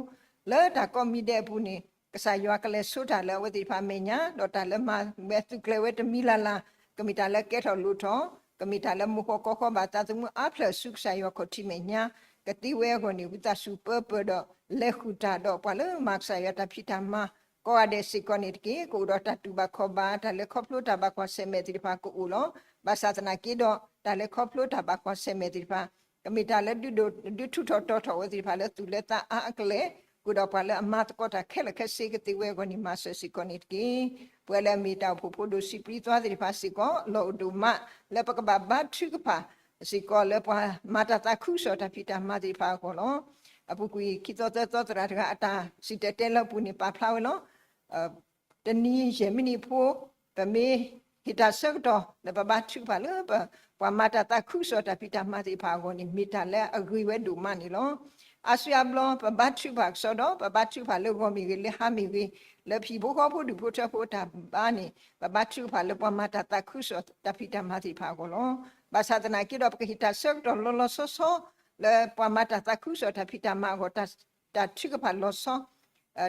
လၢတၢ်ကိးမံၤဒဲးအပူၤန့ၣ်, ကစၢ်ယွၤကလဲၤဆိတၢ်လၢအဝဲသ့ၣ်တဖၣ်အမဲာ်ညါ, ဒီးတၢ်လၢမၤဝဲသုးကျဲၤဝဲတမံၤလၢ်လၢ်, ကမ့ၢ်တၢ်လၢကဲထီၣ်လိၣ်ထီၣ်, ကမ့ၢ်တၢ်လၢမိၢ်ဃီကီၢ်ဃီဘၣ်သးသမူအါဖျၢၣ်ဆူကစၢ်ယွၤခီၣ်ထံးမဲာ်ညါ, ကသ့ဝဲအဂီၢ်န့ၣ် ဝံသးစူၤပၢပၢဒီးလဲၤဃုာ်တၢ်ဒီးပှၤလၢမၤကစၢ်ယွၤတၢ်ဖံးတၢ်မၤ ကိးဂၤဒဲးစ့ၢ်ကီးန့ၣ်တက့ၢ်. ကအိၣ်ဒီးတၢ်တူၢ်ဘၣ်ခီၣ်ဘၣ်, တၢ်လဲၤခီဖျိတၢ်ဘၣ်ကွၢ်ဆၢၣ်မဲာ်သ့ၣ်တဖၣ်ကအိၣ်လီၤ. ဘၣ်ဆၣ်သနာ်က့ဒီး တၢ်လဲၤခီဖျိတၢ်ဘၣ်ကွၢ်ဆၢၣ်မဲာ်သ့ၣ်တဖၣ်, ကမ့ၢ်တၢ်လၢဒုးဒိၣ်ဒုးထူးထီၣ်တီၤထီၣ်ဝဲသ့ၣ်တဖၣ်လၢသူၣ်လၢသးအါအကလဲာ်, ဃုာ်ဒီးပှၤလၢအမၤသကိးတၢ်ခဲလၢာ်ခဲဆ့ကသ့ဝဲအဂီၢ်န့ၣ် မၤစၢၤစ့ၢ်ကီးန့ၣ်တက့ၢ်. ပဝဲလၢအမ့ၢ်တၢ်အိၣ်ဖှိၣ်ဖိဒိၣ်ဆံးပြံသွါသ့ၣ်တဖၣ်စ့ၢ်ကီး လီၢ်အိၣ်ဒိၣ်မး လၢပကဘၣ်ဘါထုကဖၣ် စ့ၢ်ကီးလၢပှၤမၤတၢ်သးခုကစီၣ်တၢ်ဖံးတၢ်မၤသ့ၣ်တဖၣ်အဂီၢ်လီၤ. အပူၤကွံာ်ခံသီသၢသီသရၣ်တဂၤအတၢ်စံၣ်တဲၤတဲလၢအပူၤန့ၣ် ပာ်ဖျါဝဲလီၤ. တနံၤယဲၢ်မံးနံးဖိ, ပမ့ၢ်ဟ့ၣ်တၢ်ဆၢကတီၢ်လၢပဘါထုကဖၣ်လၢ ပှၤမၤတၢ်သးခုကစီၣ်တၢ်ဖံးတၢ်မၤသ့ၣ်တဖၣ်အဂီၢ်န့ၣ် မ့ၢ်တၢ်လၢအဂ့ၤဝဲဒိၣ်မးန့ၣ်လီၤ. အါစုအါဘျီ ပဘါထုကဖၣ်ကစီဒီး ပဘါထုကဖၣ်လၢဂီၤမ့ၢ်ဂ့ၤ လၢဟါမ့ၢ်ဂ့ၤ, လၢဖံဖိဃီဖိဒူၣ်ဖိထၢဖိအတၢ်ဘါန့ၣ် ပဘါထုကဖၣ်လၢပှၤမၤတၢ်သးခုကစီၣ်တၢ်ဖံးတၢ်မၤသ့ၣ်တဖၣ်အဂီၢ်လီၤ. ဘၣ်ဆၣ်သနာ်က့ဒီး ပကဟ့ၣ်တၢ်ဆၢကတီၢ်လီၤလီၤဆီဆီ လၢပှၤမၤတၢ်သးခုကစီၣ်တၢ်ဖံးတၢ်မၤအဂီၢ် တၢ်ထုကဖၣ်လီၤဆီ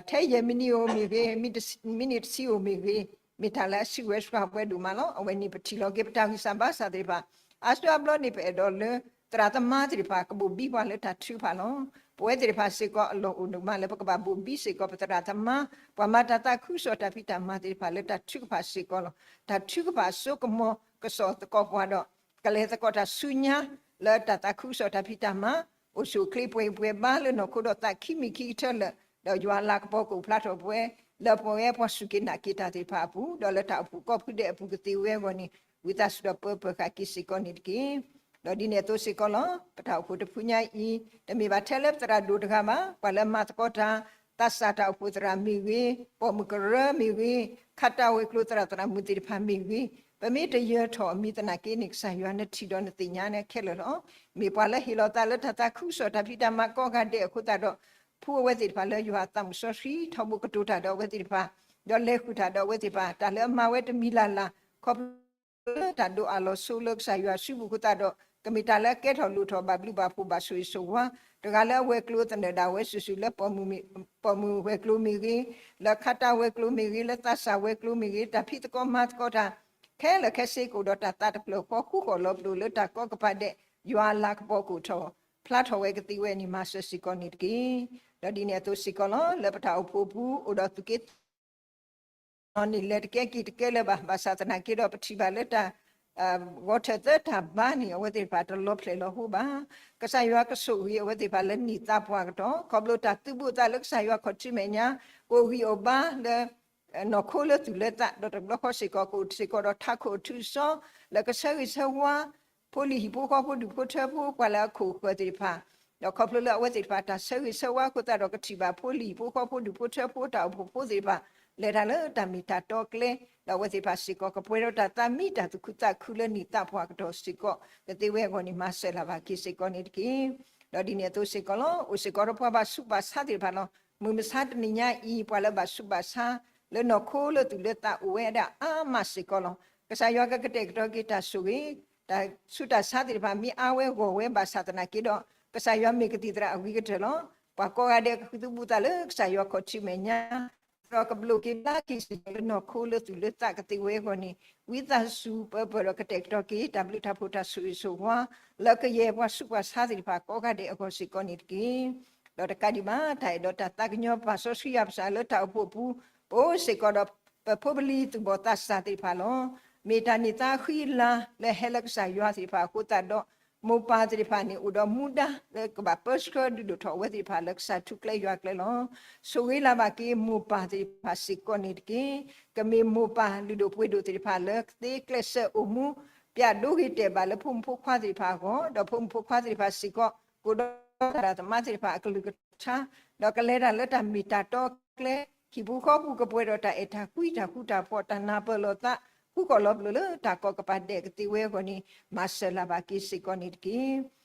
ထဲယဲၢ်မံးနံးဧိၤမ့ၢ်ဂ့ၤ, မံးနံးတဆံဧိၤမ့ၢ်ဂ့ၤ, မ့ၢ်တၢ်လၢအစုကဝဲၤစှၤဝဲဒိၣ်မးလီၤ. အဝဲန့ၣ်ပထံၣ်လီၤက့ၤပတၢ်ဂံၢ်စၢ်ဘါစၢ်သ့ၣ်တဖၣ် အါစုအါဘျီန့ၣ် ပအဲၣ်ဒိးလၢ သရၣ်သမါသ့ၣ်တဖၣ် ကဘိၣ်ဘံပှၤလၢတၢ်ထုကဖၣ်လီၤ. ပဝဲသ့ၣ်တဖၣ်စ့ၢ်ကီးအလီၢ်အိၣ်ဒိၣ်မးလၢ ပကဘၣ်ဘိၣ်ဘံစ့ၢ်ကီးပသရၣ်သမါ ပှၤမၤတၢ်သးခုကစီၣ်တၢ်ဖံးတၢ်မၤသ့ၣ်တဖၣ်လၢတၢ်ထုကဖၣ်စ့ၢ်ကီးလီၤ. တၢ်ထုကဖၣ်စိကမီၤကစီၣ်သကိးပှၤဒီး ကလဲၤသကိးတၢ်ဆူညါ လၢတၢ်သးခုကစီၣ်တၢ်ဖံးတၢ်မၤ အိၣ်ဆူၣ်အိၣ်ချ့ပှဲၤဂံၢ်ပှဲၤဘါလၢနီၢ်ခိဒီးသးခံမံၤခံကတၢၢ်လၢာ်, ဒီးယွၤအလၤကပီၤကအိၣ်ဖျါထီၣ်ပဝဲ လၢပဝဲပှၤစူၢ်က့ၤနာ်က့ၤတၢ်သ့ၣ်တဖၣ်အပူၤ, ဒီးလၢတၢ်အိၣ်ဖှိၣ်ကိးဖုဒဲးအပူၤကသ့ဝဲအဂီၢ်န့ၣ် ဝံသးစူၤဒီးပၢပၢၤဃာ်က့ၤစ့ၢ်ကီးန့ၣ်တက့ၢ်. ဒီးဒ်န့ၣ်အသိးစ့ၢ်ကီးလီၤ. ပတၢ်အိၣ်ဖှိၣ်တဖုညါအံၤ တမ့ၢ်ဘၣ်ထဲလၢပသရၣ်ဒိၣ်တဂၤဘၣ်, ပှၤလၢမၤသကိးတၢ် သးစၢ်တၢ်အိၣ်ဖှိၣ်သရၣ်မ့ၢ်ဂ့ၤ, ပိာ်မုၣ်ကရၢမ့ၢ်ဂ့ၤ, ခးတၢ်ဝဲၤကျိၤသရၣ်သရၣ်မုၣ်သ့ၣ်တဖၣ်မ့ၢ်ဂ့ၤ, ပမ့ၢ်တယၢၤထီၣ်အမံၤသနာ်က့န့ၣ် ကစၢ်ယွၤနထံၣ်ဒီးနသ့ၣ်ညါန့ၣ်ခဲလၢာ်လီၤ. မ့ၢ်ပှၤလၢဟ့ၣ်လီၤသးလၢတၢ်သးခုကစီၣ်တၢ်ဖံးတၢ်မၤကိးဂၤဒဲးအဃိသတးဒီး ဖှူအဝဲသ့ၣ်တဖၣ်လၢယွၤအသးမုၣ်စီဆှံထီဘိကတိၤတၢ်ဒီးအဝဲသ့ၣ်တဖၣ်, ဒီးလဲၤဃုာ်တၢ်ဒီးအဝဲသ့ၣ်တဖၣ် တၢ်လၢအမၤဝဲတမံၤလၢ်လၢ် ခီဖျိလၢတၢ်ဒိးအးလီၤဆိလၢကစၢ်ယွၤစုပူၤအဃိသတးဒီး ကမ့ၢ်တၢ်လၢအကဲထီၣ်လိၣ်ထီၣ်ဘၣ်ဘျုးဘၣ်ဖှိၣ်ဘၣ်ဆိၣ်ဂ့ၤဆိၣ်ဝါ, တဂၤလၢအဝဲၤကျိၤသနၢၣ်ဒၣ်ဝဲစုာ်စုာ်လၢ ပိာ်မုၣ်ဝဲၤကျိၤမ့ၢ်ဂ့ၤ, လၢခးတၢ်ဝဲၤကျိၤမ့ၢ်ဂ့ၤ, လၢသးစၢ်ဝဲၤကျိၤမ့ၢ်ဂ့ၤ, တၢ်ဖံးသကိးမၤသကိးတၢ် ခဲလၢာ်ခဲဆ့ကအိၣ်ဒီးတၢ်သးတဖျၢၣ်ဃီ ဃူဃီၣ်လီၤပလိာ်လၢတၢ်ကိးကပၤဒဲး ယွၤအလၤကပီၤကအိၣ်ထီၣ် ဖျါထီၣ်ဝဲကသ့ဝဲန့ၣ် မၤစၢၤစ့ၢ်ကီးန့ၣ်တက့ၢ်. ဒီးဒ်န့ၣ်အသိးစ့ၢ်ကီးလီၤ. လၢပတၢ်အိၣ်ဖှိၣ်အပူၤ အိၣ်ဒီးသူၣ်က့သး န့ၣ်လဲၤတကဲက့ၤတကဲလၢၤဘၣ်. ဘၣ်ဆၣ်သနာ်က့ဒီးပထံၣ်ဘၣ်လၢတၢ် ဂီၤထၢၣ်သၢတၢ်ဘါန့ၣ် အဝဲသ့ၣ်တဖၣ်တလီၤဖျဲးလီၤဟိဘၣ်. ကစၢ်ယွၤကဆိၣ်ဂ့ၤအဝဲသ့ၣ်တဖၣ်လၢနံၣ်သးပှၢ်ကတီၢ် ခီဖျိတၢ်သုးဘူးသးလၢကစၢ်ယွၤခီၣ်ထံးမဲာ်ညါ ကအိၣ်ဂံၢ်အိၣ်ဘါလၢ နီၢ်ခိလၢသူၣ်လၢသး ဒီးတဘျီဃီစ့ၢ်ကီး ကအိၣ်စ့ၢ်ကီးဒီးထးခိၣ်အထူအစီ လၢကဆၢဂ့ၤဆၢဝါ ဖိလံၤဟံၣ်ဖိဃီဖိဒူၣ်ဖိထၢဖိ ပှၤလၢအခိၣ်အဃၢၤသ့ၣ်တဖၣ် ဒီးခီဖျိလၢအဝဲသ့ၣ်တဖၣ်တၢ်ဆၢဂ့ၤဆၢဝါအဃိသတးဒီး ကထံၣ်ဘၣ်ဖိလံၤဟံၣ်ဖိဃီဖိဒူၣ်ဖိထၢဖိတၢ်အိၣ်ဖှိၣ်ဖိသ့ၣ်တဖၣ် လဲၤတၢ်လၢတၢ်မ့ၢ်တၢ်တီကျဲ ဒီးအဝဲသ့ၣ်တဖၣ်စ့ၢ်ကီး ကပှဲၤဒီးတၢ်သးမံတၢ်သူၣ်ခုသးခုလၢနံၣ်သးပှၢ်ကတီၢ်စ့ၢ်ကီး ကသ့ဝဲအဂီၢ်န့ၣ် မၤစၢၤလၢ်ဘၣ်က့ၤစ့ၢ်ကီးန့ၣ်တက့ၢ်. ဒီးဒ်န့ၣ်အသိးစ့ၢ်ကီးလီၤ. အိၣ်စ့ၢ်ကီးဒီးပှၤဘၣ်ဆူးဘၣ်ဆါသ့ၣ်တဖၣ်လီၤ. မုၢ်မဆါတနံၤညါအံၤ ပှၤလၢဘၣ်ဆူးဘၣ်ဆါ လၢနီၢ်ခိလၢသူၣ်လၢသးအိၣ်ဝဲဒၣ်အါမးစ့ၢ်ကီးလီၤ. ကစၢ်ယွၤကကတဲာ်ကတီၤက့ၤတၢ်ဆိၣ်ဂ့ၤ တၢ်ဆူးတၢ်ဆါသ့ၣ်တဖၣ် မ့ၢ်အါဝဲဂီၢ်ဝဲဘၣ်ဆၣ်သနာ်က့ဒီး ကစၢ်ယွၤမ့ၢ်ကသံၣ်သရၣ်အဂ့ၤကတၢၢ်လီၤ. ပှၤကိးဂၤဒဲးကဃုသူၣ်ဘူးသးလၢကစၢ်ယွၤခီၣ်ထံးမဲာ်ညါ ဒီးကဘျိးက့ၤဘျါက့ၤစ့ၢ်ကီးလၢနီၢ်ခိလၢသူၣ်လၢသးကသ့ဝဲအဂီၢ်န့ၣ် ဝံသးစူၤပၢပၢၢ်ဒီးကတဲာ်ကတီၤက့ၤ တၢ်ဘျုးတၢ်ဖှိၣ်တၢ်ဆိၣ်ဂ့ၤဆိၣ်ဝါ လၢကယဲၢ်ပှၤဆူးပှၤဆါသ့ၣ်တဖၣ်ကိးဂၤဒဲးအဂီၢ်စ့ၢ်ကီးန့ၣ်တက့ၢ်. ဒီးတကးဒံးဘၣ် တၢ်အဲၣ်ဒိးတၢ်သးကညီၤပာ်စီဆှံယွၤပစံးလၢတၢ်အိၣ်ဖှိၣ်အပူၤ ပအိၣ်စ့ၢ်ကီးဒီး ပဖိပလံၤသူၣ်ဘီၣ်သးစၢ်သ့ၣ်တဖၣ်လီၤ. မ့ၢ်တၢ်န့ၢ်သါဃံလၤလၢဟဲလၢကစၢ်ယွၤသ့ၣ်တဖၣ်အဃိသတးဒီး မိၢ်ပၢ်သ့ၣ်တဖၣ်န့ၣ် အိၣ်ဒီးမူဒါလၢကဘၣ်ပၢဆှၢဒုးဒိၣ်ထီၣ်အဝဲသ့ၣ်တဖၣ်လၢကစၢ်ထူကျဲယွၤကျဲလီၤ. ဆိၣ်ဂ့ၤလၢ်ဘၣ်က့ၤမိၢ်ပၢ်သ့ၣ်တဖၣ်စ့ၢ်ကီးန့ၣ်တက့ၢ်. ကမ့ၢ်မိၢ်ပၢ်လုၢ်ဒိၣ်ပှ့ၤဒိၣ်သ့ၣ်တဖၣ်လၢသ့ကျဲးစၢးအိၣ်မူ ပျးဒိဂ့ၤတဲာ်ဘၣ်လၢဖိမုၣ်ဖိခွါသ့ၣ်တဖၣ်အဂီၢ်, ဒီးဖိမုၣ်ဖိခွါသ့ၣ်တဖၣ်စ့ၢ်ကီး ကအိၣ်ဒီးတၢ်သရၣ်သမါသ့ၣ်တဖၣ်အကလုၢ်ကထါ, ဒီးကလဲၤတၢ်လၢတၢ်မ့ၢ်တၢ်တီကျဲ ဟံၣ်ပူၤဃီပူၤကပှဲၤဒီးတၢ်အဲၣ်တၢ်ကွံတၢ်ဃူတၢ်ဖိး တၢ်နၢ်ပၢၢ်လိာ်သး ဃူဃီၣ်လီၤပလိာ်လၢတၢ်ကိးကပၤဒဲးကသ့ဝဲအဂီၢ်န့ၣ် မၤစၢၤလၢ်ဘၣ်က့ၤစ့ၢ်ကီးန့ၣ်တက့ၢ်.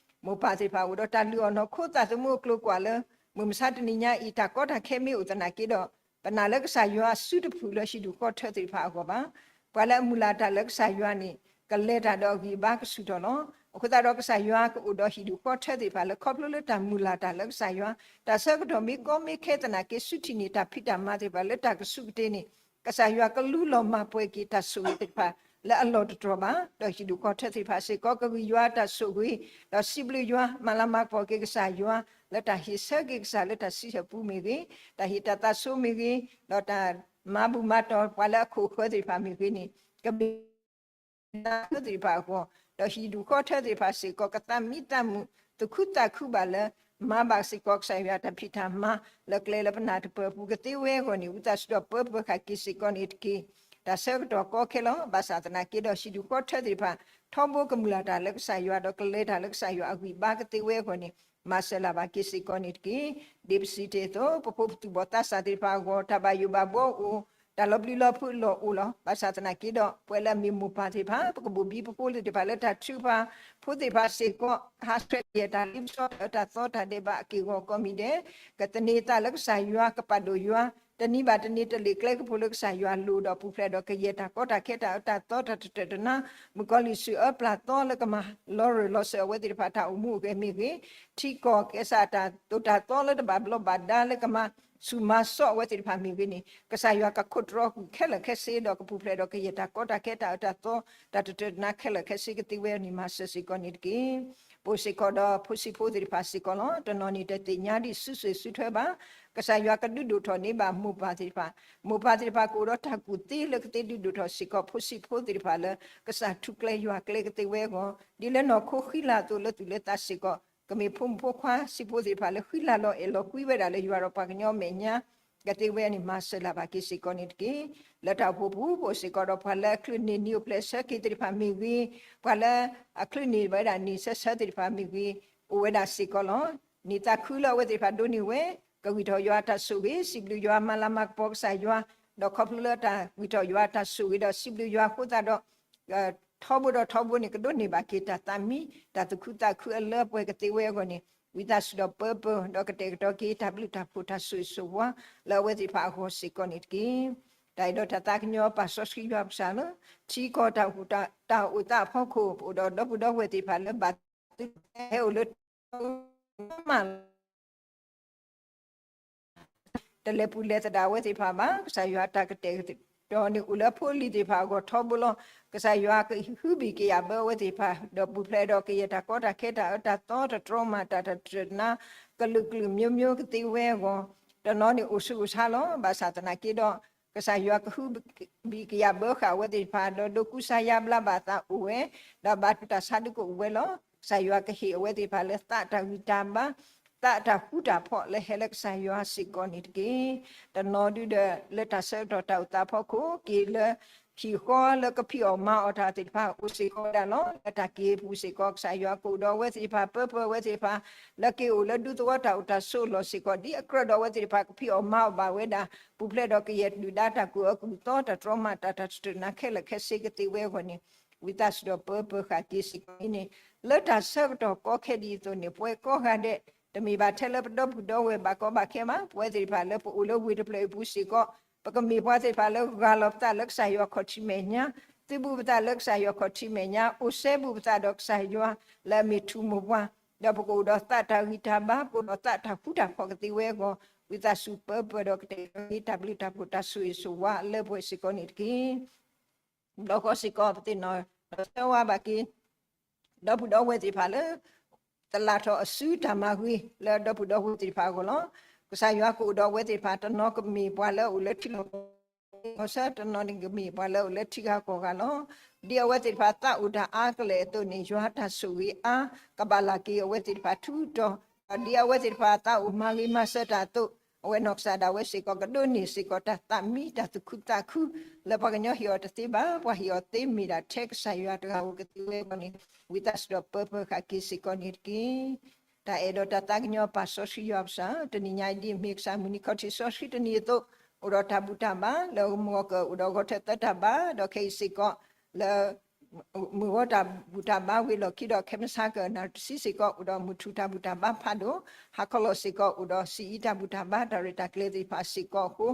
မိၢ်ပၢ်သ့ၣ်တဖၣ်အိၣ်ဒီးတၢ်လုၢ်အီၣ်နီၢ်ခိသးသမူအကျိၤကွာ်လၢ မုၢ်မဆါတနံၤညါအံၤ တၢ်ကီတၢ်ခဲမ့ၢ်အိၣ်သနာ်က့ဒီး ပနာ်လၢကစၢ်ယွၤစုတဖုၣ်လၢဟံၣ်ဒူၣ်ဃီထၢသ့ၣ်တဖၣ်အဂီၢ်ဘၣ်. ပှၤလၢအမုၢ်လၢ်တၢ်လၢကစၢ်ယွၤန့ၣ် ကလဲၤတၢ်ဒီးအဂံၢ်အဘါကဆူၣ်ထီၣ်လီၤ. အဃိသတးဒီးကစၢ်ယွၤကအိၣ်ဒီးဟံၣ်ဒူၣ်ဃီထၢသ့ၣ်တဖၣ်လၢခီဖျိလၢတၢ်မုၢ်လၢ်တၢ်လၢကစၢ်ယွၤ, တၢ်ဆၢကတီၢ်မ့ၢ်ကီမ့ၢ်ခဲသနာ်က့ စုထံၣ်န့ၢ်တၢ်ဖံးတၢ်မၤသ့ၣ်တဖၣ်လၢတၢ်ကဆူးကတ့ၢ်န့ၣ် ကစၢ်ယွၤကလူလီၤမၤပှဲၤက့ၤတၢ်ဆိၣ်ဂ့ၤသ့ၣ်တဖၣ်လၢအလီၢ်တတီၤဘၣ်, ဒီးဟံၣ်ဒူၣ်ဃီထၢသ့ၣ်တဖၣ်စ့ၢ်ကီး ကဂံၢ်ယွၤတၢ်ဆိၣ်ဂ့ၤ, ဒီးစံးဘျုးယွၤ မၤလၤမၤကပီၤက့ၤကစၢ်ယွၤ လၢတၢ်ဟ့ၣ်ဆၢက့ၤကစၢ်လၢတၢ်စံးဆၢပူၤမ့ၢ်ဂ့ၤ, တၢ်ဟ့ၣ်တၢ်သးဆိမ့ၢ်ဂ့ၤ, ဒီးတၢ်မၤဘူၣ်မၤတီၢ်ပှၤလၢအခိၣ်အဃၢၤသ့ၣ်တဖၣ်မ့ၢ်ဂ့ၤန့ၣ် ကမ့ၢ် သ့ၣ်တဖၣ်အဂီၢ်, ဒီးဟံၣ်ဒူၣ်ဃီထၢသ့ၣ်တဖၣ်စ့ၢ်ကီး ကသးမံသးမုာ် သူၣ်ခုသးခုဘၣ်လၢ မၤဘၣ်စ့ၢ်ကီးကစၢ်ယွၤတၢ်ဖံးတၢ်မၤ လၢကျဲလၢပနၢ်တပၢၢ်အပူၤကသ့ဝဲအဂီၢ်န့ၣ် ဝံသးစူၤဒီးပၢပၢၤဃာ်က့ၤစ့ၢ်ကီးန့ၣ်တက့ၢ်. တၢ်ဆၢကတီၢ်ကီခဲလီၤ. ဘၣ်ဆၣ်သနာ်က့ဒီး ဟံၣ်ဒူၣ်ဃီထၢသ့ၣ်တဖၣ် ထီဘိကမုၢ်လၢ်တၢ်လၢကစၢ်ယွၤ ဒီးကလဲၤတၢ်လၢကစၢ်ယွၤအဂံၢ်ဘါကသ့ဝဲအဂီၢ်န့ၣ် မၤစၢၤလၢ်ဘၣ်က့ၤစ့ၢ်ကီးန့ၣ်တက့ၢ်. ဒ်ပစံးတ့ၢ်အသိး ပဖိပသူၣ်ဘီၣ်သးစၢ်သ့ၣ်တဖၣ်အဂီၢ် တၢ်ဘၣ်ယိၣ်ဘၣ်ဘှီအိၣ်, တၢ်လီၤပျံၤလီၤဖုးအလီၢ်အိၣ်လီၤ. ဘၣ်ဆၣ်သနာ်က့ဒီး ပဝဲလၢအမ့ၢ်မိၢ်ပၢ်သ့ၣ်တဖၣ် ပကဘိၣ်ဘံပဖိသ့ၣ်တဖၣ်လၢတၢ်ထုကဖၣ်, ဖိသ့ၣ်တဖၣ်စ့ၢ်ကီး ဟးဆှဲးကယဲၢ်တၢ်လ့ပစီ တၢ်အၢတၢ်သီတၢ်ဒဲးဘးအက့ၢ်အဂီၤကိးမံၤဒဲး, ကသန့ၤသးလၢကစၢ်ယွၤ ကပာ်ဒိၣ်ယွၤ တနံၤဘၣ်တနံၤ တလ့ၣ်ကျဲကပူၤလၢကစၢ်ယွၤလိၣ်ဒီးပူၤဖျဲးဒီးကယဲၢ်တၢ်ကီတၢ်ခဲတၢ်အၢတၢ်သီတၢ်တတၢၢ်တနါ မုၣ်ကီၤလံၢ်စုၤအၢပျၢ်သီလၢကမၤလီၤရၢၢ်လီၤစၢၤအဝဲသ့ၣ်တဖၣ်တၢ်အိၣ်မူအိၣ်ဂဲၤမ့ၢ်ဂ့ၤ, ထံကီၢ်ကဲစးတၢ်သိၣ်တၢ်သီလၢတဘၣ်ဘျီးဘၣ်ဒါလၢကမၤဆူၣ်မၤစီၣ်အဝဲသ့ၣ်တဖၣ်မ့ၢ်ဂ့ၤန့ၣ် ကစၢ်ယွၤကခိၣ်တြီကွံာ်ခဲလၢာ်ခဲဆ့ဒီးကပူၤဖျဲးဒီးကယဲၢ်တၢ်ကီတၢ်ခဲတၢ်အၢတၢ်သီ တၢ်တတၢၢ်တနါခဲလၢာ်ခဲဆ့ကသ့ဝဲန့ၣ် မၤစၢၤစ့ၢ်ကီးန့ၣ်တက့ၢ်. ပအိၣ်စ့ၢ်ကီးဒီးဖိဆံးဖိသ့ၣ်တဖၣ်စ့ၢ်ကီးလီၤ. တနီၤန့ၣ်တသ့ၣ်ညါဒံးစုစ့ၣ်စုထွဲဘၣ်. ကစၢ်ယွၤကဒုးဒိၣ်ထီၣ်န့ၢ်ဘၣ်မိၢ်ပၢ်သ့ၣ်တဖၣ်, မိၢ်ပၢ်သ့ၣ်တဖၣ်ကအိၣ်ဒီးတၢ်ကူၣ်သ့လၢကသ့ဒုးဒိၣ်ထီၣ်စ့ၢ်ကီးဖိဆံးဖိသ့ၣ်တဖၣ်လၢ ကစၢ်ထူကျဲယွၤကျဲကသ့ဝဲအဂီၢ်, ဒ်လၢနီၢ်ခိဃံလၤအသိးလၢသူၣ်လၢသးစ့ၢ်ကီး ကမ့ၢ်ဖိမုၣ်ဖိခွါဆံးဖိသ့ၣ်တဖၣ်လၢဃံလၤလီၤအဲၣ်လီၤကွံဝဲဒၣ်လၢယွၤဒီးပှၤကညီအမဲာ်ညါ ကသ့ဝဲန့ၣ် မၤစၢၤလၢ်ဘၣ်က့ၤစ့ၢ်ကီးန့ၣ်တက့ၢ်. လၢတၢ်အိၣ်ဖှိၣ်ပူၤ ပအိၣ်စ့ၢ်ကီးဒီးပှၤလၢအချုးန့ၢ်နံၤအိၣ်ဖျဲၣ်ဆၢက့ၤသ့ၣ်တဖၣ်မ့ၢ်ဂ့ၤ, ပှၤလၢအချုးန့ၢ်ဝဲဒၣ်နံၤဆၢဆၢသ့ၣ်တဖၣ်မ့ၢ်ဂ့ၤ, အိၣ်ဝဲဒၣ်စ့ၢ်ကီးလီၤ. နံၤသးခုလၢအဝဲသ့ၣ်တဖၣ်ဒိးန့ၢ်ဝဲ, ကဂံၢ်ထီၣ်ယွၤအတၢ်ဆိၣ်ဂ့ၤ, စံးဘျုးယွၤမၤလၤမၤကပီၤကစၢ်ယွၤ, ဒီးခီဖျိလၢတၢ်ဂံၢ်ထီၣ်ယွၤအတၢ်ဆိၣ်ဂ့ၤဒီးစံးဘျုးယွၤအဃိသတးဒီး ထီဘိဒီးထီဘိန့ၣ် ကဒိးန့ၢ်ဘၣ်က့ၤတၢ်သးမံ တၢ်သူၣ်ခုသးခုအလၢအပှဲၤကသ့ဝဲအဂီၢ်န့ၣ် ဝံသးစူၤဒီးပၢပၢဒီးကတဲာ်ကတီၤက့ၤတၢ်ဘျုးတၢ်ဖှိၣ်တၢ်ဆိၣ်ဂ့ၤဆိၣ်ဝါ လၢအဝဲသ့ၣ်တဖၣ်အဂီၢ်စ့ၢ်ကီးန့ၣ်တက့ၢ်. တၢ်အဲၣ်ဒိးတၢ်သးကညီၤပာ်စီဆှံယွၤပကစၢ်လၢ ထံကီၢ်တၢ်အိၣ်သးအဖီခိၣ် ပအိၣ်ဒီးဒီပုၢ်ဒီဝဲၢ်သ့ၣ်တဖၣ်လၢဘၣ်သုဟဲအိၣ်လၢ မးလီၤ တလဲၤပူၤလဲၤသဒၣ်အဝဲသ့ၣ်တဖၣ်ဘၣ်. ကစၢ်ယွၤတၢ်ကတဲာ်ကတီၤန့ၣ်အိၣ်လၢဖိလံၤသ့ၣ်တဖၣ်အဂီၢ်ထီဘိလီၤ. ကစၢ်ယွၤကဟုဘံၣ်ကယာ်ဘၢအဝဲသ့ၣ်တဖၣ် ဒီးပူၤဖျဲးဒီးကယဲၢ်တၢ်ကီတၢ်ခဲတၢ်အၢတၢ်သီတတြီမး တၢ်တတၢၢ်တနါ ကလုာ်ကလုာ်မျိုးမျိုးကသ့ဝဲအဂီၢ်, တနီၤန့ၣ်အိၣ်ဆူၣ်အိၣ်ဆါလီၤ. ဘၣ်ဆၣ်သနာ်က့ဒီး ကစၢ်ယွၤကဟုဘံၣ်ကယာ်ဘၢဃာ်အဝဲသ့ၣ်တဖၣ် ဒီးဒိးကူစါယါဘျါဘၣ်သးအိၣ်ဝဲ, ဒီးဘၣ်တူၢ်တၢ်ဆါဒုးကအိၣ်ဝဲလီၤ. ကစၢ်ယွၤကဟ့ၣ်အဝဲသ့ၣ်တဖၣ်လၢသးတၢ်ဂံၢ်တၢ်ဘါ သးတၢ်ဃူတၢ်ဖိးလၢဟဲလၢကစၢ်ယွၤစ့ၢ်ကီးန့ၣ်တက့ၢ်. တနီၤဒုဒီးလၢတၢ်ဆၢကတီၢ်တၢ်အိၣ်သးအဖီခိၣ် က့ၤလၢဟံၣ်ဃီလၢကဖံးအီၣ်မၤအီၣ်တၢ်သ့ၣ်တဖၣ်အိၣ်စ့ၢ်ကီးဝဲဒၣ်လီၤ. လၢတၢ်က့ၤအပူၤစ့ၢ်ကီး ကစၢ်ယွၤကအိၣ်ဒီးအဝဲသ့ၣ်တဖၣ် ပၢပၢအဝဲသ့ၣ်တဖၣ် လၢက့ၤအိၣ်လၢဒူသဝီတၢ်အိၣ်တၢ်ဆိးအလီၢ်စ့ၢ်ကီး ဒ်အကြၢးဒီးအဝဲသ့ၣ်တဖၣ်ကဖံးအီၣ်မၤအီၣ်ဘၣ်ဝဲဒၣ် ပူၤဖျဲးဒီးကယဲၢ်ဒုၣ်ဒါတၢ်ကူၣ်အၢကူၣ်သီ တၢ်တြီမးတၢ်တတၢၢ်တနါခဲလၢာ်ခဲဆ့ကသ့ဝဲအဂီၢ်န့ၣ် ဝံသးစူၤဒီးပၢပၢဃာ်က့ၤစ့ၢ်ကီးန့ၣ် လၢတၢ်ဆၢကတီၢ်ကီခဲဒ်အံၤအသိးန့ၣ် ပဝဲကိးဂၤဒဲး တမ့ၢ်ဘၣ်ထဲလၢပဒီပုၢ်ဒီဝဲၢ်ဘၣ်ကီဘၣ်ခဲဘၣ်, ပဝဲသ့ၣ်တဖၣ်လၢပအိၣ်လၢဝ့ၢ်တဖျၢၣ်အံၤပူၤစ့ၢ်ကီး ပကမ့ၢ်ပှၤသ့ၣ်တဖၣ်လၢဂၢ်လီၤပသးလၢကစၢ်ယွၤခီၣ်ထံးမဲာ်ညါ, သုးဘူးပသးလၢကစၢ်ယွၤခီၣ်ထံးမဲာ်ညါ, အိၣ်စဲဘူးပသးဒီးကစၢ်ယွၤလၢအမ့ၢ်ထူၣ်မိၢ်ပှၢ်, ဒီးပကအိၣ်ဒီးသးတၢ်ဂံၢ်တၢ်ဘါ ပကအိၣ်ဒီးသးတၢ်ဃူတၢ်ဖိးကသ့ဝဲအဂီၢ် ဝံသးစူၤပၢပၢဒီးကတဲာ်ကတီၤက့ၤတၢ်ဘျုးတၢ်ဖှိၣ်တၢ်ဆိၣ်ဂ့ၤဆိၣ်ဝါအလၢပှဲၤစ့ၢ်ကီးန့ၣ်တက့ၢ်. ဘျီဃီစ့ၢ်ကီးပသ့ၣ်နီၣ်ဒီးဆၢဝါဘၣ်က့ၤ ဒီပုၢ်ဒီဝဲၢ်သ့ၣ်တဖၣ်လၢ သလၣ်ထီၣ်အစုတၢ်မၤဂ့ၤလၢဒီပုၢ်ဒီဝဲၢ်သ့ၣ်တဖၣ်အဂီၢ်လီၤ. ကစၢ်ယွၤကအိၣ်ဒီးအဝဲသ့ၣ်တဖၣ် တနီၤကမ့ၢ်ပှၤလၢအအိၣ်လၢထံလီၢ်ကီၢ်ဆၢ တနီၤန့ၣ်ကမ့ၢ်ပှၤလၢအအိၣ်လၢထံဂၤကီၢ်ဂၤလီၤ. ဒ်အဝဲသ့ၣ်တဖၣ်သးအိၣ်တၢ်အါကလဲာ်အသိးန့ၣ် ယွၤတၢ်ဆိၣ်ဂ့ၤအါကဘၣ်လၢ်က့ၤအဝဲသ့ၣ်တဖၣ်ထူးတီၤ ဒီးဒ်အဝဲသ့ၣ်တဖၣ်သးအိၣ်မၤဂ့ၤမၤစၢၤတၢ်အသိး အဝဲနီၢ်ကစၢ်ဒၣ်ဝဲစ့ၢ်ကီးကဒိးန့ၢ်စ့ၢ်ကီးတၢ်သးမံတၢ်သူၣ်ခုသးခု လၢပှၤကညီဟ့ၣ်အီၤတသ့ဘၣ် ပှၤဟ့ၣ်အီၤသ့မ့ၢ်ဒၣ်ထဲကစၢ်ယွၤတဂၤဧိၤကသ့ဝဲအဂီၢ်န့ၣ် ဝံသးစူၤဒီးပၢပၢဃာ်က့ၤစ့ၢ်ကီးန့ၣ်တက့ၢ်. တၢ်အဲၣ်ဒိးတၢ်သးကညီၤပာ်စီဆှံယွၤပကစၢ် တနံၤညါအံၤဒ်အမ့ၢ်ကစၢ်မုၢ်နံၤခီၣ်ထံးစီဆှံတနံၤအသိး အိၣ်ဒီးတၢ်ဘူၣ်တၢ်ဘါလၢမုၢ်ဂီၤကအိၣ်ဒီးဂီၤထၢၣ်သၢတၢ်ဘါ ဒီးခဲအံၤစ့ၢ်ကီး လၢ မုၢ်ဂီၤတၢ်ဘူၣ်တၢ်ဘါဝံၤအလီၢ်ခံဒီး ခဲမုၢ်ဆါကနၣ်တဆံစ့ၢ်ကီး အိၣ်ဒီးမုၢ်ထူၣ်တၢ်ဘူၣ်တၢ်ဘါဖးဒိၣ်, ဟါခီလီၤစ့ၢ်ကီး အိၣ်ဒီးစံၣ်အံၤတၢ်ဘူၣ်တၢ်ဘါ တၢ်ရဲၣ်တၢ်ကျဲၤသ့ၣ်တဖၣ်စ့ၢ်ကီးအဃိ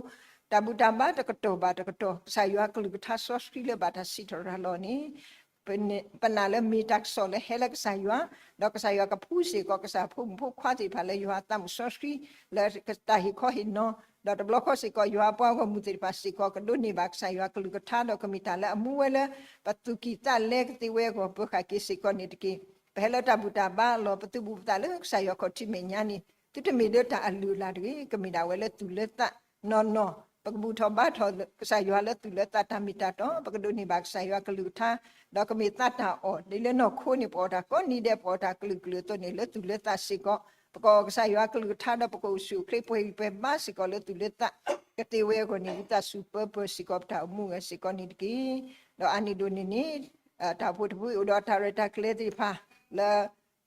တၢ်ဘူၣ်တၢ်ဘါတကတီၢ်ဘၣ်တကတီၢ် ကစၢ်ယွၤကလုၢ်ကထါစီဆှံလၢဘၣ်တၢ်စံးထီၣ်ရၤလီၤန့ၣ် ပနာ်လၢမ့ၢ်တၢ်ကစီၣ်လၢဟဲလၢကစၢ်ယွၤ, ဒီးကစၢ်ယွၤကဖှူစ့ၢ်ကီး ကစၢ်ဖိမုၣ်ဖိခွါသ့ၣ်တဖၣ်လၢယွၤအသးမုၣ်စီဆှံ လၢတၢ်ဟ့ၣ်ခီဟ့ၣ်နီၤ, ဒီးတဘျီဃီစ့ၢ်ကီး ယွၤအပှၤဂီၢ်မုၢ်သ့ၣ်တဖၣ်စ့ၢ်ကီး ကဒိးန့ၢ်ဘၣ်ကစၢ်ယွၤကလုၢ်ကထါ ဒီးကမ့ၢ်တၢ်လၢအမူဝဲလၢ ပသူၣ်ကံၢ်သးလဲကသ့ဝဲအဂီၢ် ပၢဃာ်က့ၤစ့ၢ်ကီးန့ၣ်တက့ၢ်. ပဟဲလၢတၢ်ဘူၣ်တၢ်ဘါအလီၢ် ပသုးဘူးပသးလၢကစၢ်ယွၤခီၣ်ထံးမဲာ်ညါန့ၣ် သုတမ့ၢ်လၢတၢ်အလုၢ်အလၢ်တဂ့ၤ, ကမ့ၢ်ဒၣ်ဝဲလၢသူၣ်လၢသးနီၢ်နီၢ်, ပကဘူၣ်ထီၣ်ဘါထီၣ်ကစၢ်ယွၤလၢသူၣ်လၢသးတၢ်မ့ၢ်တၢ်တီ, ပကဒိးန့ၢ်ဘၣ်ကစၢ်ယွၤကလုၢ်ကထါ, ဒီးကမ့ၢ်သးတၢ်အီၣ် ဒ်လၢနီၢ်ခိန့ၣ် ပအီၣ်တၢ်ကိးနံၤဒဲး ပအီၣ်တၢ်ကလုာ်ကလုာ်အသိးန့ၣ် လၢသူၣ်လၢသးစ့ၢ်ကီး, ပကအီၣ်ကစၢ်ယွၤကလုၢ်ကထါ ဒီးပကအိၣ်ဆူၣ်အိၣ်ချ့ပှဲၤဂံၢ်ပှဲၤဘါစ့ၢ်ကီးလၢသူၣ်လၢသး ကသ့ဝဲအဂီၢ်န့ၣ် ဝံသးစူၤပၢပၢစ့ၢ်ကီး ပတၢ်အိၣ်မူအိၣ်ဂဲၤစ့ၢ်ကီးန့ၣ်တက့ၢ်. ဒီးအါန့ၢ်ဒိၣ်န့ၣ်န့ၣ် တၢ်အိၣ်ဖှိၣ်တဖုအိၣ်ဒီးတၢ်ရဲၣ်တၢ်ကျဲၤသ့ၣ်တဖၣ် လၢ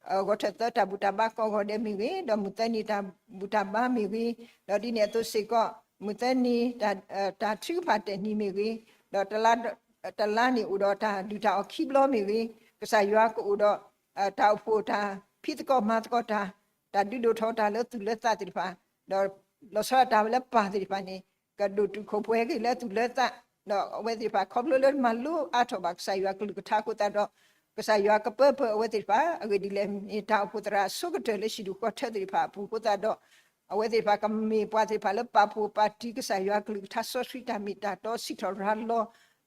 ဂီၤထၢၣ်သၢတၢ်ဘူၣ်တၢ်ဘါကိးဂီၤဒဲးမ့ၢ်ဂ့ၤ, ဒီးမုၢ်သၢနံၤတၢ်ဘူၣ်တၢ်ဘါမ့ၢ်ဂ့ၤ, ဒီးဒ်န့ၣ်အသိးစ့ၢ်ကီး မုၢ်သၢနံၤ တၢ်ထုကဖၣ်တဲာ်နံၤမ့ၢ်ဂ့ၤ, ဒီး တလါန့ၣ်အိၣ်ဒီးတၢ်ဒုၣ်တၢ်အီၣ်ခံဘျီမ့ၢ်ဂ့ၤ, ကစၢ်ယွၤကအိၣ်ဒီး တၢ်အိၣ်ဖှိၣ်တၢ်ဖံးသကိးမၤသကိးတၢ်, တၢ်ဒုးဒိၣ်ထီၣ်တၢ်လၢသူၣ်လၢသးသ့ၣ်တဖၣ်, ဒီးလီၤဆီဒၣ်တၢ်ဝဲလၢပၢ်သ့ၣ်တဖၣ်န့ၣ် ကဒိၣ်တုာ်ခိၣ်ပှဲၤက့ၤလၢသူၣ်လၢသး, ဒီးအဝဲသ့ၣ်တဖၣ်ခီဖျိလၢမၤလိအါထီၣ်ဘၣ်ကစၢ်ယွၤကလုၢ်ကထါအဃိသတးဒီး, ကစၢ်ယွၤကပၢပၢၢ်အဝဲသ့ၣ်တဖၣ် အဂ့ၢ်ဒ်လဲၣ် မ့ၢ်တၢ်အိၣ်ဖှိၣ်သရၣ်အဆိကတၢၢ်လၢဟံၣ်ဒူၣ်ဃီထၢသ့ၣ်တဖၣ်အပူၤအဃိသတးဒီး, အဝဲသ့ၣ်တဖၣ်ကမ့ၢ်ပှၤသ့ၣ်တဖၣ်လၢပာ်ဖှိၣ်ပာ်တံၢ်ကစၢ်ယွၤကလုၢ်ကထါစီဆှံတၢ်မ့ၢ်တၢ်တီ စံးထီၣ်ရၤလီၤ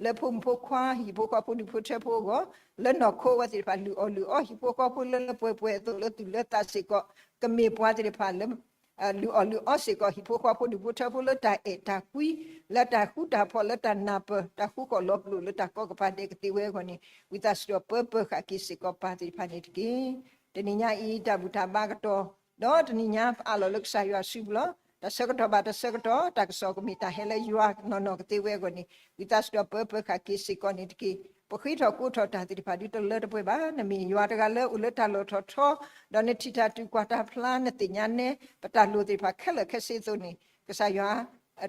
လၢဖိမုၣ်ဖိခွါ ဟံၣ်ဖိဃီဖိဒူၣ်ဖိထၢဖိအဂီၢ်, လၢနီၢ်ခိအဝဲသ့ၣ်တဖၣ်လုၢ်အီၣ်လုၢ်အီ ဟံၣ်ဖိဃီဖိလၢလၢပှဲၤပှဲၤအသိးလၢသူၣ်လၢသးစ့ၢ်ကီး, ကမ့ၢ်ပှၤသ့ၣ်တဖၣ်လၢ လုၢ်အီၣ်လုၢ်အီစ့ၢ်ကီး ဟံၣ်ဖိဃီဖိဒူၣ်ဖိထၢဖိလၢတၢ်အဲၣ်တၢ်ကွံ လၢတၢ်ဃူတၢ်ဖိး လၢတၢ်နၢ်ပၢၢ် တၢ်ဃူဃီၣ်လီၤပလိာ်လၢတၢ်ကီကပၤဒဲးကသ့ဝဲအဂီၢ်န့ၣ်, ဝံသးစူၤဒီးပၢပၢဃာ်က့ၤစ့ၢ်ကီးပၢ်သ့ၣ်တဖၣ်န့ၣ်တက့ၢ်. တနံၤညါအံၤ တၢ်ဘူၣ်တၢ်ဘါကတီၢ်, ဒီးတနံၤညါပအးလီၤလၢကစၢ်ယွၤစုပူၤလီၤ. တၢ်ဆၢကတီၢ်ဘၣ်တၢ်ဆၢကတီၢ် တၢ်ကစီၣ်ကမ့ၢ်တၢ်ဟဲလၢယွၤနီၢ်နီၢ်ကသ့ဝဲအဂီၢ်န့ၣ်, ဝံသးစူၤဒီးပၢပၢဃာ်က့ၤစ့ၢ်ကီးန့ၣ်တက့ၢ်. ပဃ့ထီၣ်ကိးထီၣ်တၢ်သ့ၣ်တဖၣ်ဒ်တလၢတပှဲၤဘၣ်. နမ့ၢ်ယွၤတဂၤလၢအိၣ်လၢတၢ်လီၢ်ထီၣ်ထီ, ဒီးနထံၣ်တၢ်တုၤကွၢ်တၢ်ဖျါ နသ့ၣ်ညါနဲ ပတၢ်လိၣ်သ့ၣ်တဖၣ်ခဲလၢာ်ခဲဆ့အသိးန့ၣ်, ကစၢ်ယွၤ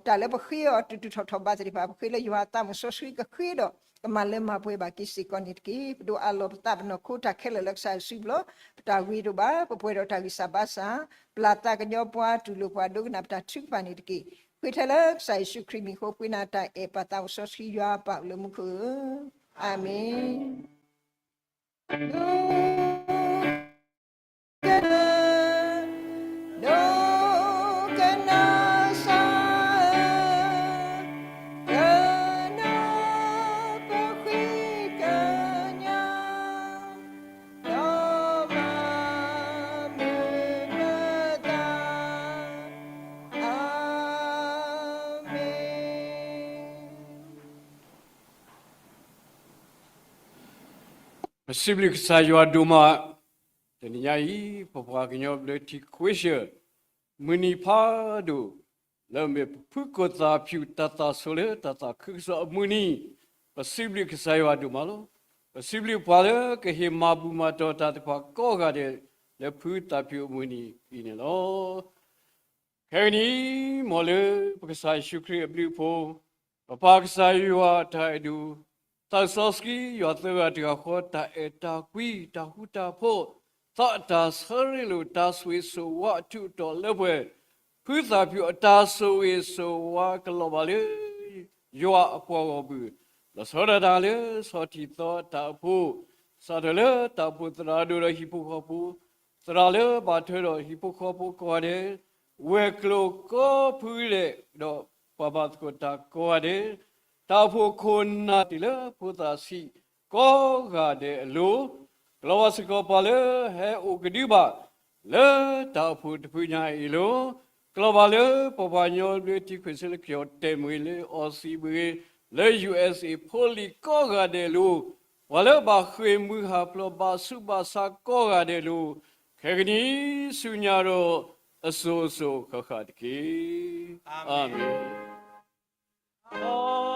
တၢ်လၢပဃ့အီၤတုၤတုၤထီၣ်ထီၣ်ဘၣ်သ့ၣ်တဖၣ် ပဃ့လၢယွၤအသးမုၢ်စီဆှံကဃ့ဒီး ကမၤလၢမၤပှဲၤဘၣ်က့ၤစ့ၢ်ကီးန့ၣ်တက့ၢ်. ပဒိးအးလီၤပသးပနီၢ်ခိတၢ်ခဲလၢာ်လၢကစၢ်ယွၤစုပူၤလီၤ. ပတၢ်ဂ့ၤတအိၣ်ဘၣ်, ပပှဲၤဒီးတၢ်ဂံၢ်စၢ်ဘါစၢ်, ပျၢ်သးကညီၤပှၤ တူၢ်လိာ်ပှၤဒိကနၣ်ပတၢ်ထုကဖၣ်န့ၣ်တက့ၢ်. ဃ့ထဲလၢကစၢ်ယ့ၣ်ၡူးခရံာ်မံၤအဃိ ဃ့နၤတၢ်အဲၣ်ပၢ်သးစီဆှံယွၤအပၢ်အိၣ်လၢမူခိၣ်ဧၢ, အၤမ့ၣ်. ဒိကနၣ်, ဒိကနၣ်စၢ်, ကနၣ်ပဃ့ကညး, ဒီးမၤမုာ်ပသး, အၤမ့ၣ်. ပစံးဘျုးကစၢ်ယွၤဒိၣ်မး, တနံၤညါအံၤ ပပှၤကညီဘျၢထံခဝ့ၡၢၣ် မုၢ်နံၤဖးဒိၣ် လၢအမ့ၢ်ပဖုကိၣ်သၣ်ဖၠူၣ်တၢ်သၣ်ဆိလၢတၢ်သးခုကစီၣ်အမုၢ်နံၤ, ပစံးဘျုးကစၢ်ယွၤဒိၣ်မးလီၤ. ပစံးဘျုးပှၤလၢကဟ့ၣ်မၤဘူၣ်မၤတီၢ်တၢ်သ့ၣ်တဖၣ်ကိးဂၤဒဲး လၢဖုသၣ်ဖၠူၣ်အမုၢ်နံၤအံၤန့ၣ်လီၤ. ခဲကနံၣ်အံၤ မ်လၢပကစၢ်ယ့ၣ်ၡူးခရံာ်အဘျုးအဖှိၣ်, ပပၢ်ကစၢ်ယွၤအတၢ်အဲၣ်ဒိၣ်, သးစီဆှံ ယွၤသၢဂၤတဂၤဃီ တၢ်အဲၣ်တၢ်ကွံ တၢ်ဃူတၢ်ဖိး, သးအတၢ်ဆၢရ့လိာ် တၢ်ဆိၣ်ဂ့ၤဆိၣ်ဝါအထူးအတီၤလၢပှဲၤ, ဖုသၣ်ဖၠူၣ်အတၢ်ဆိၣ်ဂ့ၤဆိၣ်ဝါကလီၤဘၣ်လၢ ယွၤအပှၤဂီၢ်မုၢ်, လီၤဆီဒၣ်တၢ်လၢဆီၣ်ထံသီအတၢ်အိၣ်ဖှိၣ်, စးထီၣ်လၢတၢ်အိၣ်ဖှိၣ်သရၣ်ဒိၣ်ဒီးဟံၣ်ဖိဃီဖိ, သရၣ်လၢဘၣ်ထွဲဒီးဟံၣ်ဖိဃီဖိကိးဂၤဒဲး, ဝဲၤကျိၤကိးဖုဒဲး ဒီးပှၤဘၣ်သကိးတၢ်ကိးဂၤဒဲး, တၢ်အိၣ်ဖှိၣ်ခိၣ်နၢ်တုၤလၢဖိသၣ်ဆံးကိးဂၤဒဲးအလိၤ, ကလီၤဘၣ်စ့ၢ်ကီးပှၤလၢဟဲအိၣ်ကဒုဘၣ် လၢတၢ်အိၣ်ဖှိၣ်တဖုညါအံၤအလိၤ, ကလီၤဘၣ်လၢပပှၤကညီဘျၢထံခဝ့ၡၢၣ်လၢကီၢ်တဲာ်မုၢ်လၢအီၤစံးဘှ့ၣ်ဂ့ၤ, လၢ ယူၢ်အ့းအ့း ဖိလံၤကိးဂၤဒဲးအလိၤ, ပှၤလၢဘၣ်ဃ့ၢ်မှံဟးဖျိးဘၣ်ဆူးဘၣ်ဆါကိးဂၤဒဲးအလိၤ, ခဲကနံၣ်အံၤဆူညါဒီးအစိၤစိၤဃၣ်ဃၣ်တက့ၢ်. အၤမ့ၣ်.